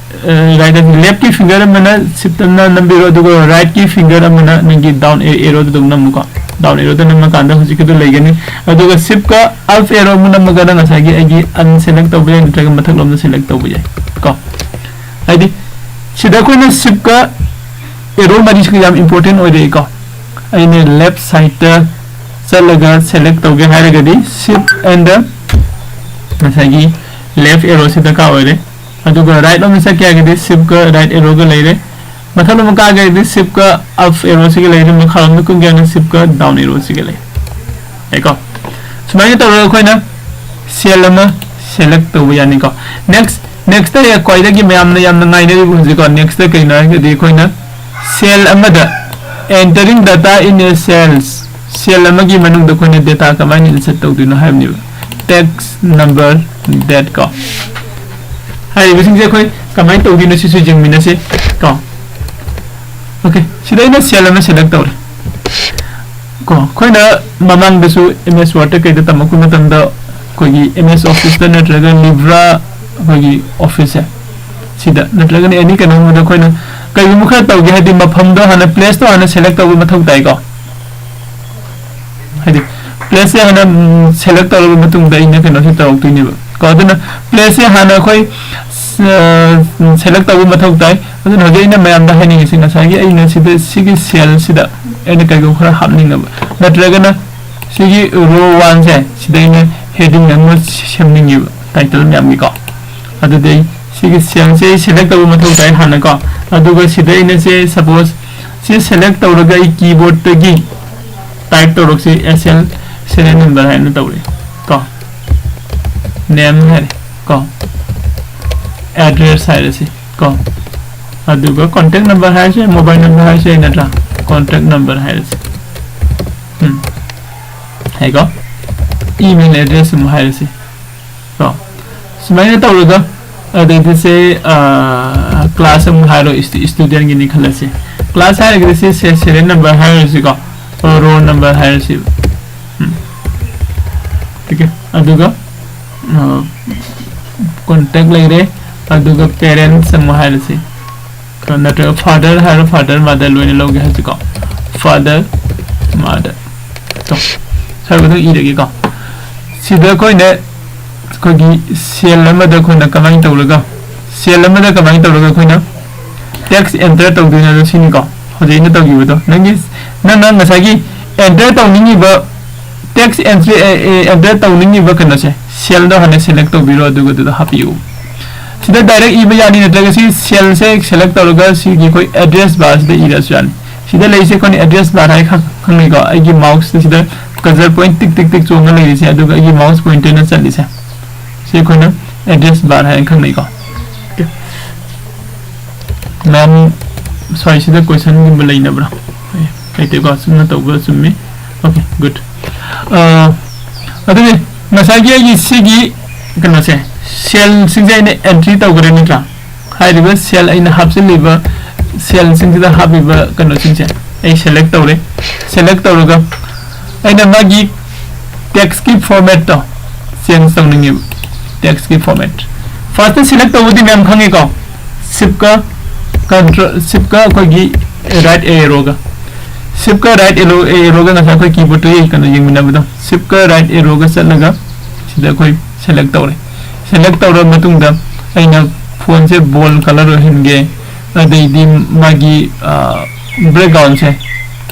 ꯑ, right, left ꯀꯤ finger ꯑꯃꯅ shift ꯇ ꯅꯝꯕꯤꯔꯣ, ꯑꯗꯨꯒ right ꯀꯤ finger ꯑꯃꯅ ꯅꯪꯒꯤ down arrow ꯗ ꯑꯗꯨꯝ ꯅꯝꯃꯨꯀꯣ꯫ Down arrow ꯗ ꯅꯝꯃꯀꯥꯟꯗ ꯍꯧꯖꯤꯛꯀꯤꯗꯣ ꯂꯩꯒꯅꯤ꯫ ꯑꯗꯨꯒ shift ꯀ up arrow ꯑꯃ ꯅꯝꯃꯒꯅ ꯉꯁꯥꯏꯒꯤ ꯑꯩꯒꯤ unselect ꯇꯧꯕ ꯌꯥꯏ, ꯅꯠꯇ꯭ꯔꯒ ꯃꯊꯛꯂꯣꯝꯗ select ꯇꯧꯕ ꯌꯥꯏ ꯀꯣ꯫ ꯍꯥꯏꯗꯤ ꯁꯤꯗ ꯑꯩꯈꯣꯏꯅ shift ꯀ arrow ꯃꯔꯤꯁꯤꯒ ꯌꯥꯝ important ꯑꯣꯏꯔꯛꯏꯀꯣ꯫ ꯑꯩꯅ left side ꯇ ꯆꯠꯂꯒ select ꯇꯧꯒꯦ ꯍꯥꯏꯔꯒꯗꯤ shift and the ꯉꯁꯥꯏꯒꯤ left arrow ꯁꯤ ꯗꯔꯀꯥꯔ ꯑꯣꯏꯔꯦ꯫ ꯑꯗꯨꯒ right ꯂꯣꯝꯗ ꯆꯠꯀꯦ ꯍꯥꯏꯔꯒꯗꯤ shift ꯀ right arrow ꯒ ꯂꯩꯔꯦ꯫ ꯃꯊꯛ ꯂꯣꯝꯗ ꯀꯥꯒꯦ ꯍꯥꯏꯔꯒꯗꯤ shift ꯀ up arrow ꯁꯤꯒ ꯂꯩꯔꯦ꯫ ꯃꯈꯥ ꯂꯣꯝꯗ ꯀꯨꯝꯒꯦ ꯍꯥꯏꯔꯒꯅ shift ꯀ down arrow ꯁꯤꯒ ꯂꯩꯔꯦ꯫ ꯌꯥꯏꯀꯣ? ꯁꯨꯃꯥꯏꯅ ꯇꯧꯔꯒ ꯑꯩꯈꯣꯏꯅ cell ꯑꯃ select ꯇꯧꯕ ꯌꯥꯅꯤꯀꯣ꯫ Next, next ꯇ ꯈ꯭ꯋꯥꯏꯗꯒꯤ ꯃꯌꯥꯝꯅ ꯌꯥꯝꯅ ꯉꯥꯏꯅꯔꯤꯕ ꯍꯧꯖꯤꯛꯀꯣ, next ꯇ ꯀꯩꯅꯣ ꯍꯥꯏꯔꯒꯗꯤ ꯑꯩꯈꯣꯏꯅ cell ꯑꯃꯗ entering data in a cells, cell ꯑꯃꯒꯤ ꯃꯅꯨꯡꯗ ꯑꯩꯈꯣꯏꯅ data ꯀꯃꯥꯏꯅ insert ꯇꯧꯗꯣꯏꯅꯣ ꯍꯥꯏꯕꯅꯦꯕ꯫ Text number date ꯀꯣ꯫ ꯍꯥꯏꯔꯤꯕꯁꯤꯡꯁꯦ ꯑꯩꯈꯣꯏ ꯀꯃꯥꯏꯅ ꯇꯧꯗꯣꯏꯅꯣ ꯁꯤꯁꯨ ꯌꯦꯡꯃꯤꯟꯅꯁꯤ ꯀꯣ꯫ Okay, ꯁꯤꯗ ꯑꯩꯅ cell ꯑꯃ select ꯇꯧꯔꯦ ꯀꯣ꯫ ꯑꯩꯈꯣꯏꯅ ꯃꯃꯥꯡꯗꯁꯨ M S Word ꯇ ꯀꯩꯗ ꯇꯝꯃꯛꯄ ꯃꯇꯝꯗ ꯑꯩꯈꯣꯏꯒꯤ M S Office ꯇ ꯅꯠꯇ꯭ꯔꯒ Libra ꯑꯩꯈꯣꯏꯒꯤ Office ꯁꯦ ꯁꯤꯗ ꯅꯠꯇ꯭ꯔꯒꯅ any ꯀꯩꯅꯣꯝ ꯑꯃꯗ ꯑꯩꯈꯣꯏꯅ ꯀꯩꯒꯨꯝꯕ ꯈꯔ ꯇꯧꯒꯦ ꯍꯥꯏꯗꯤ ꯃꯐꯝꯗꯣ ꯍꯥꯟꯅ place ꯇꯣ ꯍꯥꯟꯅ select ꯇꯧꯕ ꯃꯊꯧ ꯇꯥꯏꯀꯣ꯫ ꯍꯥꯏꯗꯤ place ꯁꯦ ꯍꯥꯟꯅ, ꯎꯝ, select ꯇꯧꯔꯕ ꯃꯇꯨꯡꯗ ꯑꯩꯅ ꯀꯩꯅꯣꯁꯦ ꯇꯧꯔꯛꯇꯣꯏꯅꯦꯕ ꯀꯣ꯫ ꯑꯗꯨꯅ place ꯁꯦ ꯍꯥꯟꯅ ꯑꯩꯈꯣꯏ, ꯑ, select ꯇꯧꯕ ꯃꯊꯧ ꯇꯥꯏ꯫ ꯑꯗꯨꯅ ꯍꯧꯖꯤꯛ ꯑꯩꯅ ꯃꯌꯥꯝꯗ ꯍꯥꯏꯅꯤꯡꯉꯤꯁꯤ ꯉꯁꯥꯏꯒꯤ ꯑꯩꯅ ꯁꯤꯗ ꯁꯤꯒꯤ cell ꯁꯤꯗ ꯑꯩꯅ ꯀꯩꯒꯨꯝꯕ ꯈꯔ ꯍꯥꯞꯅꯤꯡꯉꯕ ꯅꯠꯇ꯭ꯔꯒꯅ ꯁꯤꯒꯤ row one ꯁꯦ ꯁꯤꯗ ꯑꯩꯅ heading ꯑꯃ ꯁꯦꯝꯅꯤꯡꯉꯦꯕ title ꯃꯌꯥꯝꯒꯤꯀꯣ꯫ ꯑꯗꯨꯗꯤ ꯑꯩ ꯁꯤꯒꯤ cell ꯁꯦ ꯑꯩ select ꯇꯧꯕ ꯃꯊꯧ ꯇꯥꯏ ꯍꯥꯟꯅꯀꯣ꯫ ꯑꯗꯨꯒ ꯁꯤꯗ ꯑꯩꯅ ꯁꯦ suppose ꯁꯤ select ꯇꯧꯔꯒ ꯑꯩ keyboard ꯇꯒꯤ type ꯇꯧꯔꯛꯁꯤ S L serial number ꯍꯥꯏꯅ ꯇꯧꯔꯦ ꯀꯣ꯫ Name ꯍꯥꯏꯔꯦ ꯀꯣ꯫ Address ꯍꯥꯏꯔꯁꯤ ꯀꯣ꯫ ꯑꯗꯨꯒ contact number ꯍꯥꯏꯔꯁꯦ, mobile number ꯍꯥꯏꯔꯁꯦ ꯅꯠꯇ꯭ꯔꯥ? Contact number ꯍꯥꯏꯔꯁꯦ꯫ ꯎꯝ꯫ ꯍꯥꯏꯀꯣ꯫ Email address ꯑꯃꯨꯛ ꯍꯥꯏꯔꯁꯤ ꯀꯣ꯫ ꯁꯨꯃꯥꯏꯅ ꯇꯧꯔꯒ ꯑꯗꯩꯗꯤ ꯁꯦ, ꯑ, class ꯑꯃꯨꯛ ꯍꯥꯏꯔꯣ, ꯏꯁꯇꯨ-, student ꯒꯤꯅꯤ ꯈꯜꯂꯁꯤ꯫ Class ꯍꯥꯏꯔꯒꯗꯤ ꯁꯤ ꯁꯦ serial number ꯍꯥꯏꯔꯁꯤꯀꯣ꯫ ꯑꯣ, roll number ꯍꯥꯏꯔꯁꯤ꯫ ꯎꯝ꯫ Okay꯫ ꯑꯗꯨꯒ, ꯑ, contact ꯂꯩꯔꯦ꯫ ꯑꯗꯨꯒ parents ꯑꯃꯨꯛ ꯍꯥꯏꯔꯁꯤ꯫ ꯀ-, ꯅꯠꯇ꯭ꯔꯒ father ꯍꯥꯏꯔꯣ, father, mother ꯂꯣꯏꯅ ꯂꯧꯒꯦ ꯍꯥꯏꯁꯤꯀꯣ꯫ Father, mother꯫ ꯇꯣ, ꯁ꯭ꯋꯥꯏ ꯃꯊꯪ ꯏꯔꯒꯦꯀꯣ꯫ ꯁꯤꯗ ꯑꯩꯈꯣꯏꯅ ꯑꯩꯈꯣꯏꯒꯤ cell ꯑꯃꯗ ꯑꯩꯈꯣꯏꯅ ꯀꯃꯥꯏꯅ ꯇꯧꯔꯒ, cell ꯑꯃꯗ ꯀꯃꯥꯏꯅ ꯇꯧꯔꯒ ꯑꯩꯈꯣꯏꯅ text enter ꯇꯧꯗꯣꯏꯅꯣ ꯍꯥꯏꯕ ꯁꯤꯅꯤꯀꯣ꯫ ꯍꯧꯖꯤꯛ ꯑꯩꯅ ꯇꯧꯈꯤꯕꯗꯣ꯫ ꯅꯪꯒꯤ, ꯅꯪꯅ ꯉꯁꯥꯏꯒꯤ enter ꯇꯧꯅꯤꯡꯉꯤꯕ text entry, ꯑꯦ, ꯑꯦ, enter ꯇꯧꯅꯤꯡꯉꯤꯕ ꯀꯩꯅꯣꯁꯦ, cellꯗꯣ ꯍꯥꯟꯅ select ꯇꯧꯕꯤꯔꯣ, ꯑꯗꯨꯒ ꯑꯗꯨꯗ ꯍꯥꯞꯄꯤꯌꯨ꯫ ꯁꯤꯗ direct ꯏꯕ ꯌꯥꯅꯤ, ꯅꯠꯇ꯭ꯔꯒ ꯁꯤ cellꯁꯦ select ꯇꯧꯔꯒ ꯁꯤꯒꯤ ꯑꯩꯈꯣꯏ address barꯁꯤꯗ ꯏꯔꯁꯨ ꯌꯥꯅꯤ꯫ ꯁꯤꯗ ꯂꯩꯔꯤꯁꯦ ꯑꯩꯈꯣꯏꯅ address bar ꯍꯥꯏ ꯈꯪ-, ꯈꯪꯅꯩꯀꯣ꯫ ꯑꯩꯒꯤ mouse ꯁꯤꯗ cursor point ꯇꯤꯛ ꯇꯤꯛ ꯇꯤꯛ ꯆꯣꯡꯉ ꯂꯩꯔꯤꯁꯦ, ꯑꯗꯨꯒ ꯑꯩꯒꯤ mouse pointerꯅ ꯆꯠꯂꯤꯁꯦ, ꯁꯤ ꯑꯩꯈꯣꯏꯅ address bar ꯍꯥꯏꯅ ꯈꯪꯅꯩꯀꯣ꯫ ꯃꯌꯥꯝ, sorry, ꯁꯤꯗ questionꯒꯨꯝꯕ ꯂꯩꯅꯕ꯭ꯔꯥ? ꯂꯩꯇꯦꯀꯣ, ꯆꯨꯝꯅ ꯇꯧꯕ ꯆꯨꯝꯃꯤ꯫ Okay, good. ꯑ, ꯑꯗꯨꯗꯤ ꯉꯁꯥꯏꯒꯤ ꯑꯩꯒꯤ ꯁꯤꯒꯤ ꯀꯩꯅꯣꯁꯦ, cellꯁꯤꯡꯁꯦ ꯑꯩꯅ entry ꯇꯧꯈ꯭ꯔꯦ ꯅꯠꯇ꯭ꯔꯥ? ꯍꯥꯏꯔꯤꯕ cell, ꯑꯩꯅ ꯍꯥꯞꯆꯤꯜꯂꯤꯕ cellꯁꯤꯡꯁꯤꯗ ꯍꯥꯞꯄꯤꯕ ꯀꯩꯅꯣꯁꯤꯡꯁꯦ ꯑꯩ select ꯇꯧꯔꯦ꯫ Select ꯇꯧꯔꯒ ꯑꯩꯅ ꯃꯥꯒꯤ textꯀꯤ formatꯇꯣ change ꯇꯧꯅꯤꯡꯉꯦꯕ꯫ Textꯀꯤ format first select ꯇꯧꯕꯗꯤ ꯃꯌꯥꯝ ꯈꯪꯉꯤꯀꯣ꯫ Shiftꯀ control, shiftꯀ ꯑꯩꯈꯣꯏꯒꯤ right arrowꯒ, shiftꯀ right arrow, arrowꯒ ꯉꯁꯥꯏ ꯑꯩꯈꯣꯏ keyboardꯇ ꯌꯦꯡ-, ꯀꯩꯅꯣ ꯌꯦꯡꯃꯤꯟꯅꯕꯗꯣ, shiftꯀ right arrowꯒ ꯆꯠꯂꯒ ꯁꯤꯗ ꯑꯩꯈꯣꯏ select ꯇꯧꯔꯦ꯫ Select ꯇꯧꯔꯕ ꯃꯇꯨꯡꯗ ꯑꯩꯅ fontꯁꯦ bold colour ꯑꯣꯏꯍꯟꯒꯦ, ꯑꯗꯩꯗꯤ ꯃꯥꯒꯤ, ꯑ, backgroundꯁꯦ,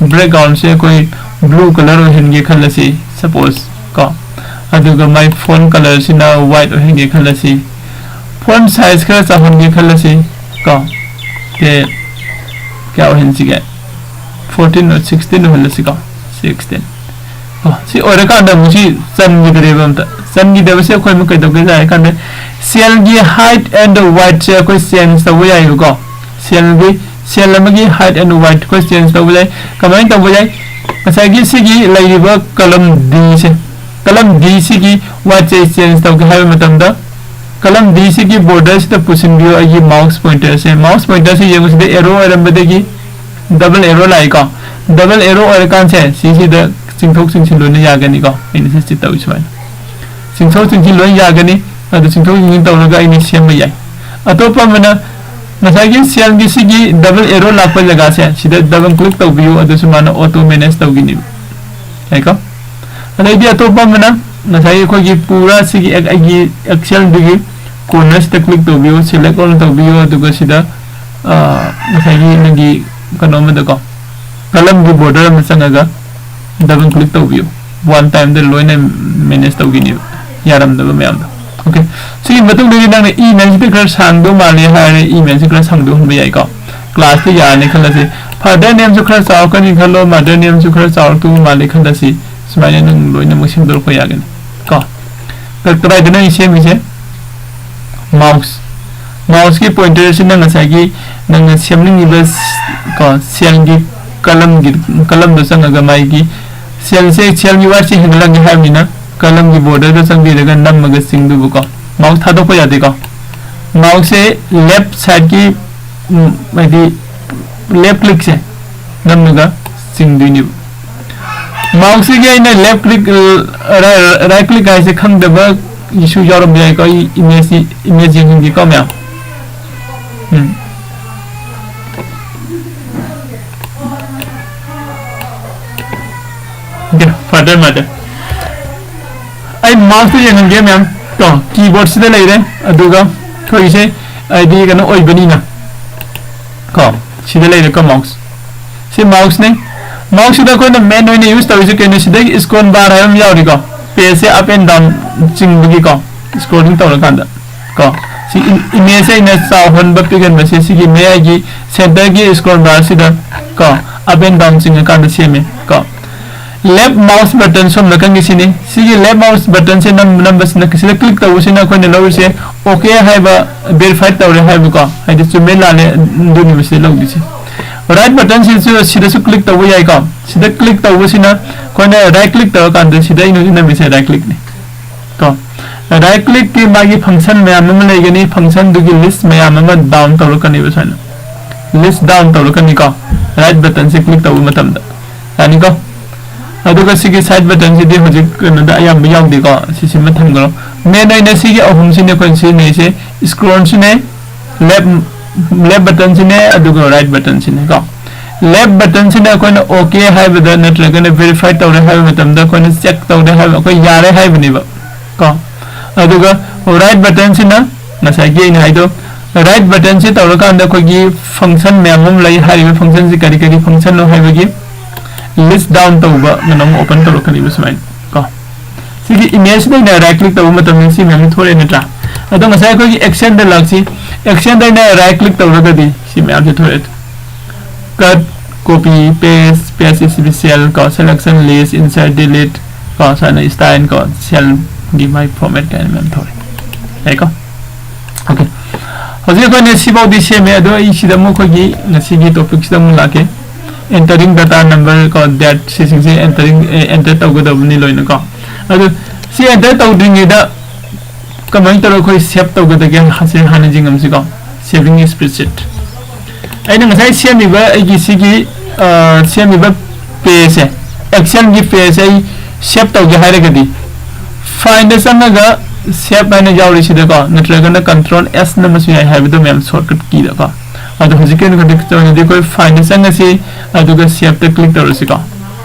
backgroundꯁꯦ ꯑꯩꯈꯣꯏ blue colour ꯑꯣꯏꯍꯟꯒꯦ ꯈꯜꯂꯁꯤ, suppose ꯀꯣ꯫ ꯑꯗꯨꯒ my font colourꯁꯤꯅ white ꯑꯣꯏꯍꯟꯒꯦ ꯈꯜꯂꯁꯤ꯫ Font size ꯈꯔ ꯆꯥꯎꯍꯟꯒꯦ ꯈꯜꯂꯁꯤ ꯀꯣ꯫ ꯀꯦ-, ꯀꯌꯥ ꯑꯣꯏꯍꯟꯁꯤꯒꯦ? Fourteen ꯑꯣ sixteen ꯑꯣꯏꯍꯜꯂꯁꯤꯀꯣ, sixteen꯫ ꯑꯣ, ꯁꯤ ꯑꯣꯏꯔꯀꯥꯟꯗ ꯑꯃꯨꯛ ꯁꯤ ꯆꯟꯈꯤꯗ꯭ꯔꯦꯕ ꯑꯝꯇ꯫ ꯆꯟꯈꯤꯗꯕꯁꯦ ꯑꯩꯈꯣꯏ ꯑꯃꯨꯛ ꯀꯩꯗꯧꯒꯦ ꯍꯥꯏ ꯀꯥꯟꯗ, cellꯒꯤ height and widthꯁꯦ ꯑꯩꯈꯣꯏ change ꯇꯧꯕ ꯌꯥꯏꯕꯀꯣ꯫ Cellꯒꯤ, cell ꯑꯃꯒꯤ height and width ꯑꯩꯈꯣꯏ change ꯇꯧꯕ ꯌꯥꯏ꯫ ꯀꯃꯥꯏꯅ ꯇꯧꯕ ꯌꯥꯏ? ꯉꯁꯥꯏꯒꯤ ꯁꯤꯒꯤ ꯂꯩꯔꯤꯕ column Dꯁꯦ, column D ꯁꯤꯒꯤ widthꯁꯦ change ꯇꯧꯒꯦ ꯍꯥꯏꯕ ꯃꯇꯝꯗ, column D ꯁꯤꯒꯤ borderꯁꯤꯗ ꯄꯨꯁꯤꯟꯕꯤꯌꯨ ꯑꯩꯒꯤ mouse pointerꯁꯦ꯫ Mouse pointerꯁꯦ ꯌꯦꯡꯕꯁꯤꯗ arrow ꯑꯣꯏꯔꯝꯕꯗꯒꯤ double arrow ꯂꯥꯛꯏꯀꯣ꯫ Double arrow ꯑꯣꯏꯔꯀꯥꯟꯁꯦ ꯁꯤꯁꯤꯗ ꯆꯤꯡꯊꯣꯛ ꯆꯤꯡꯁꯤꯟ ꯂꯣꯏꯅ ꯌꯥꯒꯅꯤꯀꯣ꯫ ꯑꯩꯅ ꯁꯤ ꯆꯤꯠ ꯇꯧꯏ ꯁꯨꯃꯥꯏꯅ꯫ ꯆꯤꯡꯊꯣꯛ ꯆꯤꯡꯁꯤꯟ ꯂꯣꯏ ꯌꯥꯒꯅꯤ꯫ ꯑꯗꯨ ꯆꯤꯡꯊꯣꯛ ꯆꯤꯡꯁꯤꯟ ꯇꯧꯔꯒ ꯑꯩꯅ ꯁꯦꯝꯕ ꯌꯥꯏ꯫ ꯑꯇꯣꯞꯄ ꯑꯃꯅ ꯉꯁꯥꯏꯒꯤ cellꯒꯤ ꯁꯤꯒꯤ double arrow ꯂꯥꯛꯄ ꯖꯒꯥꯁꯦ, ꯁꯤꯗ double click ꯇꯧꯕꯤꯌꯨ, ꯑꯗꯨꯁꯨ ꯃꯥꯅ auto manage ꯇꯧꯈꯤꯅꯦꯕ꯫ ꯌꯥꯏꯀꯣ? ꯑꯗꯩꯗꯤ ꯑꯇꯣꯞꯄ ꯑꯃꯅ ꯉꯁꯥꯏꯒꯤ ꯑꯩꯈꯣꯏꯒꯤ ꯄꯨꯔꯥ ꯁꯤꯒꯤ ꯑꯩ-, ꯑꯩꯒꯤ Excelꯗꯨꯒꯤ cornerꯁꯤꯗ click ꯇꯧꯕꯤꯌꯨ, select all ꯇꯧꯕꯤꯌꯨ, ꯑꯗꯨꯒ ꯁꯤꯗ, ꯑ, ꯉꯁꯥꯏꯒꯤ ꯅꯪꯒꯤ ꯀꯩꯅꯣ ꯑꯃꯗꯀꯣ, columnꯒꯤ border ꯑꯃ ꯆꯪꯉꯒ double click ꯇꯧꯕꯤꯌꯨ꯫ One timeꯗ ꯂꯣꯏꯅ manage ꯇꯧꯈꯤꯅꯦꯕ꯫ ꯌꯥꯔꯝꯗꯕ ꯃꯌꯥꯝꯗꯣ꯫ Okay, ꯁꯤꯒꯤ ꯃꯇꯨꯡꯗꯒꯤ ꯅꯪꯅ email ꯁꯤꯗꯤ ꯈꯔ ꯁꯥꯡꯗꯧ ꯃꯥꯜꯂꯦ ꯍꯥꯏꯔꯦ, email ꯁꯤ ꯈꯔ ꯁꯥꯡꯗꯣꯛꯍꯟꯕ ꯌꯥꯏꯀꯣ꯫ Class ꯇ ꯌꯥꯔꯅꯤ ꯈꯜꯂꯁꯤ꯫ Father name ꯁꯨ ꯈꯔ ꯆꯥꯎꯔꯛꯀꯅꯤ ꯈꯜꯂꯣ, mother name ꯁꯨ ꯈꯔ ꯆꯥꯎꯔꯛꯇꯧꯕ ꯃꯥꯜꯂꯦ ꯈꯜꯂꯁꯤ꯫ ꯁꯨꯃꯥꯏꯅ ꯅꯪ ꯂꯣꯏꯅꯃꯛ ꯁꯦꯝꯗꯣꯔꯛꯄ ꯌꯥꯒꯅꯤ ꯀꯣ꯫ ꯀ-, ꯀꯗꯥꯏꯗꯅꯣ ꯑꯩ ꯁꯦꯝꯃꯤꯁꯦ? Mouse꯫ Mouse ꯀꯤ pointer ꯁꯤꯅ ꯉꯁꯥꯏꯒꯤ ꯅꯪꯅ ꯁꯦꯝꯅꯤꯡꯉꯤꯕ ꯁ-, ꯀꯣ, cell ꯒꯤ column ꯒꯤ, column ꯗꯣ ꯆꯪꯉꯒ ꯃꯥꯒꯤ cell ꯁꯦ, cell ꯒꯤ word ꯁꯦ ꯍꯦꯟꯒꯠꯍꯟꯒꯦ ꯍꯥꯏꯕꯅꯤꯅ column ꯒꯤ border ꯗ ꯆꯪꯕꯤꯔꯒ ꯅꯝꯃꯒ ꯆꯤꯡꯗꯨꯕꯀꯣ꯫ Mouse ꯊꯥꯗꯣꯛꯄ ꯌꯥꯗꯦꯀꯣ꯫ Mouse ꯁꯦ left side ꯀꯤ, ꯎꯝ, ꯍꯥꯏꯗꯤ left click ꯁꯦ ꯅꯝꯃꯒ ꯆꯤꯡꯗꯣꯏꯅꯦꯕ꯫ Mouse ꯁꯤꯒꯤ ꯑꯩꯅ left click, ꯔ-, right click ꯍꯥꯏꯁꯦ ꯈꯪꯗꯕ ꯏꯁꯨ ꯌꯥꯎꯔꯝꯕ ꯌꯥꯏꯀꯣ꯫ ꯑꯩ image ꯁꯤ, image ꯌꯦꯡꯍꯟꯒꯦꯀꯣ ꯃꯌꯥꯝ꯫ ꯎꯝ꯫ Okay, father, mother꯫ ꯑꯩ mouse ꯇꯨ ꯌꯦꯡꯍꯟꯒꯦ ꯃꯌꯥꯝ꯫ ꯀꯣ, keyboard ꯁꯤꯗ ꯂꯩꯔꯦ꯫ ꯑꯗꯨꯒ ꯑꯩꯈꯣꯏꯒꯤꯁꯦ ꯍꯥꯏꯗꯤ ꯀꯩꯅꯣ ꯑꯣꯏꯕꯅꯤꯅ꯫ ꯀꯣ, ꯁꯤꯗ ꯂꯩꯔꯦꯀꯣ mouse꯫ ꯁꯤ mouse ꯅꯦ꯫ Mouse ꯁꯤꯗ ꯑꯩꯈꯣꯏꯅ main ꯑꯣꯏꯅ use ꯇꯧꯔꯤꯁꯦ ꯀꯩꯅꯣ? ꯁꯤꯗꯒꯤ scroll bar ꯍꯥꯏꯕ ꯑꯃ ꯌꯥꯎꯔꯤꯀꯣ꯫ Page say up and down ꯆꯤꯡꯕꯒꯤꯀꯣ꯫ Scrolling ꯇꯧꯔꯀꯥꯟꯗ꯫ ꯀꯣ꯫ ꯁꯤ ꯏꯝ-, image ꯁꯦ ꯑꯩꯅ ꯆꯥꯎꯍꯟꯕ ꯄꯤꯛꯍꯟꯕꯁꯦ ꯁꯤꯒꯤ ꯃꯌꯥꯏꯒꯤ center ꯒꯤ scroll bar ꯁꯤꯗ ꯀꯣ, up and down ꯆꯤꯡꯉꯀꯥꯟꯗ ꯁꯦꯝꯃꯦ ꯀꯣ꯫ Left mouse button ꯁꯣꯝ ꯅꯥꯀꯟꯒꯤ ꯁꯤꯅꯤ꯫ ꯁꯤꯒꯤ left mouse button ꯁꯦ ꯅꯝ-, ꯅꯝꯕꯁꯤꯅ, ꯁꯤꯗ click ꯇꯧꯕꯁꯤꯅ ꯑꯩꯈꯣꯏꯅ ꯂꯧꯔꯤꯁꯦ okay ꯍꯥꯏꯕ, verified ꯇꯧꯔꯦ ꯍꯥꯏꯕꯀꯣ, ꯍꯥꯏꯗꯤ ꯆꯨꯝꯃꯦ ꯂꯥꯜꯂꯦ ꯑꯗꯨꯅꯦꯕ ꯁꯤꯗ ꯂꯧꯗꯣꯏꯁꯦ꯫ Right button ꯁꯤꯁꯨ, ꯁꯤꯗꯁꯨ click ꯇꯧꯕ ꯌꯥꯏꯀꯣ꯫ ꯁꯤꯗ click ꯇꯧꯕꯁꯤꯅ ꯑꯩꯈꯣꯏꯅ right click ꯇꯧꯔꯀꯥꯟꯗ ꯁꯤꯗ ꯑꯩꯅ ꯍꯧꯖꯤꯛ ꯅꯝꯃꯤꯁꯦ right click ꯅꯤ꯫ ꯀꯣ꯫ Right click ꯀꯤ ꯃꯥꯒꯤ function ꯃꯌꯥꯝ ꯑꯃ ꯂꯩꯒꯅꯤ, function ꯗꯨꯒꯤ list ꯃꯌꯥꯝ ꯑꯃ down ꯇꯧꯔꯛꯀꯅꯦꯕ ꯁꯨꯃꯥꯏꯅ꯫ List down ꯇꯧꯔꯛꯀꯅꯤꯀꯣ, right button ꯁꯦ click ꯇꯧꯕ ꯃꯇꯝꯗ꯫ ꯌꯥꯅꯤꯀꯣ? ꯑꯗꯨꯒ ꯁꯤꯒꯤ side button ꯁꯤꯗꯤ ꯍꯧꯖꯤꯛ ꯀꯩꯅꯣꯗ ꯑꯌꯥꯝꯕ ꯌꯥꯎꯗꯦꯀꯣ, ꯁꯤꯁꯤꯃ ꯊꯝꯈ꯭ꯔꯣ꯫ Main ꯑꯣꯏꯅ ꯁꯤꯒꯤ ꯑꯍꯨꯝꯁꯤꯅꯦ ꯑꯩꯈꯣꯏꯅ ꯁꯤꯖꯤꯟꯅꯩꯁꯦ, scroll ꯁꯤꯅꯦ, left, left button ꯁꯤꯅꯦ, ꯑꯗꯨꯒ right button ꯁꯤꯅꯦ ꯀꯣ꯫ Left button ꯁꯤꯅ ꯑꯩꯈꯣꯏꯅ okay ꯍꯥꯏꯕꯗ ꯅꯠꯇ꯭ꯔꯒꯅ verified ꯇꯧꯔꯦ ꯍꯥꯏꯕ ꯃꯇꯝꯗ ꯑꯩꯈꯣꯏꯅ check ꯇꯧꯔꯦ ꯍꯥꯏꯕ, ꯑꯩꯈꯣꯏ ꯌꯥꯔꯦ ꯍꯥꯏꯕꯅꯦꯕ ꯀꯣ꯫ ꯑꯗꯨꯒ right button ꯁꯤꯅ ꯉꯁꯥꯏꯒꯤ ꯑꯩꯅ ꯍꯥꯏꯗꯣ, right button ꯁꯤ ꯇꯧꯔꯀꯥꯟꯗ ꯑꯩꯈꯣꯏꯒꯤ function ꯃꯌꯥꯝ ꯑꯃ ꯂꯩ, ꯍꯥꯏꯔꯤꯕ function ꯁꯤ ꯀꯔꯤ ꯀꯔꯤ function ꯅꯣ ꯍꯥꯏꯕꯒꯤ list down ꯇꯧꯕ ꯀꯩꯅꯣꯝ open ꯇꯧꯔꯛꯀꯅꯤꯕ ꯁꯨꯃꯥꯏꯅ ꯀꯣ꯫ ꯁꯤꯒꯤ image ꯁꯤꯗ ꯑꯩꯅ right click ꯇꯧꯕ ꯃꯇꯝꯗ ꯁꯤ ꯃꯌꯥꯝꯁꯤ ꯊꯣꯛꯂꯛꯑꯦ ꯅꯠꯇ꯭ꯔꯥ? ꯑꯗꯣ ꯉꯁꯥꯏ ꯑꯩꯈꯣꯏꯒꯤ action ꯗ ꯂꯥꯛꯁꯤ, action ꯗ ꯑꯩꯅ right click ꯇꯧꯔꯒꯗꯤ ꯁꯤ ꯃꯌꯥꯝꯁꯤ ꯊꯣꯛꯂꯛꯑꯦ꯫ Cut, copy, paste, paste special ꯀꯣ, selection, list, insert, delete ꯀꯣ, ꯁꯨꯃꯥꯏꯅ style ꯀꯣ, cell ꯒꯤ ꯃꯥꯏ format ꯀꯥꯏꯅ ꯃꯌꯥꯝ ꯊꯣꯛꯂꯛꯑꯦ꯫ ꯌꯥꯏꯀꯣ? Okay꯫ ꯍꯧꯖꯤꯛ ꯑꯩꯈꯣꯏꯅ ꯁꯤꯐꯥꯎꯗꯤ ꯁꯦꯝꯃꯦ, ꯑꯗꯣ ꯑꯩ ꯁꯤꯗ ꯑꯃꯨꯛ ꯑꯩꯈꯣꯏꯒꯤ ꯉꯁꯤꯒꯤ topic ꯁꯤꯗ ꯑꯃꯨꯛ ꯂꯥꯛꯀꯦ꯫ Entering data number ꯀꯣ, date ꯁꯤꯁꯤꯡꯁꯦ entering, ꯑꯦ, enter ꯇꯧꯒꯗꯕꯅꯤ ꯂꯣꯏꯅꯀꯣ꯫ ꯑꯗꯨ ꯁꯤ enter ꯇꯧꯗ꯭ꯔꯤꯉꯩꯗ ꯀꯃꯥꯏꯅ ꯇꯧꯔꯒ ꯑꯩꯈꯣꯏ save ꯇꯧꯒꯗꯒꯦ ꯍꯥꯏꯁꯦ ꯍꯥꯟꯅ ꯌꯦꯡꯉꯝꯁꯤꯀꯣ꯫ Saving spreadsheet꯫ ꯑꯩꯅ ꯉꯁꯥꯏ ꯁꯦꯝꯃꯤꯕ ꯑꯩꯒꯤ ꯁꯤꯒꯤ, ꯑ, ꯁꯦꯝꯃꯤꯕ page ꯁꯦ, action ꯒꯤ page ꯁꯦ ꯑꯩ save ꯇꯧꯒꯦ ꯍꯥꯏꯔꯒꯗꯤ, file ꯗ ꯆꯪꯉꯒ save ꯍꯥꯏꯅ ꯌꯥꯎꯔꯤꯁꯤꯗꯀꯣ, ꯅꯠꯇ꯭ꯔꯒꯅ control S ꯅꯝꯃꯁꯨ ꯌꯥꯏ ꯍꯥꯏꯕꯗꯣ ꯃꯌꯥꯝ, shortcut key ꯗꯀꯣ꯫ ꯑꯗꯣ ꯍꯧꯖꯤꯛꯀꯤ ꯑꯣꯏꯅ ꯍꯧꯖꯤꯛꯀꯤ ꯑꯣꯏꯅꯗꯤ ꯑꯩꯈꯣꯏ file ꯗ ꯆꯪꯉꯁꯤ, ꯑꯗꯨꯒ save ꯇ click ꯇꯧꯔꯁꯤꯀꯣ꯫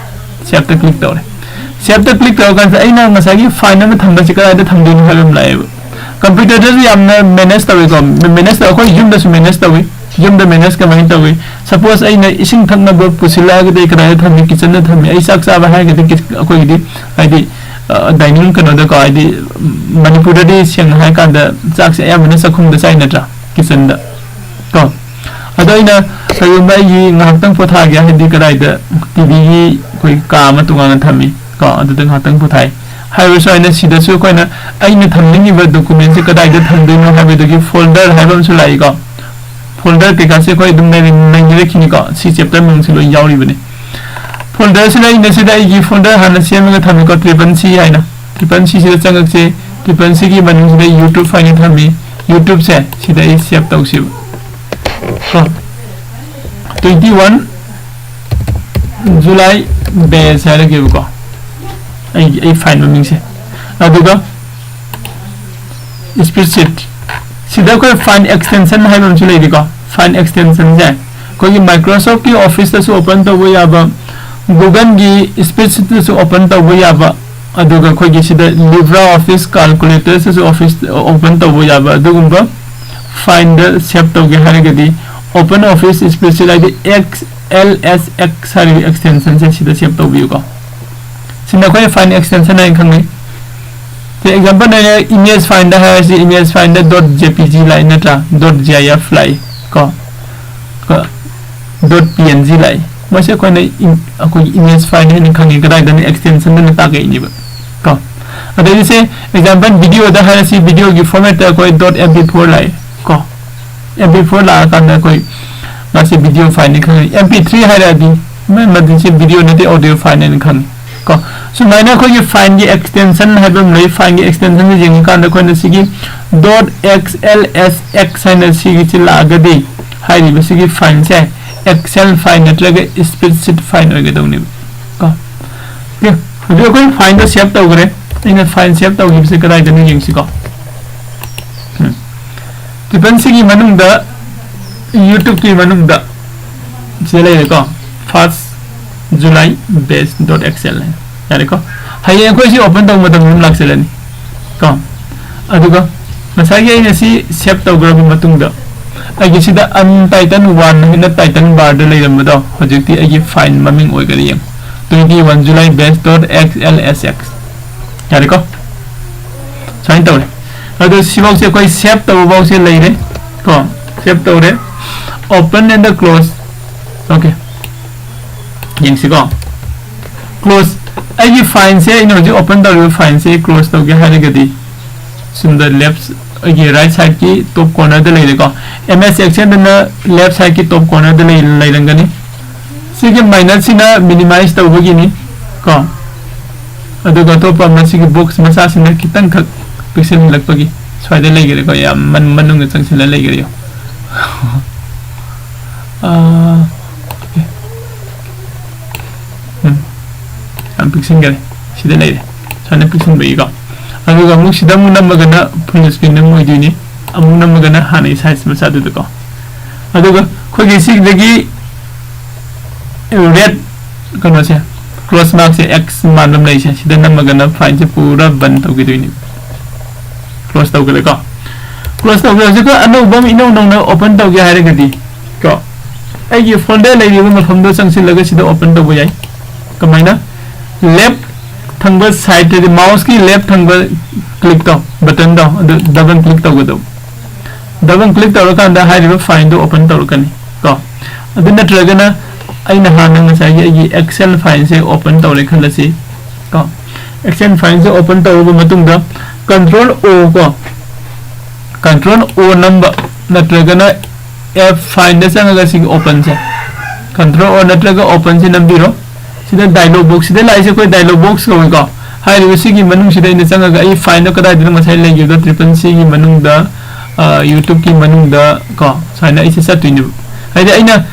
Save ꯇ click ꯇꯧꯔꯦ꯫ Save ꯇ click ꯇꯧꯔꯀꯥꯟꯁꯤꯗ ꯑꯩꯅ ꯉꯁꯥꯏꯒꯤ file ꯑꯃ ꯊꯝꯕꯁꯤ ꯀꯗꯥꯏꯗ ꯊꯝꯗꯣꯏꯅꯣ ꯍꯥꯏꯕ ꯑꯃ ꯂꯥꯛꯑꯦꯕ꯫ Computer ꯗꯁꯨ ꯌꯥꯝꯅ manage ꯇꯧꯋꯤꯀꯣ, manage ꯇꯧ-, ꯑꯩꯈꯣꯏ ꯌꯨꯝꯗꯁꯨ manage ꯇꯧꯋꯤ꯫ ꯌꯨꯝꯗ manage ꯀꯃꯥꯏꯅ ꯇꯧꯋꯤ? Suppose ꯑꯩꯅ ꯏꯁꯤꯡ ꯊꯛꯅꯕ ꯄꯨꯁꯤꯜꯂꯛꯑꯒꯗꯤ ꯑꯩ ꯀꯗꯥꯏꯗ ꯊꯝꯃꯤ? Kitchen ꯗ ꯊꯝꯃꯤ꯫ ꯑꯩ ꯆꯥꯛ ꯆꯥꯕ ꯍꯥꯏꯔꯒꯗꯤ ꯀꯤ-, ꯑꯩꯈꯣꯏꯒꯤꯗꯤ ꯍꯥꯏꯗꯤ, ꯑ, dining room ꯀꯩꯅꯣꯗꯀꯣ, ꯍꯥꯏꯗꯤ, ꯎꯝ, ꯃꯅꯤꯄꯨꯔꯗꯗꯤ ꯁꯦꯡꯅ ꯍꯥꯏꯔꯀꯥꯟꯗ ꯆꯥꯛꯁꯦ ꯑꯌꯥꯝꯕꯅ ꯆꯥꯛꯈꯨꯝꯗ ꯆꯥꯏ ꯅꯠꯇ꯭ꯔꯥ? Kitchen ꯗ ꯀꯣ꯫ ꯑꯗꯣ ꯑꯩꯅ ꯀꯔꯤꯒꯨꯝꯕ ꯑꯩꯒꯤ ꯉꯥꯏꯍꯥꯛꯇꯪ ꯄꯣꯊꯥꯒꯦ ꯍꯥꯏꯗꯤ ꯀꯗꯥꯏꯗ, TV ꯒꯤ ꯑꯩꯈꯣꯏ ꯀꯥ ꯑꯃ ꯇꯣꯉꯥꯟꯅ ꯊꯝꯃꯤ ꯀꯣ, ꯑꯗꯨꯗ ꯉꯥꯏꯍꯥꯛꯇꯪ ꯄꯣꯊꯥꯏ ꯍꯥꯏꯔꯁꯨ, ꯑꯩꯅ ꯁꯤꯗꯁꯨ ꯑꯩꯈꯣꯏꯅ ꯑꯩꯅ ꯊꯝꯅꯤꯡꯉꯤꯕ document ꯁꯦ ꯀꯗꯥꯏꯗ ꯊꯝꯗꯣꯏꯅꯣ ꯍꯥꯏꯕꯗꯨꯒꯤ folder ꯍꯥꯏꯕ ꯑꯃꯁꯨ ꯂꯥꯛꯏꯀꯣ꯫ Folder ꯀꯩꯀꯥꯁꯦ ꯑꯩꯈꯣꯏ ꯑꯗꯨꯝ ꯂꯩꯔ-, ꯂꯩꯅꯔꯛꯈꯤꯅꯤꯀꯣ꯫ ꯁꯤ chapter ꯃꯅꯨꯡꯁꯤ ꯂꯣꯏ ꯌꯥꯎꯔꯤꯕꯅꯤ꯫ Folder ꯁꯤꯗ ꯑꯩꯅ ꯁꯤꯗ ꯑꯩꯒꯤ folder ꯍꯥꯟꯅ ꯁꯦꯝꯃꯒ ꯊꯝꯃꯤꯀꯣ, triple C ꯍꯥꯏꯅ꯫ Triple C ꯁꯤꯗ ꯆꯪꯉꯛꯁꯦ꯫ Triple C ꯒꯤ ꯃꯅꯨꯡꯁꯤꯗ YouTube ꯍꯥꯏꯅ ꯊꯝꯃꯤ꯫ YouTube ꯁꯦ ꯁꯤꯗ ꯑꯩ save ꯇꯧꯁꯦꯕ꯫ ꯀꯣ꯫ Twenty one July batch ꯍꯥꯏꯔꯒꯦꯕꯀꯣ꯫ ꯑꯩꯒꯤ, ꯑꯩ file ꯃꯃꯤꯡꯁꯦ꯫ ꯑꯗꯨꯒ spreadsheet꯫ ꯁꯤꯗ ꯑꯩꯈꯣꯏ file extension ꯍꯥꯏꯕ ꯑꯃꯁꯨ ꯂꯩꯔꯤꯀꯣ꯫ File extension ꯁꯦ ꯑꯩꯈꯣꯏꯒꯤ Microsoft ꯀꯤ Office ꯇꯁꯨ open ꯇꯧꯕ ꯌꯥꯕ, Google ꯒꯤ spreadsheet ꯇꯁꯨ open ꯇꯧꯕ ꯌꯥꯕ, ꯑꯗꯨꯒ ꯑꯩꯈꯣꯏꯒꯤ ꯁꯤꯗ LibreOffice Calculator ꯁꯤꯁꯨ office open ꯇꯧꯕ ꯌꯥꯕ ꯑꯗꯨꯒꯨꯝꯕ file ꯗ save ꯇꯧꯒꯦ ꯍꯥꯏꯔꯒꯗꯤ Open Office Spreadsheet ꯍꯥꯏꯗꯤ X L S X ꯍꯥꯏꯔꯤꯕ extension ꯁꯦ ꯁꯤꯗ save ꯇꯧꯕꯤꯌꯨꯀꯣ꯫ ꯁꯤꯅ ꯑꯩꯈꯣꯏ file extension ꯍꯥꯏꯅ ꯈꯪꯅꯩ꯫ ꯁꯤ ꯑꯦꯛꯖꯥꯝꯄꯜ ꯑꯣꯏꯅ ꯏꯃꯦꯖ ꯐꯥꯏꯜꯗ ꯍꯥꯏꯔꯁꯤ, ꯏꯃꯦꯖ ꯐꯥꯏꯜꯗ ꯗꯣꯠ ꯖꯦ ꯄꯤ ꯖꯤ ꯂꯥꯛꯏ ꯅꯠꯇ꯭ꯔꯥ, ꯗꯣꯠ ꯖꯤ ꯑꯥꯏ ꯑꯦꯐ ꯂꯥꯛꯏ ꯀꯣ, ꯗꯣꯠ ꯄꯤ ꯑꯦꯟ ꯖꯤ ꯂꯥꯛꯏ꯫ ꯃꯁꯤ ꯑꯩꯈꯣꯏꯅ ꯏꯝ-, ꯑꯩꯈꯣꯏꯒꯤ ꯏꯃꯦꯖ ꯐꯥꯏꯜ ꯍꯥꯏꯅ ꯈꯪꯉꯤ, ꯀꯗꯥꯏꯗꯅ ꯑꯦꯛꯁꯇꯦꯟꯁꯟꯗꯨꯅ ꯇꯥꯛꯂꯛꯏꯅꯦꯕ ꯀꯣ꯫ ꯑꯗꯩꯗꯤ ꯁꯦ ꯑꯦꯛꯖꯥꯝꯄꯜ ꯚꯤꯗꯤꯑꯣꯗ ꯍꯥꯏꯔꯁꯤ, ꯚꯤꯗꯤꯑꯣꯒꯤ ꯐꯣꯔꯃꯦꯠꯇ ꯑꯩꯈꯣꯏ ꯗꯣꯠ ꯑꯦꯝ ꯄꯤ ꯐꯣꯔ ꯂꯥꯛꯏ ꯀꯣ, ꯑꯦꯝ ꯄꯤ ꯐꯣꯔ ꯂꯥꯛꯑꯀꯥꯟꯗ ꯑꯩꯈꯣꯏ ꯃꯥꯁꯤ ꯚꯤꯗꯤꯑꯣ ꯐꯥꯏꯜꯅꯤ ꯈꯪꯉꯤ꯫ ꯑꯦꯝ ꯄꯤ ꯊ꯭ꯔꯤ ꯍꯥꯏꯔꯛꯑꯗꯤ ꯃ-, ꯃꯗꯨꯁꯤ ꯚꯤꯗꯤꯑꯣ ꯅꯠꯇꯦ, ꯑꯣꯗꯤꯑꯣ ꯐꯥꯏꯜ ꯍꯥꯏꯅ ꯈꯪꯉꯤ ꯀꯣ꯫ ꯁꯨꯃꯥꯏꯅ ꯑꯩꯈꯣꯏꯒꯤ ꯐꯥꯏꯜꯒꯤ ꯑꯦꯛꯁꯇꯦꯟꯁꯟ ꯍꯥꯏꯕ ꯑꯃ ꯂꯩ꯫ ꯐꯥꯏꯜꯒꯤ ꯑꯦꯛꯁꯇꯦꯟꯁꯟꯁꯤ ꯌꯦꯡꯉꯀꯥꯟꯗ ꯑꯩꯈꯣꯏꯅ ꯁꯤꯒꯤ ꯗꯣꯠ ꯑꯦꯛꯁ ꯑꯦꯜ ꯑꯦꯁ ꯑꯦꯛꯁ ꯍꯥꯏꯅ ꯁꯤꯒꯤꯁꯤ ꯂꯥꯛꯑꯒꯗꯤ ꯍꯥꯏꯔꯤꯕ ꯁꯤꯒꯤ ꯐꯥꯏꯜꯁꯦ ꯑꯦꯛꯁꯦꯜ ꯐꯥꯏꯜ ꯅꯠꯇ꯭ꯔꯒ ꯁ꯭ꯄ꯭ꯔꯦꯗꯁꯤꯠ ꯐꯥꯏꯜ ꯑꯣꯏꯒꯗꯧꯅꯦꯕ ꯀꯣ꯫ ꯑꯣꯀꯦ, ꯍꯧꯖꯤꯛ ꯑꯩꯈꯣꯏ ꯐꯥꯏꯜꯗꯣ ꯁꯦꯚ ꯇꯧꯈ꯭ꯔꯦ꯫ ꯑꯩꯅ ꯐꯥꯏꯜ ꯁꯦꯚ ꯇꯧꯈꯤꯕꯁꯦ ꯀꯗꯥꯏꯗꯅꯣ ꯌꯦꯡꯁꯤꯀꯣ꯫ ꯎꯝ꯫ ꯇ꯭ꯔꯤꯄꯜ ꯁꯤꯒꯤ ꯃꯅꯨꯡꯗ, YouTubeꯀꯤ ꯃꯅꯨꯡꯗ ꯁꯤꯗ ꯂꯩꯔꯦꯀꯣ, first July batch dot X L ꯍꯥꯏꯅ꯫ ꯌꯥꯔꯦꯀꯣ? ꯍꯌꯦꯡ ꯑꯩꯈꯣꯏ ꯁꯤ open ꯇꯧꯕ ꯃꯇꯝꯗ ꯑꯗꯨꯝ ꯂꯥꯛꯆꯔꯅꯤ ꯀꯣ꯫ ꯑꯗꯨꯒ ꯉꯁꯥꯏꯒꯤ ꯑꯩꯅ ꯁꯤ ꯁꯦꯚ ꯇꯧꯈ꯭ꯔꯕ ꯃꯇꯨꯡꯗ ꯑꯩꯒꯤ ꯁꯤꯗ untitled one ꯍꯥꯏꯅ title barꯗ ꯂꯩꯔꯝꯕꯗꯣ ꯍꯧꯖꯤꯛꯇꯤ ꯑꯩꯒꯤ ꯐꯥꯏꯜ ꯃꯃꯤꯡ ꯑꯣꯏꯒꯅꯤ꯫ ꯌꯦꯡꯉꯨ, twenty one July batch dot X L S X꯫ ꯌꯥꯔꯦꯀꯣ? ꯁꯨꯃꯥꯏꯅ ꯇꯧꯔꯦ꯫ ꯑꯗꯣ ꯁꯤꯐꯥꯎꯁꯦ ꯑꯩꯈꯣꯏ ꯁꯦꯚ ꯇꯧꯕ ꯐꯥꯎꯁꯦ ꯂꯩꯔꯦ ꯀꯣ꯫ ꯁꯦꯚ ꯇꯧꯔꯦ꯫ Open and close꯫ ꯑꯣꯀꯦ, ꯌꯦꯡꯁꯤꯀꯣ꯫ ꯀ꯭ꯂꯣꯖ꯫ ꯑꯩꯒꯤ ꯐꯥꯏꯜꯁꯦ, ꯑꯩꯅ ꯍꯧꯖꯤꯛ open ꯇꯧꯔꯤꯕ ꯐꯥꯏꯜꯁꯦ ꯀ꯭ꯂꯣꯖ ꯇꯧꯒꯦ ꯍꯥꯏꯔꯒꯗꯤ ꯁꯨꯝꯗ ꯂꯦꯐ, ꯑꯩꯒꯤ ꯔꯥꯏꯠ ꯁꯥꯏꯠꯀꯤ ꯇꯣꯞ ꯀꯣꯔꯅꯔꯗ ꯂꯩꯔꯦꯀꯣ꯫ ꯑꯦꯝ ꯑꯦꯁ ꯑꯦꯛꯁꯦꯜꯗꯅ ꯂꯦꯐ ꯁꯥꯏꯠꯀꯤ ꯇꯣꯞ ꯀꯣꯔꯅꯔꯗ ꯂꯩ-, ꯂꯩꯔꯝꯒꯅꯤ꯫ ꯁꯤꯒꯤ ꯃꯥꯏꯅꯁꯁꯤꯅ ꯃꯤꯅꯤꯃꯥꯏꯁ ꯇꯧꯕꯒꯤꯅꯤ ꯀꯣ꯫ ꯑꯗꯨꯒ ꯑꯇꯣꯞꯄ ꯑꯃꯅ ꯁꯤꯒꯤ ꯕꯣꯛꯁ ꯃꯆꯥꯁꯤꯅ ꯈꯤꯇꯪꯈꯛ ꯄꯤꯛꯁꯤꯜꯍꯜꯂꯛꯄꯒꯤ ꯁ꯭ꯋꯥꯏꯗ ꯂꯩꯈꯔꯦꯀꯣ, ꯌꯥꯝ ꯃꯟ-, ꯃꯅꯨꯡꯗ ꯆꯪꯁꯤꯜꯂ ꯂꯩꯈꯔꯦ꯫ ꯑꯥ, ꯑꯣꯀꯦ꯫ ꯎꯝ, ꯌꯥꯝ ꯄꯤꯛꯁꯤꯟꯈꯔꯦ꯫ ꯁꯤꯗ ꯂꯩꯔꯦ꯫ ꯁꯨꯃꯥꯏꯅ ꯄꯤꯛꯁꯤꯟꯕꯒꯤꯀꯣ꯫ ꯑꯗꯨꯒ ꯑꯃꯨꯛ ꯁꯤꯗ ꯑꯃꯨꯛ ꯅꯝꯃꯒꯅ ꯐꯨꯜ ꯁ꯭ꯀ꯭ꯔꯤꯟ ꯑꯃꯨꯛ ꯑꯣꯏꯗꯣꯏꯅꯤ꯫ ꯑꯃꯨꯛ ꯅꯝꯃꯒꯅ ꯍꯥꯟꯅꯒꯤ ꯁꯥꯏꯖ ꯃꯆꯥꯗꯨꯗꯀꯣ꯫ ꯑꯗꯨꯒ ꯑꯩꯈꯣꯏꯒꯤ ꯁꯤꯗꯒꯤ ꯔꯦꯗ ꯀꯩꯅꯣꯁꯦ, ꯀ꯭ꯔꯣꯁ ꯃꯥꯔꯛꯁꯦ, ꯑꯦꯛꯁ ꯃꯥꯟꯕ ꯑꯃ ꯂꯩꯔꯤꯁꯦ, ꯁꯤꯗ ꯅꯝꯃꯒꯅ ꯐꯥꯏꯜꯁꯦ ꯄꯨꯔꯥ ꯕꯟ ꯇꯧꯈꯤꯗꯣꯏꯅꯤ꯫ ꯀ꯭ꯂꯣꯖ ꯇꯧꯈ꯭ꯔꯦꯀꯣ꯫ ꯀ꯭ꯂꯣꯖ ꯇꯧꯈ꯭ꯔꯦ꯫ ꯍꯧꯖꯤꯛ ꯑꯩꯈꯣꯏ ꯑꯅꯧꯕ ꯑꯃ ꯏꯅꯧ ꯅꯧꯅ open ꯇꯧꯒꯦ ꯍꯥꯏꯔꯒꯗꯤ ꯀꯣ, ꯑꯩꯒꯤ ꯐꯣꯜꯗꯔ ꯂꯩꯔꯤꯕ ꯃꯐꯝꯗꯣ ꯆꯪꯁꯤꯜꯂꯒ ꯁꯤꯗ open ꯇꯧꯕ ꯌꯥꯏ꯫ ꯀꯃꯥꯏꯅ? ꯂꯦꯐ ꯊꯪꯕ ꯁꯥꯏꯠꯇꯗꯤ ꯃꯥꯎꯁꯀꯤ ꯂꯦꯐ ꯊꯪꯕ ꯀ꯭ꯂꯤꯛ ꯇꯧ, ꯕꯇꯟꯗꯣ ꯑꯗꯨ ꯗꯕꯜ ꯀ꯭ꯂꯤꯛ ꯇꯧꯒꯗꯧꯕ꯫ ꯗꯕꯜ ꯀ꯭ꯂꯤꯛ ꯇꯧꯔꯀꯥꯟꯗ ꯍꯥꯏꯔꯤꯕ ꯐꯥꯏꯜꯗꯣ ꯑꯣꯄꯟ ꯇꯧꯔꯛꯀꯅꯤ ꯀꯣ꯫ ꯑꯗꯨ ꯅꯠꯇ꯭ꯔꯒꯅ ꯑꯩꯅ ꯍꯥꯟꯅ ꯉꯁꯥꯏꯒꯤ ꯑꯩꯒꯤ ꯑꯦꯛꯁꯦꯜ ꯐꯥꯏꯜꯁꯦ ꯑꯣꯄꯟ ꯇꯧꯔꯦ ꯈꯜꯂꯁꯤ ꯀꯣ꯫ ꯑꯦꯛꯁꯦꯜ ꯐꯥꯏꯜꯁꯦ ꯑꯣꯄꯟ ꯇꯧꯔꯕ ꯃꯇꯨꯡꯗ ꯀꯟꯇ꯭ꯔꯣꯜ ꯑꯣ ꯀꯣ, ꯀꯟꯇ꯭ꯔꯣꯜ ꯑꯣ ꯅꯝꯕ ꯅꯠꯇ꯭ꯔꯒꯅ ꯑꯦꯞ ꯐꯥꯏꯜꯗ ꯆꯪꯉꯒ ꯁꯤꯒꯤ ꯑꯣꯄꯟꯁꯦ, ꯀꯟꯇ꯭ꯔꯣꯜ ꯑꯣ ꯅꯠꯇ꯭ꯔꯒ ꯑꯣꯄꯟꯁꯦ ꯅꯝꯕꯤꯔꯣ꯫ ꯁꯤꯗ ꯗꯥꯏꯂꯣꯛ ꯕꯣꯛꯁ, ꯁꯤꯗ ꯂꯥꯛꯏꯁꯦ ꯑꯩꯈꯣꯏ ꯗꯥꯏꯂꯣꯛ ꯕꯣꯛꯁ ꯀꯧꯏꯀꯣ꯫ ꯍꯥꯏꯔꯤꯕ ꯁꯤꯒꯤ ꯃꯅꯨꯡꯁꯤꯗ ꯑꯩꯅ ꯆꯪꯉꯒ ꯑꯩ ꯐꯥꯏꯜꯗꯣ ꯀꯗꯥꯏꯗꯅꯣ ꯉꯁꯥꯏ ꯂꯩꯈꯤꯕꯗꯣ, ꯇ꯭ꯔꯤꯄꯜ ꯁꯤꯒꯤ ꯃꯅꯨꯡꯗ, ꯌꯨꯇ꯭ꯌꯨꯕꯀꯤ ꯃꯅꯨꯡꯗ ꯀꯣ, ꯁꯨꯃꯥꯏꯅ ꯑꯩꯁꯦ ꯆꯠꯇꯣꯏꯅꯦꯕ꯫ ꯍꯥꯏꯗꯤ ꯑꯩꯅ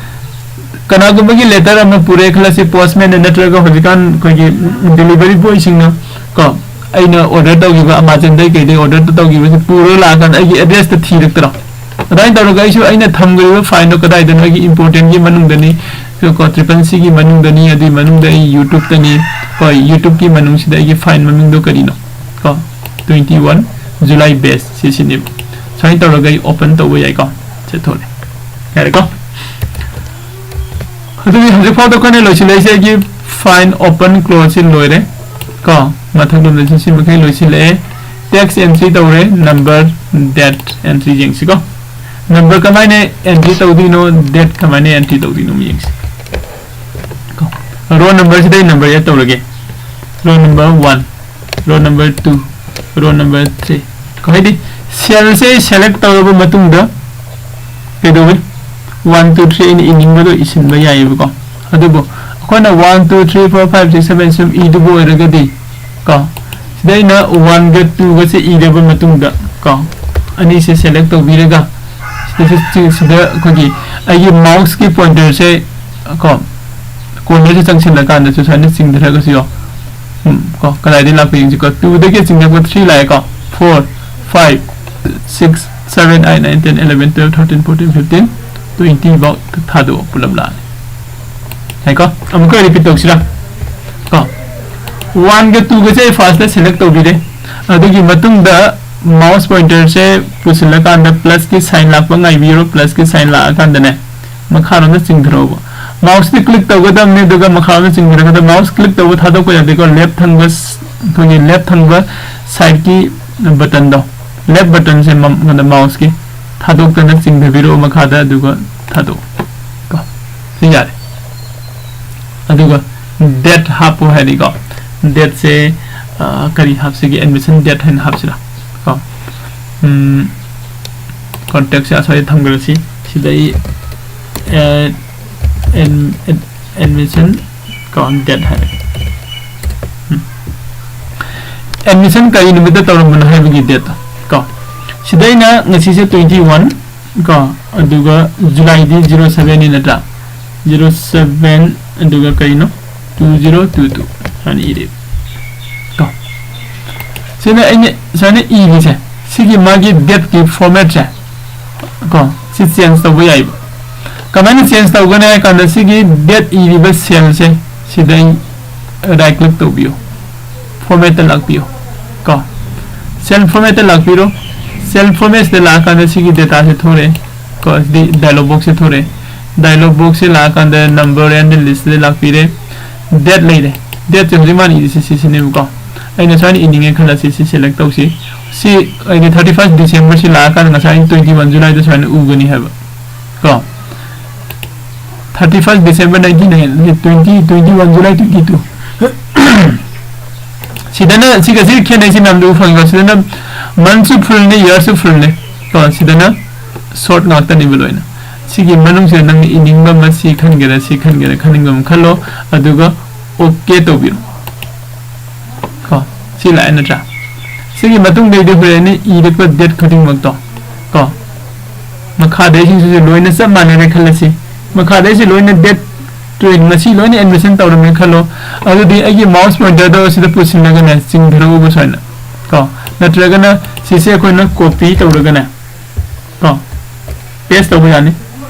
ꯀꯅꯥꯒꯨꯝꯕꯒꯤ ꯂꯦꯇꯔ ꯑꯃ ꯄꯨꯔꯦ ꯈꯜꯂꯁꯤ, ꯄꯣꯁꯃꯦꯟꯅ ꯅꯠꯇ꯭ꯔꯒ ꯍꯧꯖꯤꯛꯀꯥꯟ ꯑꯩꯈꯣꯏꯒꯤ ꯗꯦꯂꯤꯚꯔꯤ ꯕꯣꯏꯁꯤꯡꯅ ꯀꯣ, ꯑꯩꯅ ꯑꯣꯔꯗꯔ ꯇꯧꯈꯤꯕ ꯑꯃꯥꯖꯣꯟꯗꯒꯤ ꯀꯩꯗꯩ ꯑꯣꯔꯗꯔ ꯇꯧꯈꯤꯕꯁꯦ ꯄꯨꯔꯒ ꯂꯥꯛꯑꯀꯥꯟꯗ ꯑꯩꯒꯤ ꯑꯦꯗ꯭ꯔꯦꯁꯇ ꯊꯤꯔꯛꯇ꯭ꯔꯣ? ꯑꯗꯨꯃꯥꯏꯅ ꯇꯧꯔꯒ ꯑꯩꯁꯨ ꯑꯩꯅ ꯊꯝꯈ꯭ꯔꯤꯕ ꯐꯥꯏꯜꯗꯣ ꯀꯗꯥꯏꯗꯅꯣ, ꯑꯩꯒꯤ ꯏꯝꯄꯣꯔꯇꯦꯟꯒꯤ ꯃꯅꯨꯡꯗꯅꯤ ꯀꯣ, ꯇ꯭ꯔꯤꯄꯜ ꯁꯤꯒꯤ ꯃꯅꯨꯡꯗꯅꯤ, ꯑꯗꯨꯒꯤ ꯃꯅꯨꯡꯗ ꯑꯩ ꯌꯨꯇ꯭ꯌꯨꯕꯇꯅꯤ ꯀꯣ, ꯌꯨꯇ꯭ꯌꯨꯕꯀꯤ ꯃꯅꯨꯡꯁꯤꯗ ꯑꯩꯒꯤ ꯐꯥꯏꯜ ꯃꯃꯤꯡꯗꯣ ꯀꯔꯤꯅꯣ ꯀꯣ, ꯇ꯭ꯋꯦꯟꯇꯤ ꯋꯥꯟ ꯖꯨꯂꯥꯏ ꯕꯦꯁ ꯁꯤꯁꯤꯅꯦꯕ꯫ ꯁꯨꯃꯥꯏꯅ ꯇꯧꯔꯒ ꯑꯩ ꯑꯣꯄꯟ ꯇꯧꯕ ꯌꯥꯏꯀꯣ꯫ ꯁꯦ ꯊꯣꯛꯂꯦ꯫ ꯌꯥꯔꯦꯀꯣ? ꯑꯗꯨꯗꯤ ꯍꯧꯖꯤꯛ ꯐꯥꯎꯗ ꯑꯩꯈꯣꯏꯅ ꯂꯣꯏꯁꯤꯜꯂꯛꯏꯁꯦ ꯑꯩꯒꯤ ꯐꯥꯏꯜ ꯑꯣꯄꯟ ꯀ꯭ꯂꯣꯖꯁꯤ ꯂꯣꯏꯔꯦ ꯀꯣ꯫ ꯃꯊꯛꯂꯣꯝꯗ ꯁꯤ ꯃꯈꯩ ꯂꯣꯏꯁꯤꯜꯂꯛꯑꯦ꯫ ꯇꯦꯛꯁ ꯑꯦꯟꯇ꯭ꯔꯤ ꯇꯧꯔꯦ, ꯅꯝꯕꯔ, ꯗꯦꯠ ꯑꯦꯟꯇ꯭ꯔꯤ ꯌꯦꯡꯁꯤꯀꯣ꯫ ꯅꯝꯕꯔ ꯀꯃꯥꯏꯅ ꯑꯦꯟꯇ꯭ꯔꯤ ꯇꯧꯗꯣꯏꯅꯣ, ꯗꯦꯠ ꯀꯃꯥꯏꯅ ꯑꯦꯟꯇ꯭ꯔꯤ ꯇꯧꯗꯣꯏꯅꯣ ꯌꯦꯡꯁꯤ꯫ ꯔꯣꯜ ꯅꯝꯕꯔꯁꯤꯗ ꯑꯩ ꯅꯝꯕꯔ ꯑꯦꯗ ꯇꯧꯔꯒꯦ꯫ Roll number one, roll number two, roll number three. ꯍꯥꯏꯗꯤ ꯁꯦꯜꯁꯦ ꯁꯦꯂꯦꯛ ꯇꯧꯔꯕ ꯃꯇꯨꯡꯗ ꯀꯩꯗꯧꯏ? ꯋꯥꯟ, ꯇꯨ, ꯊ꯭ꯔꯤ ꯑꯩꯅ ꯏꯅꯤꯡꯕꯗꯣ ꯏꯁꯤꯟꯕ ꯌꯥꯏꯑꯕꯀꯣ꯫ ꯑꯗꯨꯕꯨ ꯑꯩꯈꯣꯏꯅ one, two, three, four, five, six, seven ꯁꯨꯝ ꯏꯗꯨꯕ ꯑꯣꯏꯔꯒꯗꯤ ꯀꯣ, ꯁꯤꯗ ꯑꯩꯅ ꯋꯥꯟꯒ ꯇꯨꯒꯁꯦ ꯏꯔꯕ ꯃꯇꯨꯡꯗ ꯀꯣ, ꯑꯅꯤꯁꯦ ꯁꯦꯂꯦꯛ ꯇꯧꯕꯤꯔꯒ ꯁꯤꯗ, ꯁꯤꯗ ꯑꯩꯈꯣꯏꯒꯤ ꯑꯩꯒꯤ ꯃꯥꯎꯁꯀꯤ ꯄꯣꯏꯟꯇꯔꯁꯦ ꯀꯣ, ꯀꯣꯔꯅꯔꯁꯦ ꯆꯪꯁꯤꯜꯂꯀꯥꯟꯗꯁꯨ ꯁꯨꯃꯥꯏꯅ ꯆꯤꯡꯊꯔꯒꯁꯨ ꯌꯥꯎ ꯎꯝ, ꯀꯣ, ꯀꯗꯥꯏꯗꯒꯤ ꯂꯥꯛꯄ ꯌꯦꯡꯁꯤꯀꯣ꯫ ꯇꯨꯗꯒꯤ ꯆꯤꯡꯊꯔꯛꯄ ꯊ꯭ꯔꯤ ꯂꯥꯛꯑꯦꯀꯣ꯫ Four, five, six, seven, eight, nine, ten, eleven, twelve, thirteen, fourteen, fifteen, twenty ꯐꯥꯎ ꯊꯥꯗꯣꯛꯑꯣ, ꯄꯨꯂꯞ ꯂꯥꯛꯑꯅꯤ꯫ ꯌꯥꯏꯀꯣ? ꯑꯃꯨꯛꯀ ꯔꯤꯄꯤꯠ ꯇꯧꯁꯤꯔꯥ? ꯀꯣ, ꯋꯥꯟꯒ ꯇꯨꯒꯁꯦ ꯑꯩ ꯐꯥꯔꯁꯇ ꯁꯦꯂꯦꯛ ꯇꯧꯕꯤꯔꯦ꯫ ꯑꯗꯨꯒꯤ ꯃꯇꯨꯡꯗ ꯃꯥꯎꯁ ꯄꯣꯏꯟꯇꯔꯁꯦ ꯄꯨꯁꯤꯜꯂꯀꯥꯟꯗ ꯄ꯭ꯂꯁꯀꯤ ꯁꯥꯏꯟ ꯂꯥꯛꯄ ꯉꯥꯏꯕꯤꯔꯣ꯫ ꯄ꯭ꯂꯁꯀꯤ ꯁꯥꯏꯟ ꯂꯥꯛꯑꯀꯥꯟꯗꯅꯦ, ꯃꯈꯥꯔꯣꯝꯗ ꯆꯤꯡꯊꯔꯛꯑꯣꯕ꯫ Mouseꯇꯤ click ꯇꯧꯒꯗꯕꯅꯤ, ꯑꯗꯨꯒ ꯃꯈꯥ ꯑꯃ ꯆꯤꯡꯊꯔꯛꯀꯗꯕ꯫ Mouse click ꯇꯧꯕ ꯊꯥꯗꯣꯛꯄ ꯌꯥꯗꯦꯀꯣ꯫ Left ꯊꯪꯕ ꯁ-, ꯑꯩꯈꯣꯏꯒꯤ left ꯊꯪꯕ sideꯀꯤ buttonꯗꯣ, left buttonꯁꯦ ꯃꯝ-, ꯀꯩꯅꯣꯗ mouseꯀꯤ ꯊꯥꯗꯣꯛꯇꯅ ꯆꯤꯡꯊꯕꯤꯔꯛꯑꯣ ꯃꯈꯥꯗ, ꯑꯗꯨꯒ ꯊꯥꯗꯣꯛꯑꯣ ꯀꯣ꯫ ꯁꯤ ꯌꯥꯔꯦ꯫ ꯑꯗꯨꯒ date ꯍꯥꯞꯄꯨ ꯍꯥꯏꯔꯤꯀꯣ꯫ Dateꯁꯦ, ꯑ, ꯀꯔꯤ ꯍꯥꯞꯁꯤꯒꯦ? Admission date ꯍꯥꯏꯅ ꯍꯥꯞꯁꯤꯔꯥ ꯀꯣ꯫ ꯎꯝ, contactꯁꯦ ꯑꯁ꯭ꯋꯥꯏꯗ ꯊꯝꯈ꯭ꯔꯁꯤ꯫ ꯁꯤꯗ ꯑꯩ, ꯑꯦ, ꯑꯦꯟ-, ꯑꯦꯟ-, admission ꯀꯣ, date ꯍꯥꯏꯔꯒꯦ꯫ ꯎꯝ꯫ Admission ꯀꯔꯤ ꯅꯨꯃꯤꯠꯇ ꯇꯧꯔꯝꯕꯅꯣ ꯍꯥꯏꯕꯒꯤ dateꯇꯣ ꯀꯣ꯫ ꯁꯤꯗ ꯑꯩꯅ ꯉꯁꯤꯁꯦ twenty one ꯀꯣ, ꯑꯗꯨꯒ Julyꯗꯤ zero sevenꯅꯤ ꯅꯠꯇ꯭ꯔꯥ? Zero seven, ꯑꯗꯨꯒ ꯀꯔꯤꯅꯣ? Two zero two two ꯍꯥꯏꯅ ꯏꯔꯦ ꯀꯣ꯫ ꯁꯤꯅ ꯑꯩꯅ ꯁꯨꯃꯥꯏꯅ ꯏꯔꯤꯁꯦ, ꯁꯤꯒꯤ ꯃꯥꯒꯤ dateꯀꯤ formatꯁꯦ ꯀꯣ, ꯁꯤ change ꯇꯧꯕ ꯌꯥꯏꯕ꯫ ꯀꯃꯥꯏꯅ change ꯇꯧꯒꯅꯤ ꯍꯥꯏ ꯀꯥꯟꯗ, ꯁꯤꯒꯤ date ꯏꯔꯤꯕ cellꯁꯦ ꯁꯤꯗ ꯑꯩ right click ꯇꯧꯕꯤꯌꯨ, formatꯇ ꯂꯥꯛꯄꯤꯌꯨ ꯀꯣ꯫ Cell formatꯇ ꯂꯥꯛꯄꯤꯔꯣ꯫ Cell formatꯁꯤꯗ ꯂꯥꯛꯑꯀꯥꯟꯗ ꯁꯤꯒꯤ dataꯁꯦ ꯊꯣꯔꯛꯑꯦ ꯀꯣ, ꯁꯤꯗꯤ dialog boxꯁꯦ ꯊꯣꯔꯛꯑꯦ꯫ Dialog boxꯁꯦ ꯂꯥꯛꯑꯀꯥꯟꯗ number and listꯁꯤꯗ ꯂꯥꯛꯄꯤꯔꯦ꯫ Date ꯂꯩꯔꯦ꯫ Dateꯁꯦ ꯍꯧꯖꯤꯛ ꯃꯥꯅ ꯏꯔꯤꯁꯦ ꯁꯤꯁꯤꯅꯦꯕꯀꯣ꯫ ꯑꯩꯅ ꯁꯨꯃꯥꯏꯅ ꯏꯅꯤꯡꯉꯦ ꯈꯜꯂꯁꯤ, ꯁꯤ select ꯇꯧꯁꯤ꯫ ꯁꯤ ꯑꯩꯗꯤ thirty first Decemberꯁꯤ ꯂꯥꯛꯑꯀꯥꯟꯗ ꯉꯁꯥꯏ twenty one Julyꯗ ꯁꯨꯃꯥꯏꯅ ꯎꯒꯅꯤ ꯍꯥꯏꯕ ꯀꯣ꯫ Thirty first December nineteen, twenty, twenty one July twenty two꯫ ꯁꯤꯗꯅ ꯁꯤꯒ ꯁꯤ ꯈꯦꯠꯅꯩꯁꯤ ꯃꯌꯥꯝꯗꯨ ꯎ ꯐꯪꯉꯤꯀꯣ꯫ ꯁꯤꯗꯅ monthꯁꯨ fullꯅꯤ, yearꯁꯨ fullꯅꯤ ꯀꯣ꯫ ꯁꯤꯗꯅ short ꯉꯥꯛꯇꯅꯦꯕ ꯂꯣꯏꯅ꯫ ꯁꯤꯒꯤ ꯃꯅꯨꯡꯁꯤꯗ ꯅꯪꯅ ꯏꯅꯤꯡꯕ ꯑꯃ, ꯁꯤ ꯈꯟꯒꯦꯔꯥ, ꯁꯤ ꯈꯟꯒꯦꯔꯥ, ꯈꯟꯅꯤꯡꯕ ꯑꯃ ꯈꯜꯂꯣ, ꯑꯗꯨꯒ OK ꯇꯧꯕꯤꯔꯣ ꯀꯣ꯫ ꯁꯤ ꯂꯥꯛꯑꯦ ꯅꯠꯇ꯭ꯔꯥ? ꯁꯤꯒꯤ ꯃꯇꯨꯡꯗꯩꯗꯤ ꯍꯣꯔꯦꯟ ꯏꯔꯛꯄ date ꯈꯨꯗꯤꯡꯃꯛꯇꯣ ꯀꯣ, ꯃꯈꯥꯗꯩꯁꯤꯡꯁꯤꯁꯨ ꯂꯣꯏꯅ ꯆꯞ ꯃꯥꯟꯅꯔꯦ ꯈꯜꯂꯁꯤ꯫ ꯃꯈꯥꯗꯩꯁꯤ ꯂꯣꯏꯅ date twenty, ꯉꯁꯤ ꯂꯣꯏꯅ admission ꯇꯧꯔꯝꯃꯦ ꯈꯜꯂꯣ꯫ ꯑꯗꯨꯗꯤ ꯑꯩꯒꯤ mouse pointerꯗꯣ ꯁꯤꯗ ꯄꯨꯁꯤꯜꯂꯒꯅꯦ, ꯆꯤꯡꯊꯔꯛꯎꯕ ꯁꯨꯃꯥꯏꯅ ꯀꯣ꯫ ꯅꯠꯇ꯭ꯔꯒꯅ ꯁꯤꯁꯦ ꯑꯩꯈꯣꯏꯅ copy ꯇꯧꯔꯒꯅꯦ ꯀꯣ, paste ꯇꯧꯕ ꯌꯥꯅꯤ꯫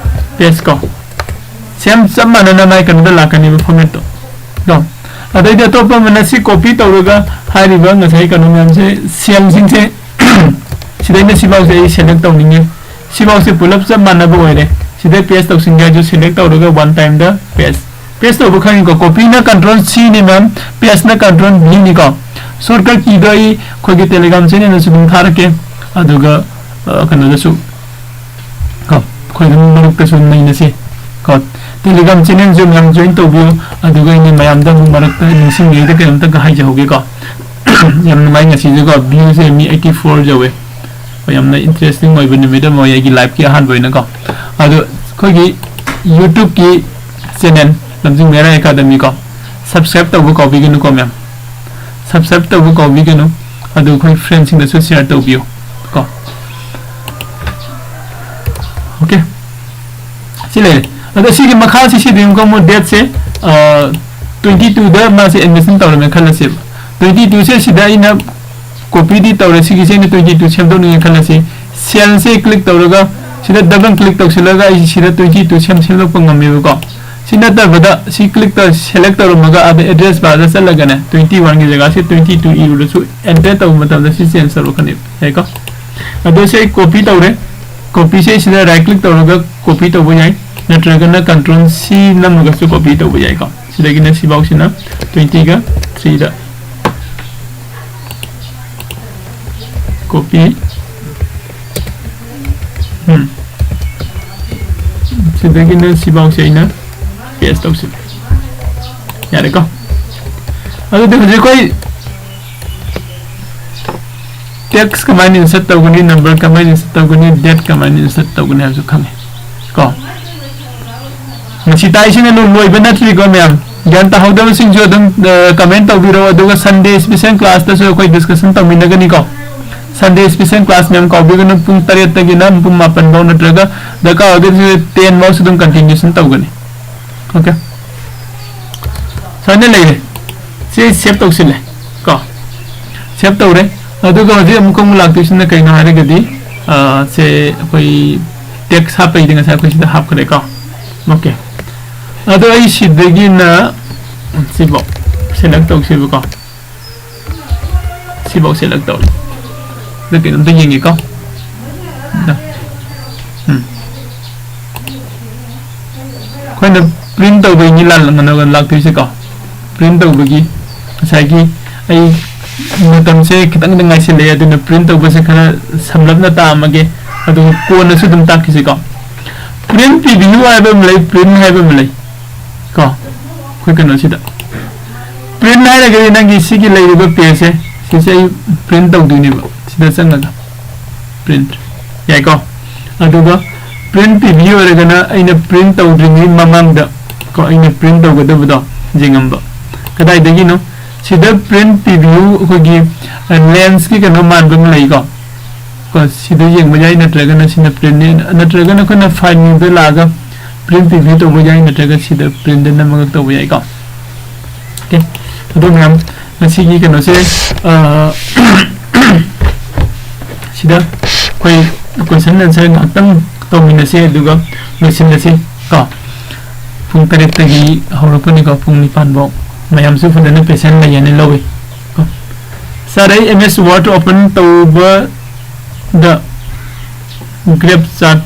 Paste ꯀꯣ, same ꯆꯞ ꯃꯥꯟꯅꯅ ꯃꯥꯏ ꯀꯩꯅꯣꯗ ꯂꯥꯛꯀꯅꯦꯕ, formatꯇꯣ ꯀꯣ꯫ ꯑꯗꯩꯗꯤ ꯑꯇꯣꯞꯄ ꯑꯃꯅ ꯁꯤ copy ꯇꯧꯔꯒ ꯍꯥꯏꯔꯤꯕ ꯉꯁꯥꯏ ꯀꯩꯅꯣ ꯃꯌꯥꯝꯁꯦ, cellꯁꯤꯡꯁꯦ ꯁꯤꯗꯩꯅ ꯁꯤꯐꯥꯎꯁꯦ ꯑꯩ select ꯇꯧꯅꯤꯡꯉꯦ꯫ ꯁꯤꯐꯥꯎꯁꯦ ꯄꯨꯂꯞ ꯆꯞ ꯃꯥꯟꯅꯕ ꯑꯣꯏꯔꯦ꯫ ꯁꯤꯗ paste ꯇꯧꯁꯤꯟꯒꯦ ꯍꯥꯏꯁꯨ select ꯇꯧꯔꯒ one time ꯗ paste꯫ Paste ꯇꯧꯕ ꯈꯪꯉꯤꯀꯣ? Copy ꯅ control C ꯅꯤ ma'am, paste ꯅ control V ꯅꯤꯀꯣ꯫ Shortcut key ꯗꯣ ꯑꯩ ꯑꯩꯈꯣꯏꯒꯤ Telegram channel ꯗꯁꯨ ꯑꯗꯨꯝ ꯊꯥꯔꯛꯀꯦ꯫ ꯑꯗꯨꯒ, ꯑ, ꯀꯩꯅꯣꯗꯁꯨ ꯀꯣ, ꯑꯩꯈꯣꯏ ꯑꯗꯨꯝ ꯃꯔꯨꯞꯇꯁꯨ ꯅꯩꯅꯁꯤ ꯀꯣ꯫ Telegram channel ꯁꯨ ꯃꯌꯥꯝ join ꯇꯧꯕꯤꯌꯨ꯫ ꯑꯗꯨꯒ ꯑꯩꯅ ꯃꯌꯥꯝꯗ ꯑꯃꯨꯛ ꯃꯔꯛꯇ ꯅꯤꯡꯁꯤꯡꯉꯤꯉꯩꯗ ꯀꯩꯅꯣꯝꯇꯒ ꯍꯥꯏꯖꯍꯧꯒꯦꯀꯣ꯫ ꯌꯥꯝ ꯅꯨꯡꯉꯥꯏ ꯉꯁꯤꯁꯦꯀꯣ, view ꯁꯦ ꯃꯤ eighty four ꯌꯧꯋꯦ꯫ ꯍꯣꯏ, ꯌꯥꯝꯅ interesting ꯑꯣꯏꯕ ꯅꯨꯃꯤꯠ ꯑꯃ ꯑꯣꯏ ꯑꯩꯒꯤ life ꯀꯤ ꯑꯍꯥꯟꯕ ꯑꯣꯏꯅꯀꯣ꯫ ꯑꯗꯣ ꯑꯩꯈꯣꯏꯒꯤ YouTube ꯀꯤ channel ꯂꯝꯖꯤꯡ ꯃꯩꯔꯥ Academy ꯀꯣ, subscribe ꯇꯧꯕ ꯀꯥꯎꯕꯤꯒꯅꯨꯀꯣ ꯃꯌꯥꯝ꯫ Subscribe ꯇꯧꯕ ꯀꯥꯎꯕꯤꯒꯅꯨ꯫ ꯑꯗꯨ ꯑꯩꯈꯣꯏ friend ꯁꯤꯡꯗꯁꯨ share ꯇꯧꯕꯤꯌꯨ ꯀꯣ꯫ Okay꯫ ꯁꯤ ꯂꯩꯔꯦ꯫ ꯑꯗꯣ ꯁꯤꯒꯤ ꯃꯈꯥꯁꯤ ꯁꯤꯗꯤ ꯑꯃꯨꯛꯀ ꯑꯃꯨꯛ date ꯁꯦ, ꯑ, twenty two ꯗ ꯃꯥꯁꯦ admission ꯇꯧꯔꯝꯃꯦ ꯈꯜꯂꯁꯦꯕ꯫ Twenty two ꯁꯦ ꯁꯤꯗ ꯑꯩꯅ copy ꯗꯤ ꯇꯧꯔꯦ, ꯁꯤꯒꯤꯁꯦ ꯑꯩꯅ twenty two ꯁꯦꯝꯗꯣꯛꯅꯤꯡꯉꯦ ꯈꯜꯂꯁꯤ꯫ Cell ꯁꯦ click ꯇꯧꯔꯒ ꯁꯤꯗ double click ꯇꯧꯁꯤꯜꯂꯒ ꯑꯩ ꯁꯤꯗ twenty two ꯁꯦꯝ, ꯁꯦꯝꯗꯣꯛꯄ ꯉꯝꯃꯦꯕꯀꯣ꯫ ꯁꯤ ꯅꯠꯇꯕꯗ ꯁꯤ click ꯇꯧ, select ꯇꯧꯔꯝꯃꯒ ꯑꯥꯗ address bar ꯗ ꯆꯠꯂꯒꯅꯦ, twenty one ꯒꯤ ꯖꯒꯥꯁꯤ twenty two ꯏꯔꯨꯔꯁꯨ enter ꯇꯧꯕ ꯃꯇꯝꯗ ꯁꯤ change ꯇꯧꯔꯛꯀꯅꯦꯕ꯫ ꯌꯥꯏꯀꯣ? ꯑꯗꯣ ꯁꯤ ꯑꯩ copy ꯇꯧꯔꯦ꯫ Copy ꯁꯦ ꯁꯤꯗ right click ꯇꯧꯔꯒ copy ꯇꯧꯕ ꯌꯥꯏ, ꯅꯠꯇ꯭ꯔꯒꯅ control C ꯅꯝꯃꯒꯁꯨ copy ꯇꯧꯕ ꯌꯥꯏꯀꯣ꯫ ꯁꯤꯗꯒꯤꯅ ꯁꯤꯐꯥꯎꯁꯤꯅ twenty ꯒ three ꯗ copy꯫ ꯎꯝ꯫ ꯁꯤꯗꯒꯤꯅ ꯁꯤꯐꯥꯎꯁꯦ ꯑꯩꯅ paste ꯇꯧꯁꯤꯜꯂꯦ꯫ ꯌꯥꯔꯦꯀꯣ? ꯑꯗꯨꯗꯤ ꯍꯧꯖꯤꯛ ꯑꯩꯈꯣꯏ text ꯀꯃꯥꯏꯅ insert ꯇꯧꯒꯅꯤ, number ꯀꯃꯥꯏꯅ insert ꯇꯧꯒꯅꯤ, date ꯀꯃꯥꯏꯅ insert ꯇꯧꯒꯅꯤ ꯍꯥꯏꯕꯁꯨ ꯈꯪꯉꯦ ꯀꯣ꯫ ꯉꯁꯤ ꯇꯥꯛꯏꯁꯤꯅ ꯂꯣ-, ꯂꯣꯏꯕ ꯅꯠꯇ꯭ꯔꯤꯀꯣ ꯃꯌꯥꯝ꯫ ꯒ꯭ꯌꯥꯟ ꯇꯥꯍꯧꯗꯕꯁꯤꯡꯁꯨ ꯑꯗꯨꯝ, ꯑ, comment ꯇꯧꯕꯤꯔꯛꯑꯣ, ꯑꯗꯨꯒ Sunday special class ꯇꯁꯨ ꯑꯩꯈꯣꯏ discussion ꯇꯧꯃꯤꯟꯅꯒꯅꯤꯀꯣ꯫ Sunday special class ꯃꯌꯥꯝ ꯀꯥꯎꯕꯤꯒꯅꯨ, ꯄꯨꯡ ꯇꯔꯦꯠꯇꯒꯤꯅ ꯄꯨꯡ ꯃꯥꯄꯟ ꯐꯥꯎ, ꯅꯠꯇ꯭ꯔꯒ ꯗꯔꯀꯥꯔ ꯑꯣꯏꯔꯒꯗꯤ ten ꯐꯥꯎꯁꯨ ꯑꯗꯨꯝ continuation ꯇꯧꯒꯅꯤ꯫ Okay꯫ ꯁꯨꯃꯥꯏꯅ ꯂꯩꯔꯦ꯫ ꯁꯤ save ꯇꯧꯁꯤꯜꯂꯦ ꯀꯣ꯫ Save ꯇꯧꯔꯦ꯫ ꯑꯗꯨꯒ ꯍꯧꯖꯤꯛ ꯑꯃꯨꯛꯀ ꯑꯃꯨꯛ ꯂꯥꯛꯇꯣꯏꯁꯤꯅ ꯀꯩꯅꯣ ꯍꯥꯏꯔꯒꯗꯤ, ꯑ, ꯁꯦ ꯑꯩꯈꯣꯏ text ꯍꯥꯞꯄꯩꯗꯤ ꯉꯁꯥꯏ ꯑꯩꯈꯣꯏ ꯁꯤꯗ ꯍꯥꯞꯈ꯭ꯔꯦꯀꯣ꯫ Okay꯫ ꯑꯗꯣ ꯑꯩ ꯁꯤꯗꯒꯤꯅ ꯁꯤꯐꯥꯎ select ꯇꯧꯁꯦꯕꯀꯣ꯫ ꯁꯤꯐꯥꯎ select ꯇꯧꯔꯦ꯫ ꯑꯗ ꯀꯩꯅꯣꯝꯇ ꯌꯦꯡꯒꯦꯀꯣ꯫ ꯗ-, ꯎꯝ꯫ ꯑꯩꯅ print ꯇꯧꯕꯩꯅꯤ ꯂꯥꯟ-, ꯀꯩꯅꯣ ꯂꯥꯛꯇꯣꯏꯁꯦꯀꯣ꯫ Print ꯇꯧꯕꯒꯤ ꯉꯁꯥꯏꯒꯤ ꯑꯩ ꯃꯇꯝꯁꯦ ꯈꯤꯇꯪꯗ ꯉꯥꯏꯁꯤꯜꯂꯛꯑꯦ, ꯑꯗꯨꯅ print ꯇꯧꯕꯁꯦ ꯈꯔ ꯁꯝꯂꯞꯅ ꯇꯥꯛꯑꯝꯃꯒꯦ, ꯑꯗꯨꯒ ꯀꯣꯟꯅꯁꯨ ꯑꯗꯨꯝ ꯇꯥꯛꯈꯤꯁꯤꯀꯣ꯫ Print preview ꯍꯥꯏꯕ ꯑꯃ ꯂꯩ, print ꯍꯥꯏꯕ ꯑꯃ ꯂꯩ ꯀꯣ꯫ ꯑꯩꯈꯣꯏ ꯀꯩꯅꯣꯁꯤꯗ print ꯍꯥꯏꯔꯒꯗꯤ ꯅꯪꯒꯤ ꯁꯤꯒꯤ ꯂꯩꯔꯤꯕ pageꯁꯦ, ꯁꯤꯁꯦ ꯑꯩ print ꯇꯧꯗꯣꯏꯅꯦꯕ꯫ ꯁꯤꯗ ꯆꯪꯉꯒ print, ꯌꯥꯏꯀꯣ? ꯑꯗꯨꯒ print preview ꯑꯣꯏꯔꯒꯅ ꯑꯩꯅ print ꯇꯧꯗ꯭ꯔꯤꯉꯩ ꯃꯃꯥꯡꯗ ꯀꯣ, ꯑꯩꯅ print ꯇꯧꯒꯗꯕꯗꯣ ꯌꯦꯡꯉꯝꯕ꯫ ꯀꯗꯥꯏꯗꯒꯤꯅꯣ? ꯁꯤꯗ print preview ꯑꯩꯈꯣꯏꯒꯤ, ꯑ, lensꯀꯤ ꯀꯩꯅꯣ ꯃꯥꯟꯕ ꯑꯃ ꯂꯩꯀꯣ꯫ ꯀꯣ, ꯁꯤꯗ ꯌꯦꯡꯕ ꯌꯥꯏ, ꯅꯠꯇ꯭ꯔꯒꯅ ꯁꯤꯅ printꯅꯦ, ꯅꯠꯇ꯭ꯔꯒꯅ ꯑꯩꯈꯣꯏꯅ file menuꯗ ꯂꯥꯛꯑꯒ print preview ꯇꯧꯕ ꯌꯥꯏ, ꯅꯠꯇ꯭ꯔꯒ ꯁꯤꯗ printꯗ ꯅꯝꯃꯒ ꯇꯧꯕ ꯌꯥꯏꯀꯣ꯫ Okay, ꯑꯗꯣ ꯃꯌꯥꯝ, ꯉꯁꯤꯒꯤ ꯀꯩꯅꯣꯁꯦ, ꯑ, ꯁꯤꯗ ꯑꯩꯈꯣꯏ question answer ꯉꯥꯛꯇꯪ ꯇꯧꯃꯤꯟꯅꯁꯦ, ꯑꯗꯨꯒ ꯂꯣꯏꯁꯤꯜꯂꯁꯤ ꯀꯣ꯫ ꯄꯨꯡ ꯇꯔꯦꯠꯇꯒꯤ ꯍꯧꯔꯛꯄꯅꯤꯀꯣ, ꯄꯨꯡ ꯅꯤꯄꯥꯟ ꯐꯥꯎ꯫ ꯃꯌꯥꯝꯁꯨ ꯐꯖꯅ patient ꯂꯩꯌꯦꯅ ꯂꯧꯏ ꯀꯣ꯫ Sir, ꯑꯩ MS Word open ꯇꯧꯕꯗ graph chart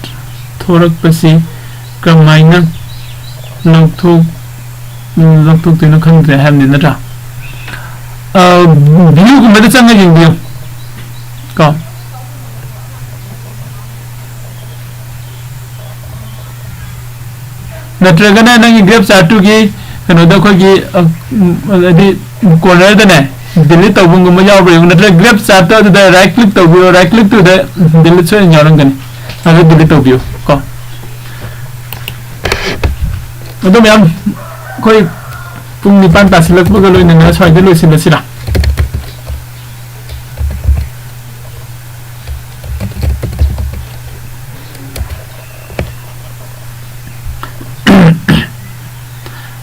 ꯊꯣꯔꯛꯄꯁꯤ ꯀꯔꯝꯍꯥꯏꯅ ꯂꯧꯊꯣꯛ-, ꯂꯧꯊꯣꯛꯇꯣꯏꯅꯣ ꯈꯪꯗ꯭ꯔꯦ ꯍꯥꯏꯕꯅꯤ ꯅꯠꯇ꯭ꯔꯥ? ꯑ, viewꯒꯨꯝꯕꯗ ꯆꯪꯉ ꯌꯦꯡꯕꯤꯌꯨ ꯀꯣ꯫ ꯅꯠꯇ꯭ꯔꯒꯅ ꯅꯪꯒꯤ graph chartꯇꯨꯒꯤ ꯀꯩꯅꯣꯗ ꯑꯩꯈꯣꯏꯒꯤ, ꯑ, ꯎꯝ, ꯍꯥꯏꯗꯤ cornerꯗꯅꯦ delete ꯇꯧꯐꯝꯒꯨꯝꯕ ꯌꯥꯎꯕ꯭ꯔꯥ ꯌꯦꯡꯉꯨ꯫ ꯅꯠꯇ꯭ꯔꯒ graph chartꯇ ꯑꯗꯨꯗ right click ꯇꯧꯕꯤꯔꯣ, right clickꯇꯨꯗ delete ꯁꯣꯏꯗꯅ ꯌꯥꯎꯔꯝꯒꯅꯤ, ꯑꯗꯨ delete ꯇꯧꯕꯤꯌꯨ ꯀꯣ꯫ ꯑꯗꯣ ꯃꯌꯥꯝ, ꯑꯩꯈꯣꯏ ꯄꯨꯡ ꯅꯤꯄꯥꯟ ꯇꯥꯁꯤꯜꯂꯛꯄꯒ ꯂꯣꯏꯅꯅ ꯁ꯭ꯋꯥꯏꯗ ꯂꯣꯏꯁꯤꯜꯂꯁꯤꯔꯥ?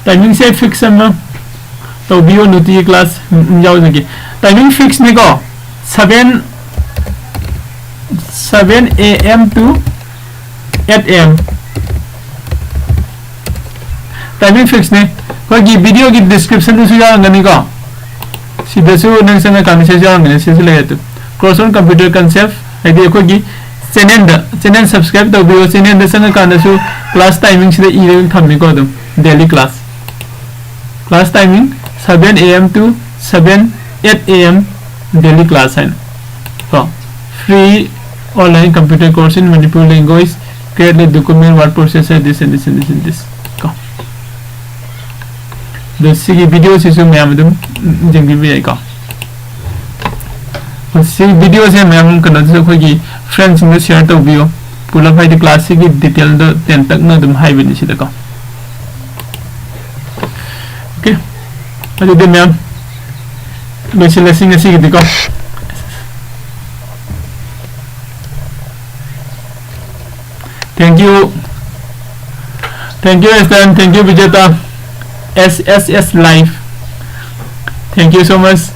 Timingꯁꯦ fix ꯑꯃ ꯇꯧꯕꯤꯌꯣ, ꯅꯨꯡꯇꯤꯒꯤ class, um, um, ꯌꯥꯎꯖꯒꯦ꯫ Timing fixꯅꯤꯀꯣ, seven, seven AM to eight AM꯫ Timing fixꯅꯤ꯫ ꯑꯩꯈꯣꯏꯒꯤ videoꯒꯤ descriptionꯗꯁꯨ ꯌꯥꯎꯔꯝꯒꯅꯤꯀꯣ꯫ ꯁꯤꯗꯁꯨ ꯅꯪ ꯆꯪꯉꯀꯥꯟꯗ ꯁꯤꯗꯁꯨ ꯌꯥꯎꯔꯝꯒꯅꯤ, ꯁꯤꯁꯨ ꯂꯩꯔꯦ ꯑꯗꯨ꯫ Cross on computer concept ꯍꯥꯏꯗꯤ ꯑꯩꯈꯣꯏꯒꯤ ꯆꯦꯅꯦꯜꯗ ꯆꯦꯅꯦꯜ ꯁꯕꯁꯀ꯭ꯔꯥꯏꯕ ꯇꯧꯕꯤꯌꯣ꯫ ꯆꯦꯅꯦꯜꯗ ꯆꯪꯉꯀꯥꯟꯗꯁꯨ ꯀ꯭ꯂꯥꯁ ꯇꯥꯏꯃꯤꯡꯁꯤꯗ ꯏꯔꯒ ꯊꯝꯃꯤꯀꯣ꯫ ꯑꯗꯨꯝ daily class class timing seven a.m. to seven eight a.m. daily class ꯍꯥꯏꯅ ꯀꯣ꯫ Free online computer course in Manipuri language, create a document, word processor, this and this and this and this ꯀꯣ꯫ ꯑꯗꯣ ꯁꯤꯒꯤ ꯚꯤꯗꯤꯑꯣꯁꯤꯁꯨ ꯃꯌꯥꯝ ꯑꯗꯨꯝ ꯌꯦꯡꯕꯤꯕ ꯌꯥꯏꯀꯣ꯫ ꯁꯤ ꯚꯤꯗꯤꯑꯣꯁꯦ ꯃꯌꯥꯝ ꯀꯩꯅꯣꯗꯁꯨ ꯑꯩꯈꯣꯏꯒꯤ ꯐ꯭ꯔꯦꯟꯁꯤꯡꯗ ꯁꯤꯌꯔ ꯇꯧꯕꯤꯌꯣ꯫ ꯄꯨꯂꯞ ꯍꯥꯏꯗꯤ ꯀ꯭ꯂꯥꯁꯁꯤꯒꯤ ꯗꯤꯇꯦꯜꯗ ꯇꯦꯟꯇꯛꯅ ꯑꯗꯨꯝ ꯍꯥꯏꯕꯅꯤ ꯁꯤꯗꯀꯣ꯫ ꯑꯣꯀꯦ, ꯑꯗꯨꯗꯤ ꯃꯌꯥꯝ ꯂꯣꯏꯁꯤꯜꯂꯁꯤ ꯉꯁꯤꯒꯤꯗꯤꯀꯣ꯫ Thank you. Thank you, Esther. Thank you, Vijeta. S S S Live. Thank you so much.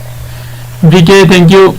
V K, thank you.